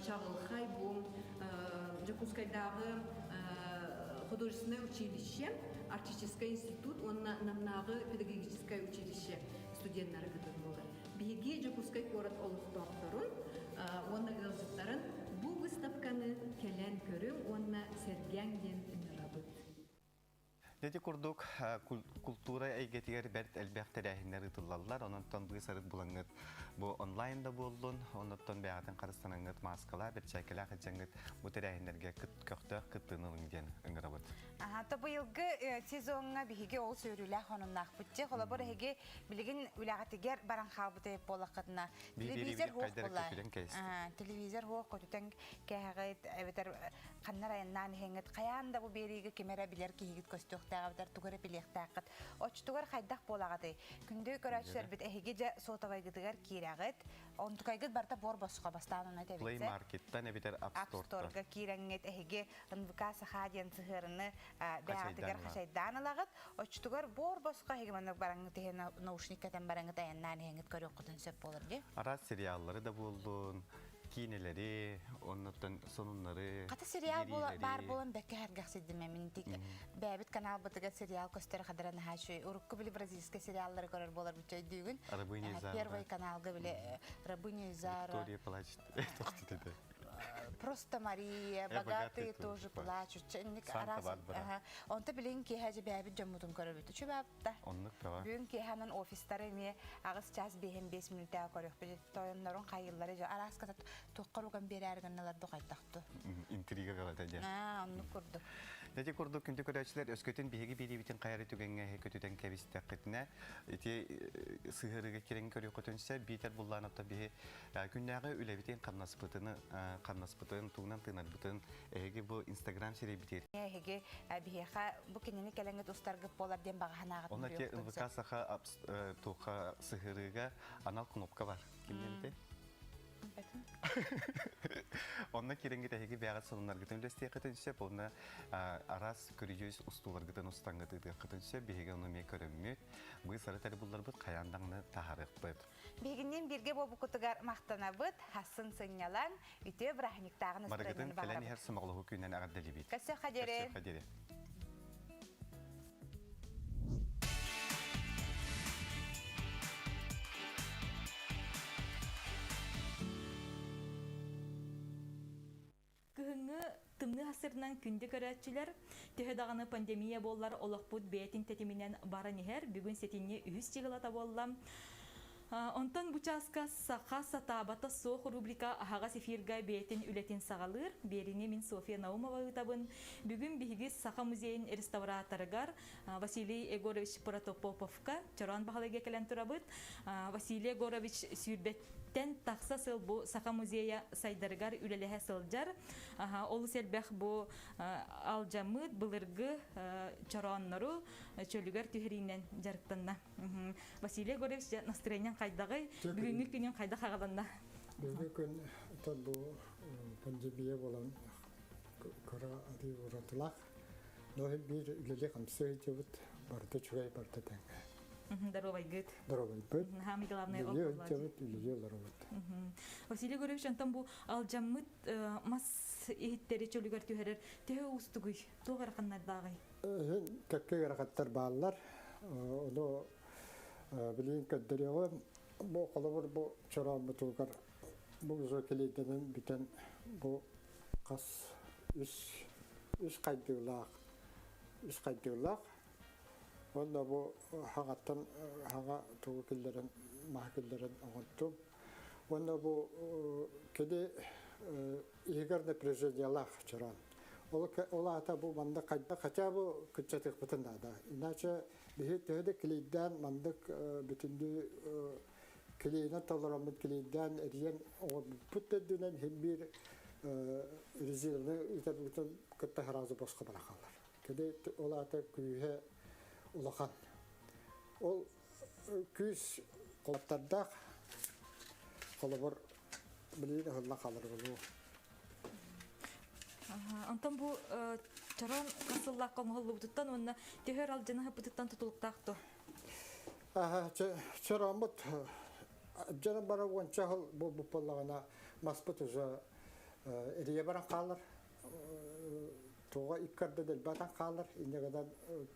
чаҕылхай бу Дьокуускайдааҕы художественнай училище, Арктическай институт уонна Намнааҕы педагогическай училище студеннара кытыннылар. Биһиги Дьокуускай куорат олохтоохторун уонна ыалдьыттарын бу выставканы кэлэн көрүҥ уонна сэргээҥ диэн ыҥырабыт.
Ити курдук култуура эйгэтигэр бэрт элбэх тэрээһиннэр ыытыллаллар. Онон быыс-арыт булаҥҥыт бу онлайн да буоллун, оннуттан бэйэҕитин харыстанаҥҥыт мааскалаах, бэрчээккэлээх илдьэҥҥит бу тэрээһиннэргэ көхтөөх кыттыыны ылыҥ диэн ыҥырабыт.
Аха, то быйылгы сезоҥҥа биһиги ол сүөрүүлээх онуннаахпыт. Дьэ, холобур, эһиги билигин үлэҕитигэр баран хаалбыт эбит буоллаххытына, телевизор хуох буолла. Телевизор хуох көтүтэн кээһэҕит эбэтэр ханна эрэ айаннаан иһэҥҥит хайаан да бу биэриигэ ким эрэ билэр киһигит көстүөхтээх эбэтэр тугу эрэ билиэхтээххит. Оччотугар хайдах буолаҕытый? Күндү көрөөччүлэрбит эһиги дьэ суотабайгытыгар киирэҕит. Онтукайгыт барыта буор босхо бастаан ону этэбит.
Play Market-тан эбэтэр App
App Store-га киирэҥҥит эһиги НВК Саха диэн сыһыарыны бэйэҕитигэр хачайдаан ылаҕыт. Оччотугар буор босхо эһиги маннык бараҥҥыт иһин наушник кэтэн бараҥҥыт айаннаан иһэҥҥит көрүөххүтүн сөп буолар дии.
Араас сериаллары да буоллун, киинэлэри, оннуттан сонуннары,
Хата сериал баар буолан бэккэ сэргэхсийдим мин бэйэбит каналбытыгар сериал көстөр хадара наһаа үчүгэй. Урукку били бразильскай сериаллары көрөр буолар бучча өйдүүгүн.
Рабыня Изаура.
Первый каналга били Рабыня Изаура.
Виктория плачет. Тохтут этэ.
Пожалуйста, Мария, богатые тоже плачут. Инник
Санта Барбара.
Онто билин киэһэ дьэбээбит дьоммутун көрөбүт. Үчүбэпта.
Оннук бөҕө.
Бүгүн киэһэнэн офистары эмиэ аҕыс час биэһин биэс мүнүүтэ көрүөхпүт. Тойоннорун хайыллары дьэ арааската туохха руган биэрээри гынналар ду хайдахту.
Интрига бөҕөтө дьэ.
Аа, оннук курдук.
Ити курдук күндү көрөөччүлэр өскөтүн биһиги биэриибитин хайары түгэҥҥэ көтүтэн кэбистэххитинэ ити сыһыарыыга киирэн көрүөххүтүн сөп биитэр буллаан оттон биһи күннээҕи үлэбитин хамнаспытын хамнаспытын тугунан тыынарбытын эһиги бу инстаграм сирэйбитигэр
Эһиги биһиэхэ бу кинини кэлэҥҥит устаргыт буолар диэн баҕа санааҕытын
Онно те НВК саха туха сыһыарыыга анал кнопка бар. Ким диэмтэй? Онно киирэҥҥит эһиги бэйэҕит сонуннаргытын үлэстиэххитин сөп, онно араас көрүдьүөс устууларгытын устаҥҥыт ыытыаххытын сөп. Биһиги ону эмиэ көрөммүт, быыс арыт эрэ булларбыт хайаан даҕаны таһаарыахпыт.
Биһигинниин бииргэ буолбуккутугар махтанабыт, хассын сынньалаҥ, үтүө бырааһынньыктааҕы
Барыгытын
настроениены
кэлэн
баҕарабыт.
иһэр сомоҕолоһуу күнүнэн эҕэрдэлиибит.
Көрсүөххэ диэри.
Көрсүөххэ диэри.
Кыһыҥҥы тымныы сырынан күндү көрөөччүлэр, төһө даҕаны пандемия буоллар олохпут бэйэтин тэтиминэн баран иһэр. Бүгүн сэтинньи үһүс чыгылата буолла. Онтон бу чааска «Саха сатаабата суох» рубрика аһаҕас эфирга бэйэтин үлэтин саҕалыыр. Биэриини мин Софья Наумова ыытабын. Бүгүн биһиги Саха музейын реставраторыгар Василий Егорович Протопоповка Чороон баһылыга кэлэн турабыт. Василий Егорович сүүрбэттэн тахса сыл бу Саха музейа сайдарыгар үлэлэһэ сылдьар. Олус элбэх бу алдьаммыт былыргы чорооннору чөлүгэр түһэриинэн дьарыктанна. Василий Егорович, настроениең хайдаҕый? Бүгүҥҥү күнүҥ хайдах аҕаланна?
Бүгүҥҥү күн оттон бу пандемия буолан кыра арыы уратылаах. Но биир үлэлии хамсыы сылдьыбыт, барыта үчүгэй, барыта тэҥҥэ.
Здоровайгыт.
Здоровайбыт.
Самый главный
Үлэлии сылдьабыт, үлэлии олоробут.
Василий Егорович, онтон бу алдьаммыт мас иһиттэри чөлүгэр түһэрэр төһө уустугуй? Туох ыараханнардааҕый?
Кэккэ ыарахаттар бааллар. Ону билигин көрдөрүөҕүм. Бу холобур бу чорооммутугар бу уже килийдэнэн бүтэн бу хас үс үс хайдыылаах үс хайдыылаах уонна бу хаҥаттан хаҥа тугу киллэрэн маһы киллэрэн оҥордум. Уонна бу кини иһигэр напряжениелаах чороон. Ол, ол аата бу манна хайда хотя бы кыччатыахпытын наада. Иначе биһи төһө да клейдээн маннык бүтүннүү клейинэн толороммут клейдээн эрийэн оҥорбуппут төрдүнэн иһин биир резинаны ыытарбытын кытта сразу босхо бырахаллар. Кини ол аата күүһэ улахан. Ол күүс холоттардаах холобур билигин ыһыллан хаалар буолуо.
Онтон бу чорон хас сыллаахха оҥоһуллубутуттан уонна төһө алдьана сыппытыттан тутулуктаах дуо?
Чорооммут дьоно бара уонча сыл буолбут буоллаҕына маспыт уже эрийэ баран хаалар. Туоҕа икки арда дэлбэ хаалар. Инньэ гынан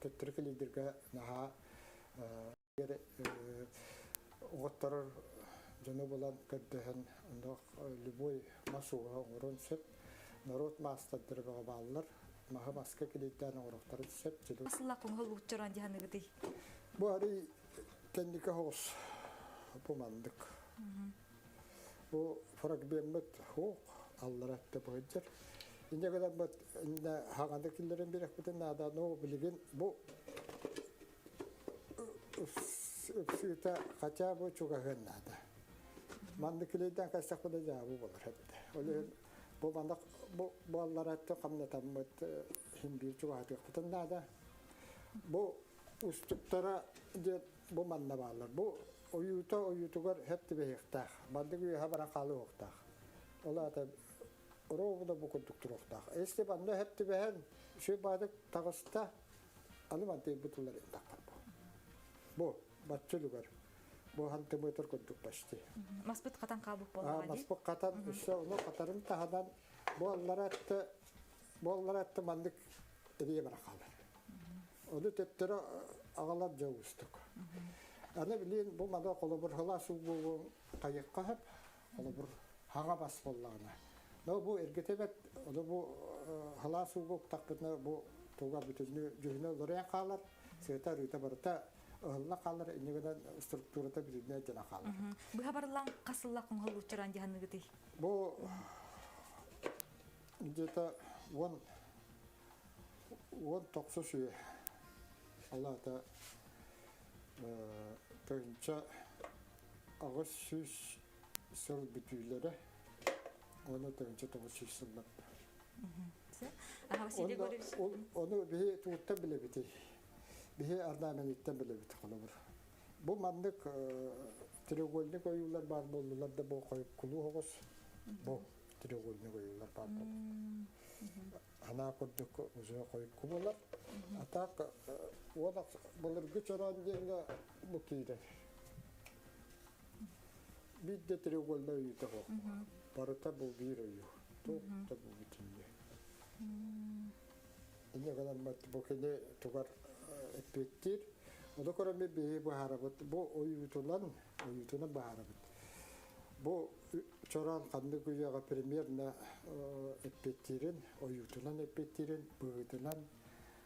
төттөрү кэлиидиргэ наһаа оҕотторор дьону булан көрдөһөн онно любой мас ууһа оҥоруон сөп. Норуот маастардара бөҕө бааллар. Маһы маска килийдээн оҥоруохтарын сөп.
Сыллаах оҥоһуллубут чороон дьаһаныгытый?
Бу арый кэнники соҕус бу маннык. Бу фрагмеммыт хуох аллара өттө быһыдьар. Инньэ гынан иннэ хаҥаны киллэрэн биэрэхпитин наада. Но билигин бу ыпсыыта хотя бы чугаһыан наада. Маннык килийдээн кэлсэхпинэ дьаабы буолар эбит. Ол иһин бу маннык бу буоллара өттө хамнатаммыт иһин биир чугаһатыахпытын наада. Бу устуктара диэн бу манна бааллар. Бу ойуута ойуутугар хөп түбэһиэхтээх. Маннык үөһэ баран хаалыахтаах. Ол аата ровно бу курдук туруохтаах. Если манна хөп түбэһэн үчүгэй баадык таҕыста, аны мантыйбыт тыллар таххар бу. Бу бачча үлүгэр. Бу сантиметр курдук почти.
Маспыт хатан хаалбыт буоллаҕа дии.
Маспыт хатан, өссө ону хатарын таһынан бу аллара өттө бу аллара өттө маннык эрийэ бара хаалар. Ону төттөрү аҕалар дьэ уустук. Аны билин бу маны холобур хылаас уу буолуон хайыкка хөп, холобур хаҥа бас буоллаҕына. Но бу эргэтебет, ону бу халаас ууга уктахпытына бу туга бүтүннүү дьүһүнэ уларыйан хаалар, сыата арыыта барыта ыһылла хаалар, иннигинэн структурата бүтүннүү дьана хаалар.
Быһа барыллаан хас сыллаах оҥоһуллубут чороон дии
Бу где-то 19 үйэ. Алата 1800 сыл бүтүүлэрэ, оны 1900 сыллар. Ону биһи тугуттан билэбитий? Биһи орнаментиттан билэбит холобур. Бу маннык треугольник ойуулар баар буоллулар да бу хойуккулуу оҕус бу треугольник ойуулар баар буоллулар. Анаа курдук уже хойукку буолар. А так уона былыргы чороон диэҥҥэ бу киирэр. Биир треугольный ойуута суох. Барыта бу биир ойуу. Туох да бу бүтүннүү. Инньэ гынан бу кини тугар эппиэттиир. Ону көрөн биһи быһаарабыт. Бу ойуутунан, ойуутунан быһаарабыт. Бу чороон ханнык үйэҕэ примерно эппиэттиирин, ойуутунан эппиэттиирин, быһыытынан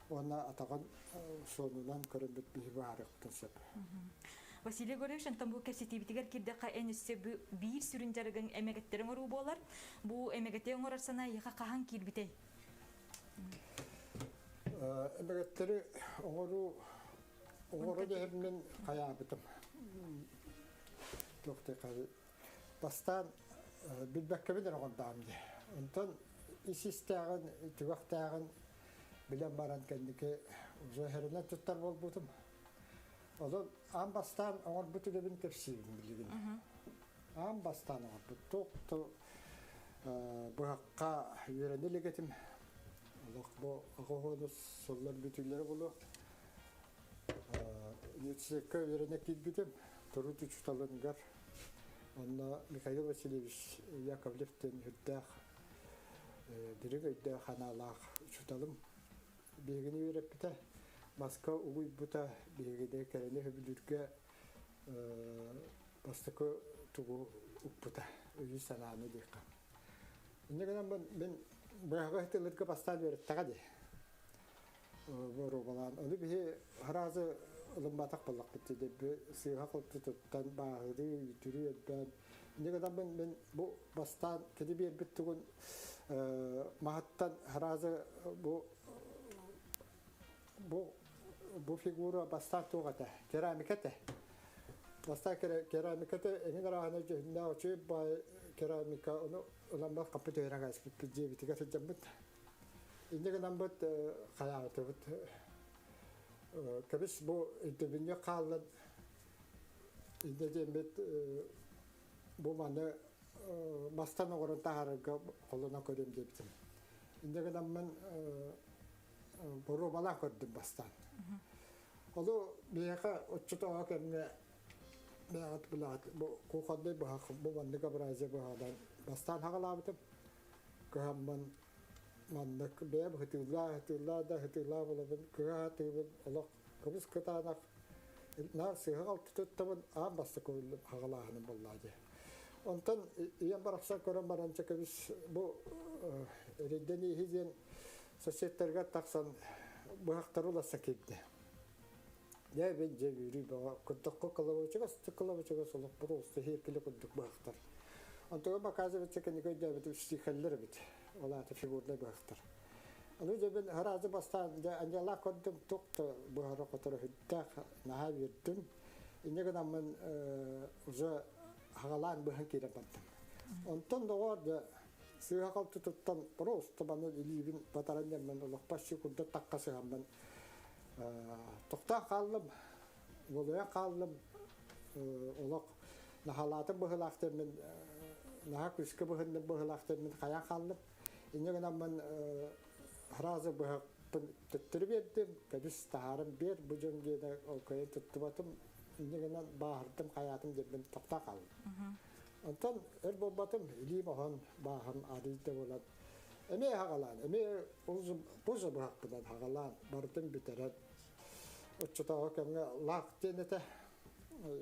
уонна атаҕын суонунан көрөн биһи быһаарыахпытын сөп.
Василий Егорович, онтон бу кэпсэтиибитигэр киирдэххэ эн өссө биир сүрүн дьарыгыҥ эмэгэттэри оҥоруу буолар. Бу эмэгэти оҥорор санаа эйиэхэ хаһан киирбитэй?
Эмэгэттэри оҥоруу оҥоро дэһэммин хайаабытым. Туох бастаан билбэккэбин эрэ оҥордоҕум дии. Онтон ис истээҕин, түгэхтээҕин билэн баран кэнники уже хэринэн туттар буолбутум. Онон аан бастаан оҥорбут үлэбин кэпсиибин билигин. Аан бастаан оҥорбут туох быһахха үөрэнэ илик. Олох бу аҕыс сыллар бүтүүлэрэ буолуо. Университекка үөрэнэ киирбитим. Турут учууталыгар онно Михаил Васильевич Яковлевтен үрдээх дириҥ өйдөөх ханаалаах учууталым биһигини үөрэппитэ. Маска угуйбута биһигини кэрэни хөбүлүүргэ бастакы тугу укпута өйү санааны диэххэ. Инньэ гынан мин быһаҕы тылырга бастаан үөрэттэҕэ дии. Боруобалаан. Ону биһи харазы ылымматах буоллахпыт дии. Сыыһа холту туттан бааһырыы, үтүрүү элбээн. Инньэ гынан мин бу бастаан кини биэрбит тугун маһаттан харазы бу бу бу фигура бастаан туох этэ? Керамика этэ. Бастаан керамика этэ, эҥин арааһына дьүһүннээх үчүгэй баай керамика, ону ыламмат хаппыт өйрөн кээспиппит дьиэбитигэр сылдьаммыт. Инньэ гынаммыт хайаабытыбыт кэбис бу өйдөбүнньүк хааллын инньэ диэммит бу маны мастан оҥорон таһаарарга холонон көрүөм диэбитим. Инньэ гынаммын боруобалаан көрдүм бастаан. Олу биһиэхэ оччотооҕу кэмҥэ бэйэҕит билэҕит бу кухоннай быһах бу маннык абразия быһаҕынан бастаан хаҕалаабытым. Кыһаммын маннык бэйэм ытыылаа ытыылаа да ытыылаа буолабын кыһа сатыыбын олох кыбыс кытаанах наар сыыһа алты туттабын аан бастакы хаҕалааһыным буоллаа дии. Онтон ийэм барахсан көрөн баран чэ кэбис бу эрэйдэнииһи диэн соседтарыгар тахсан быһахтары уларса киирдэ. Дьэ бин дьэ үөрүү бөҕө курдукку кылабычыгас кылабычыгас олох просто хиэркили курдук быһахтар. Онтуга показывается кини өйдөөбүтүм стихэллэр эбит. Ол аата фигурнай быһахтар. Ону дьэ бин харазы бастаан дьэ аньалаах көрдүм туох да быһара хоторо сүрдээх наһаа үөрдүм. Инньэ гынаммын уже хаҕалаан быһан киирэн бардым. Онтон доҕоор дьэ сыыһа халты туттан просто маны илиибин батаран диэммин олох почти курдат такка сыһаммын тохтоон хааллым, болуйан хааллым, олох наһаалаатым быһыылаах диэммин наһаа күүскэ быһынным быһыылаах диэммин хайаан хааллым. Инньэ гынаммын сразу быһахпын төттөрү биэрдим, кэбис таһааран биэр бу дьон диэнэ ол кыайан туттубатым, инньэ гынан бааһырдым, хайаатым диэммин тохтоон хааллым. Онтон өр буолбатым, илиим оһон, бааһым арыый да буолан эмиэ хаҕалаан, эмиэ бу быһахпынан хаҕалаан барытын бүтэрэн оччотооҕу кэмҥэ лаах диэн этэ.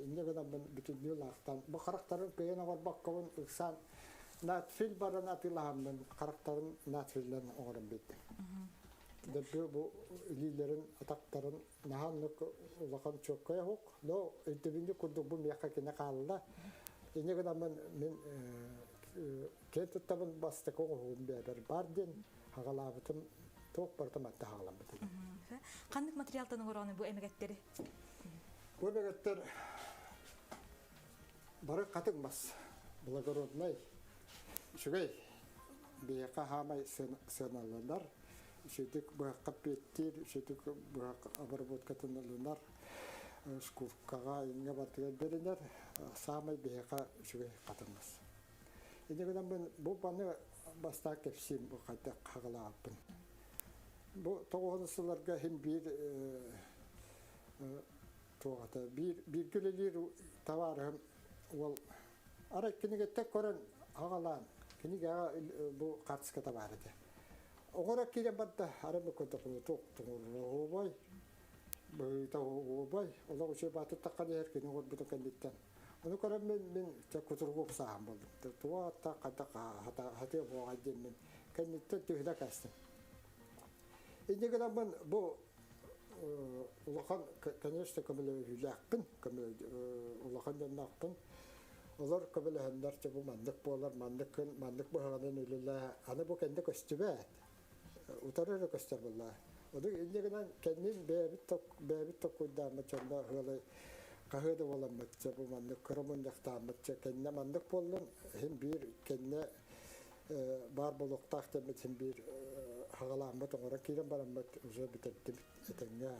Инньэ гынаммын бүтүннүү лаахтан бу харахтарын кыайан оҥорбоккобун ыксаан. Надфил баран атыылаһаммын харахтарын надфилынан оҥорон биэрдим. Дөрбү бу илиилэрин, атахтарын наһаа оннук улахан чуоккайа суох. Но өйдөбүнньүк курдук бу миэхэ кини хаалла. Инньэ гынаммын мин киэн туттабын бастакы оҥоһугум бэйэбэр бар диэн хагалаабытым туох барыта манта хагаламмыт.
Ханнык материалтан оҥорону бу эмэгэттэри?
Бу эмэгэттэр бары хатыҥ мас, благороднай, үчүгэй, биһиэхэ хаамай сыаналанар, үчүгдүк быһахха пиэттиир, үчүгдүк быһах обработкатын ылынар, шкуркаҕа иҥҥэ барытыгар бэринэр, саамай биһиэхэ үчүгэй хатыҥ мас. Инньэ гынан бу баны бастаан кэпсиим бу хайдах хагалаабыппын. Бу тоҕуһун сылларга иһин биир туох ата биир бииргэ үлэлиир табаарыһым уол арай кинигэттэн көрөн хагалаан кинигэҕэ бу хаартыската баар этэ. Оҕоро киирэн барда арай бу көрдөхпүнэ туох туҥуруобай быһыыта уобай олох үчүгэй баатыттахха иһэр кини оҥорбутун кэнниттэн Ону көрөн мин мин чэ кутуругу уксааһын буоллум. Туга атта хайдах хатыа буоҕай диэммин кэнниттэн түһүнэ кэстим. Инньэ гынаммын бу улахан, конечно, көмөлөһүүлээхпин, улахан дьонноохпун. Олор көмөлөһөннөр чэ бу маннык буолар, маннык күн, маннык быһаҕынан үлэлээ. Аны бу кэннэ көстүбэт. Утары эрэ көстөр буоллаа. Ону инньэ гынан кэннин бэйэбит бэйэбит токкуйдааммыт дьонно ыалай хаһыа да буоламмыт чэ бу маннык кыра мунньахтааммыт чэ кэннэ маннык буоллун иһин биир кэннэ баар буолуохтаах дэммит иһин биир хаҕалааммыт оҥорон киирэн бараммыт уже бүтэрдибит этэҥҥэ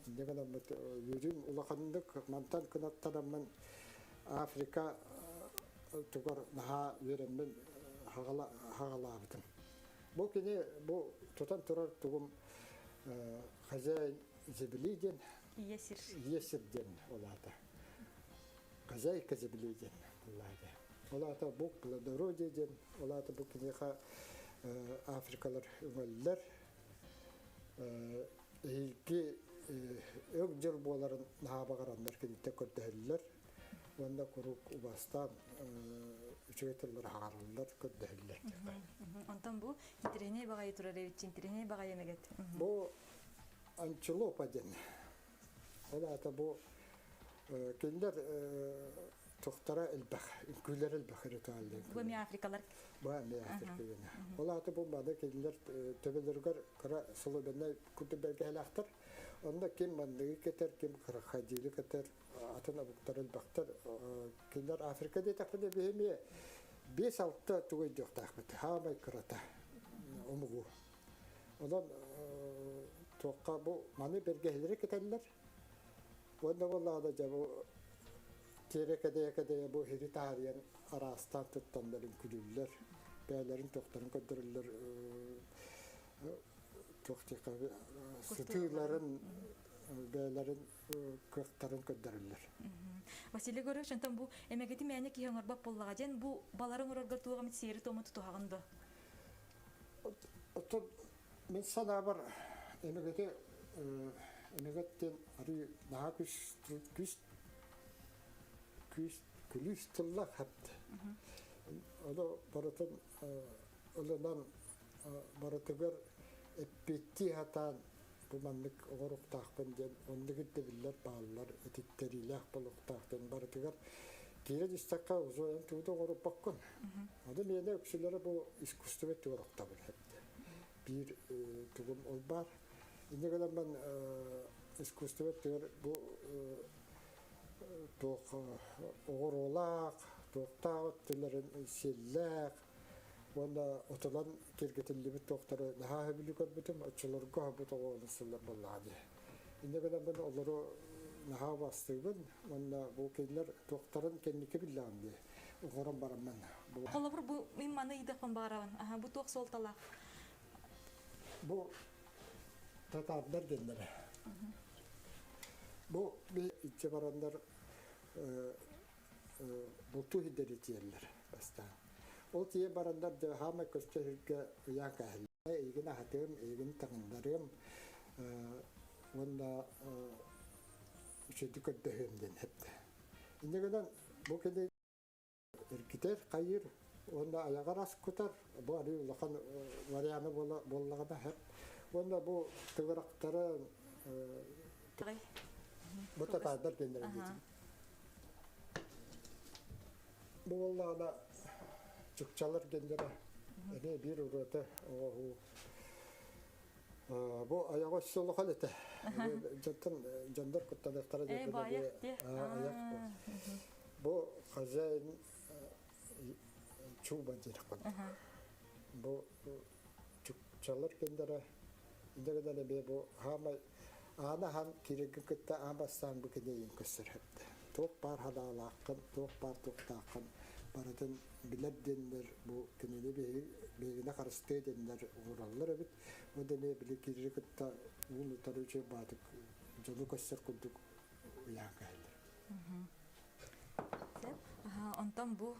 инньэ гынаммыт үөрүүм улаханнык мантан кынаттанаммын Африка тугар наһаа үөрэммин хаҕалаабытым. Бу кини бу тутан турар тугум хозяин земли диэн
Ийэ сир.
Ийэ сир диэн ол аата. Хозяйка земли диэн ол аата. Ол аата бу плодородие диэн ол аата бу киниэхэ Африкалар өҥөллөр. Эһиги өг дьыл буоларын наһаа баҕараннар киниттэн көрдөһөллөр. Уонна куруук убастаан үчүгэй тыллары хагараллар, көрдөһөллөр.
Онтон бу интэриэһинэй баҕайы турар эбит, интэриэһинэй баҕайы эмэгэт.
Бу антилопа диэн. Ол аата бу кинилэр тохтара элбэх, үҥкүүлэр элбэх ритуаллар.
Бу эмиэ Африкалар.
Бу эмиэ Африка диэн. Ол аата бу маны кинилэр төбөлөрүгэр кыра солобеннай курдук бэргэһэлээхтэр. Онно ким манныгы кэтэр, ким крокодилы кэтэр, атын омуктар элбэхтэр. Кинилэр Африка диэтэхпинэ биһи эмиэ 5-6 тугу өйдүөхтээхпит. Хаамай кырата омугу. Онон туохха бу маны бэргэһэлэри кэтэллэр. Уонна буоллаҕына дьэ бу тиэрэ кэдэйэ-кэдэйэ бу иһити таарыйан араастаан туттаннар үҥкүлүүллэр, бэйэлэрин туохтарын көрдөрөллөр туох диэххэ сытыыларын бэйэлэрин кыахтарын көрдөрөллөр.
Василий Егорович, онтон бу эмэгити мээнэ киһи оҥорбот буоллаҕа диэн бу балары оҥорорго туох эмит сиэри-туому тутуһаҕын дуо?
Оттон мин санаабар эмэгити эмэгет диэн арыы наһаа күс күс күс күлүүс тыллаах хапты. Ону барытын ылынан барытыгар эппиэттии сатаан бу маннык оҥоруохтаахпын диэн оннук ирдэбиллэр бааллар, этиттэриилээх буолуохтаах диэн барытыгар киирэн истэххэ уже эн тугу да оҥорбоккун. Ону миэнэ үксүлэрэ бу искусство өттүгэр охтобун биир тугум ол баар. Инньэ гынан искусство өттүгэр бу туох оҕуруолаах, туохтаах өттүлэрин сиэллээх, Уонна отунан киэргэтиллибит туохтары наһаа сөбүлүү көрбүтүм, оччолорго бу тоҕо сыллар буоллаҕа дии. Инньэ гынан олору наһаа убастыыбын уонна бу кинилэр туохтарын кэнники биллэҕим дии, оҥорон бараммын.
Холобур, бу мин маны ыйдахпын баҕарабын. Аха, бу туох суолталаах?
Бу татаардар диэннэрэ. Бу иччи бараннар бултуу сирдэри тиийэллэр бастаан. Ол тиийэн бараннар дьэ хаамай көстө сиргэ ыйаан кээһэллэр. Эйигин аһатыам, эйигин таҥыннарыам уонна үчүгэйдик көрдөһүөм диэн эттэ. Инньэ гынан бу кини эргитэр хайыыр. Онда аяғар ас кутар, бу ари улахан варианы боллағана хеп. Онда бу тыгырактары бу татардар гендер дейт. Бу боллағана чукчалар гендері. Эне бир ураты оғу. Бу аяғы солы ете. Жантан жандар куттанықтары
деп
аяқ. Бу хозяин чуба дир Бу чукчалар гендері. Индегеден бе бу хама ана хан киреги кытта амбастан бу кенейин көсөр хепте. Тоқ бар хадаалааққын, тоқ бар тоқтааққын баратын билер деннер бу кенени бегине карысты деннер ураллар бит. Бу дене били киреги кытта уулу таручу баатык жону көссөр курдук уяан кэллер.
Онтон бу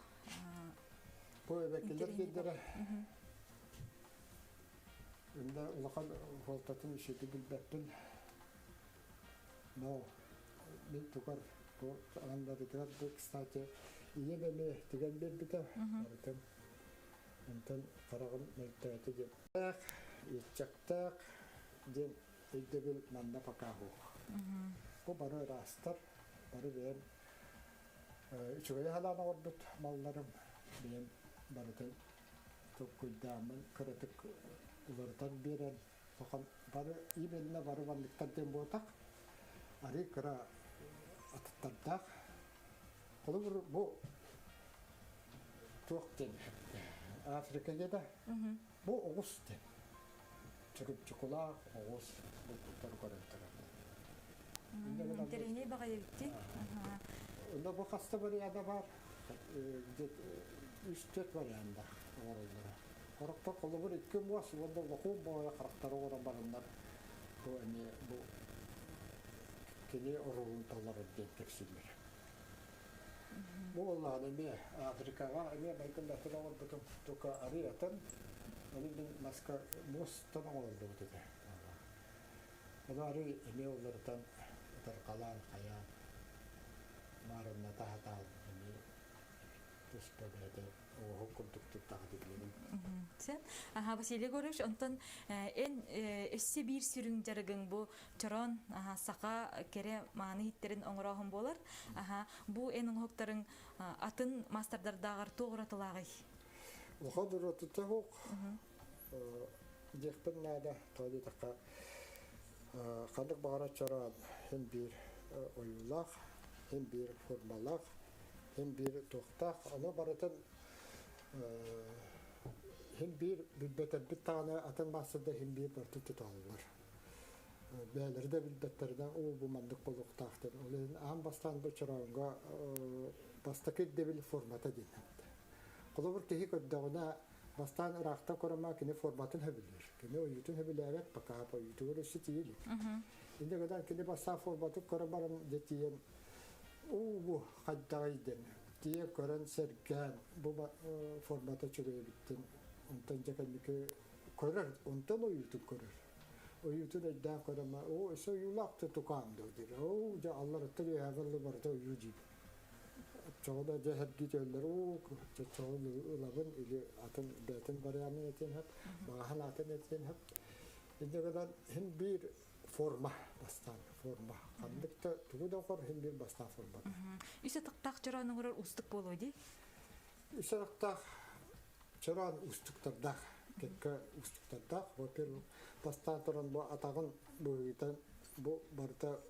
Бу эбекелер гендере. Инде улахан холтатын ишети билбеппин. Но мен тугар бу андарыгар бу, кстати, ие беме тиген бербите. Барытым. Онтон карагым мөлтөтү деп. Итчактак ден өйдөбүл манна пока хух. Бу бары растар, бары бэм үчүгэй халаана орбут малларым бэм барытын токкуйдаамын кыратык уларытан берен тохан бары именно бары бандыктар ден буотак ари кыра атыттардах холобур бу туох ден Африкага да бу оҕус ден чукулаах оҕус бу торгорентара.
Интересней багайыбытти.
Онда бу хаста варианта бар. Где-то үч-төрт варианта оҕороллоро. Хорохтор холобур икки муос уонна лохуун боойо харахтары оҕорон бараннар бу эмиэ бу кини оруолун талларар диэн кэпсииллэр. Бу буоллаҕына эмиэ Африкаҕа эмиэ майгыннатын оҥорбутум тука арый атын. Ону мин маска муостан оҥороллубут этэ. Ону арый эмиэ уларытан ытарҕалаан хайаан маарынната сатаан эмиэ туспа бэйэтэ оҥоһук курдук туттаҕа дибилибин.
Сен, аха, Василий Егорович, онтон эн өссө биир сүрүн дьарыгыҥ бу чороон саха кэрэ мааны иһиттерин оҥорооһун буолар. Аха, бу эн оҥоһуктарыҥ атын маастардардааҕар туох уратылааҕый?
Улахан уратыта суох. Диэхпин наада, тоҕо диэтэххэ, ханнык баҕарар чороон син биир ойуулаах, син биир формалаах, син биир туохтаах. Ону барытын син биир билбэтэрбит даҕаны атын маастардар син биир барытын туталлар. Бэйэлэрэ да билбэттэринэн уу бу маннык буолуохтаах диэн. Ол иһин аан бастаан бу чорооҥҥо бастакы ирдэбил формата диэн. Холобур киһи көрдөҕүнэ бастаан ыраахтан көрөмө кини форматын хөбүлүүр. Кини ойуутун хөбүлээбэт пока ойуутугар өссө тиийэ илик. Инде гынан кини бастаан форматын көрөн баран дьэ тиийэн уу бу хайдаҕый диэн тиийэ көрөн сэргээн бу формата үчүгэй эбиттин онтон дьэ кэнники көрөр онтон ойуутун көрөр. Ойуутун өйдөөн көрөмө оо өссө ойуулаах да тукаам дуу диир. Оо дьэ аллараттан үөһээҕэ барыта ойуу диир. Чоҕуна дьэ сэргиитэллэр уу чоҕун ылабын или атын бэйэтин варианын этиэн сөп, маҕаһын атын этиэн сөп. Инньэ гынан син биир форма бастаан форма. Ханнык да тугу да оҥор син биир бастаан формата.
Үс атахтаах чороон оҥорор уустук буолуо дии?
Үс атахтаах чороон уустуктардаах, кэккэ уустуктардаах. Во-первых, бастаан туран бу атаҕын быһыытын бу барыта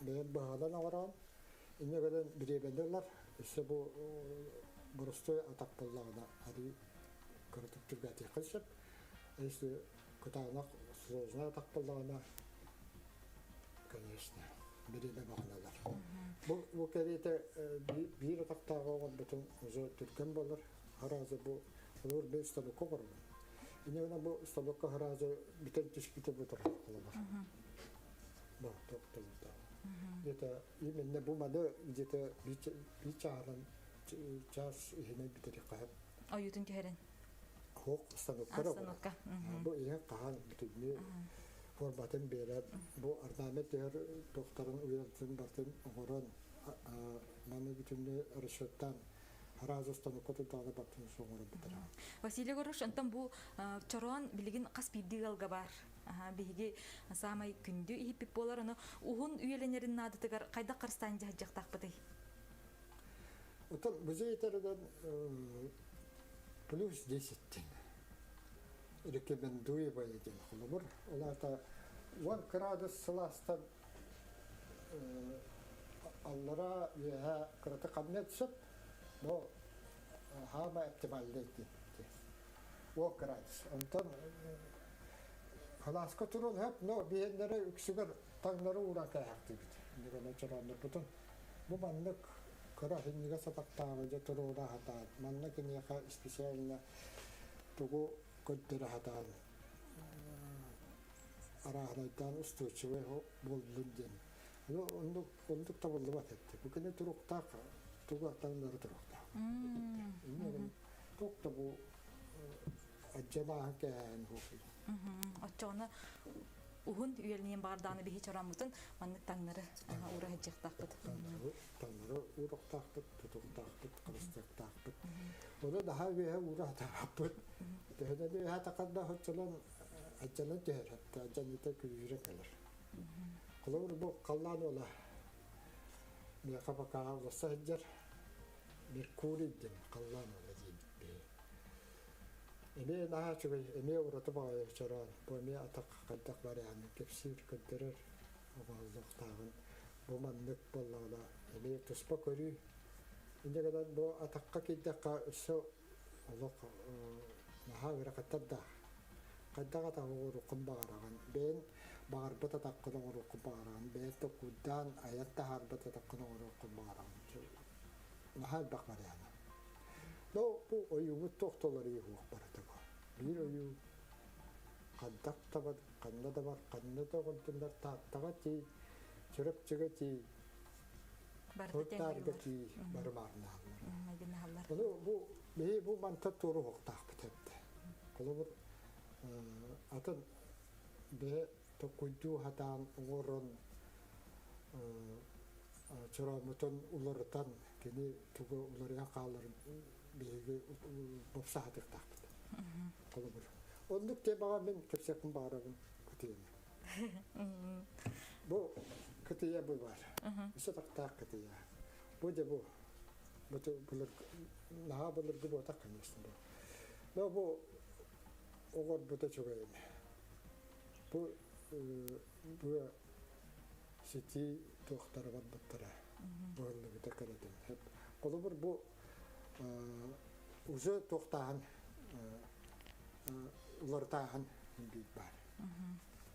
бэйэм быһаҕынан оҥороон Инньэ гынан бириэмэни ылар, өссө бу боростуой атах буоллаҕына арыы кыратык түргээтиэххэ сөп. Если кытаанах сложный атах буоллаҕына, конечно, бириэмэ баҕана ылар. Бу, бу кэриэтэ биир атахтааҕы оҥорбутум уже түргэн буолар. Харазы бу олор бу станокка оҥоробун. Инньэ гынан бу станокка харазы бүтэн түспүтэ бу турар холобур. Бу топтолута. Где-то именно бу маны где-то биир чааһынан час иһинэн бүтэриэххэ сөп.
Ойуутун түһэрин.
Хуох станокка эрэ
Станокка.
Бу иһин хаһан бүтүннүү форматын биэрэн, бу орнамент түһэр туохтарын уйатын бартын оҥорон, маны бүтүннүү расчеттаан Араас станокка турдаҕына бартын суоҥуран бүтэрэ.
Василий Егорович, онтон бу чороон билигин хас биирдии ыалга баар. Биһиги саамай күндү иһиппит буолар, ону уһун үйэлэнэрин наадатыгар хайдах харыстаан дьаһайдьахтаахпытый?
Оттон музей тэринэн плюс 10 ден рекомендуемый диэн холобур. Ол аата 10 градус сылаастан аллара үөһэ кырата хамнат сөп, но хаама оптимальный диэн. 10 градус. Онтон халааска турун хөп, но биһэннэре үксүгэр таҥнары ууран кээһэхтиибит. Иннигэнэ чорооннорбутун бу маннык кыра хиннигэ сатахтааҕы дьэ туруора сатаан, манна киниэхэ специально тугу көрдөрө сатаан арааһынайдаан устойчивый буоллун диэн. Ну, оннук, оннук табыллыбат этти. Бу кини туруктаах, тугу таҥнары туруктаах. Иннигэн туох да бу адьанааһын кээһээн хуохуй.
Оччоҕуна уһун үйэлиниэн баҕардааны биһи чороммутун маннык таҥнары уура сылдьыахтаахпыт.
Таҥнары уурахтаахпыт, тутуктаахпыт, харыстыахтаахпыт. Ону наһаа үөһэ уура сатаабаппыт. Төһөнөн үөһэ тахарда оччонон адьанан түһэр, хатта адьаныта күүһүрэн кэлэр. Холобур бу халлаан уола миэхэ бакаа уласса сылдьар Меркурий диэн халлаан уола диэбит биһи. Эмиэ наһаа үчүгэй, эмиэ ураты баҕайы чороон. Бу эмиэ атах хайдах варианын кэпсиир, көрдөрөр оҥоһуллуохтааҕын бу маннык буоллаҕына эмиэ туспа көрүү. Инньэ гынан бу атахха киирдэххэ өссө олох наһаа ыарахаттардаах. Хайдах атаҕы оҥоруоххун баҕараҕын, бэйэҥ баҕарбыт атаххын оҥоруоххун баҕараҕын, бэйэҥ толкуйдаан айан таһаарбыт атаххын оҥоруоххун баҕараҕын. Наһаа элбэх вариана. Но бу ойуубут туох да уларыйыы суох барыта бу. Биир ойуу хантак да бар, ханна да бар, ханна да оҕонтуннар Тааттаҕа тиий, Чурапчыга тиий, Сунтаарга тиий барымаарнааллар. Ону бу биһи бу манта туору уһуктаахпыт эбит. Холобур атын бэйэ токкуйдуу сатаан оҥорон чорооммутун уларытан кини тугу уларыйан хааларын биһиги бопса сатыахтаахпыт. Холобур. Оннук темаҕа мин кэпсиэхпин баҕарабын кытыйаны. Бу кытыйа бу бар. Үс атахтаах кытыйа. Бу дьэ бу. Бу былыр наһаа былыргы буотах конечно бу. Но бу оҕорбута үчүгэй Бу бу ситии туохтара барбыттара быһыллыбыта кэрэтин. Холобур бу уже туохтааһын уларытааһын биир баар.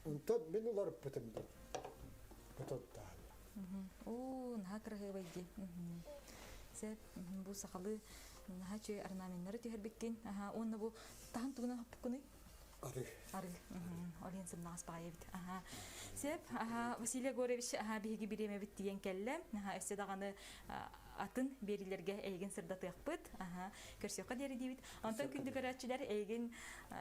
Онтон мин уларыппытым бу. Бутуттааһын.
Оо, наһаа кыраһыабай дии. Сеп, бу сахалыы наһаа үчүгэй орнаменнары түһэрбиккин. Аха, уонна бу таһын тугунан хоппуккунуй?
Арыы.
Арыы. Олен сымнаҕас баҕайы эбит. Аха. Сеп, аха, Василий Егорович, аха, биһиги бириэмэбит тиийэн кэллэ. Аха, өссө даҕаны атын биэриилэргэ эйигин сырдатыахпыт. Аха, көрсүөххэ диэри диибит. Онтон күндү көрөөччүлэр, эйигин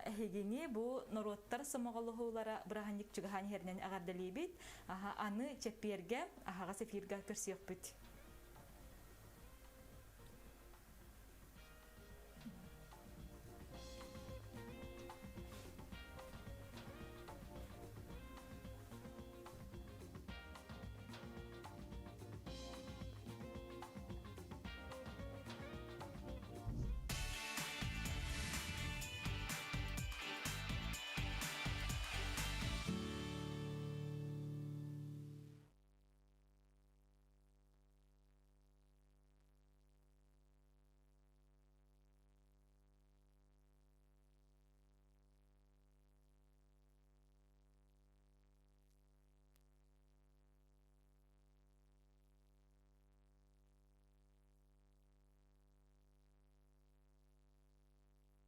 эһигини бу норуоттар сомоҕолоһуулара бырааһынньык чугаһаан иһэринэн эҕэрдэлиибит. Аха, аны чэппиэргэ аһаҕас эфиргэ көрсүөхпүт.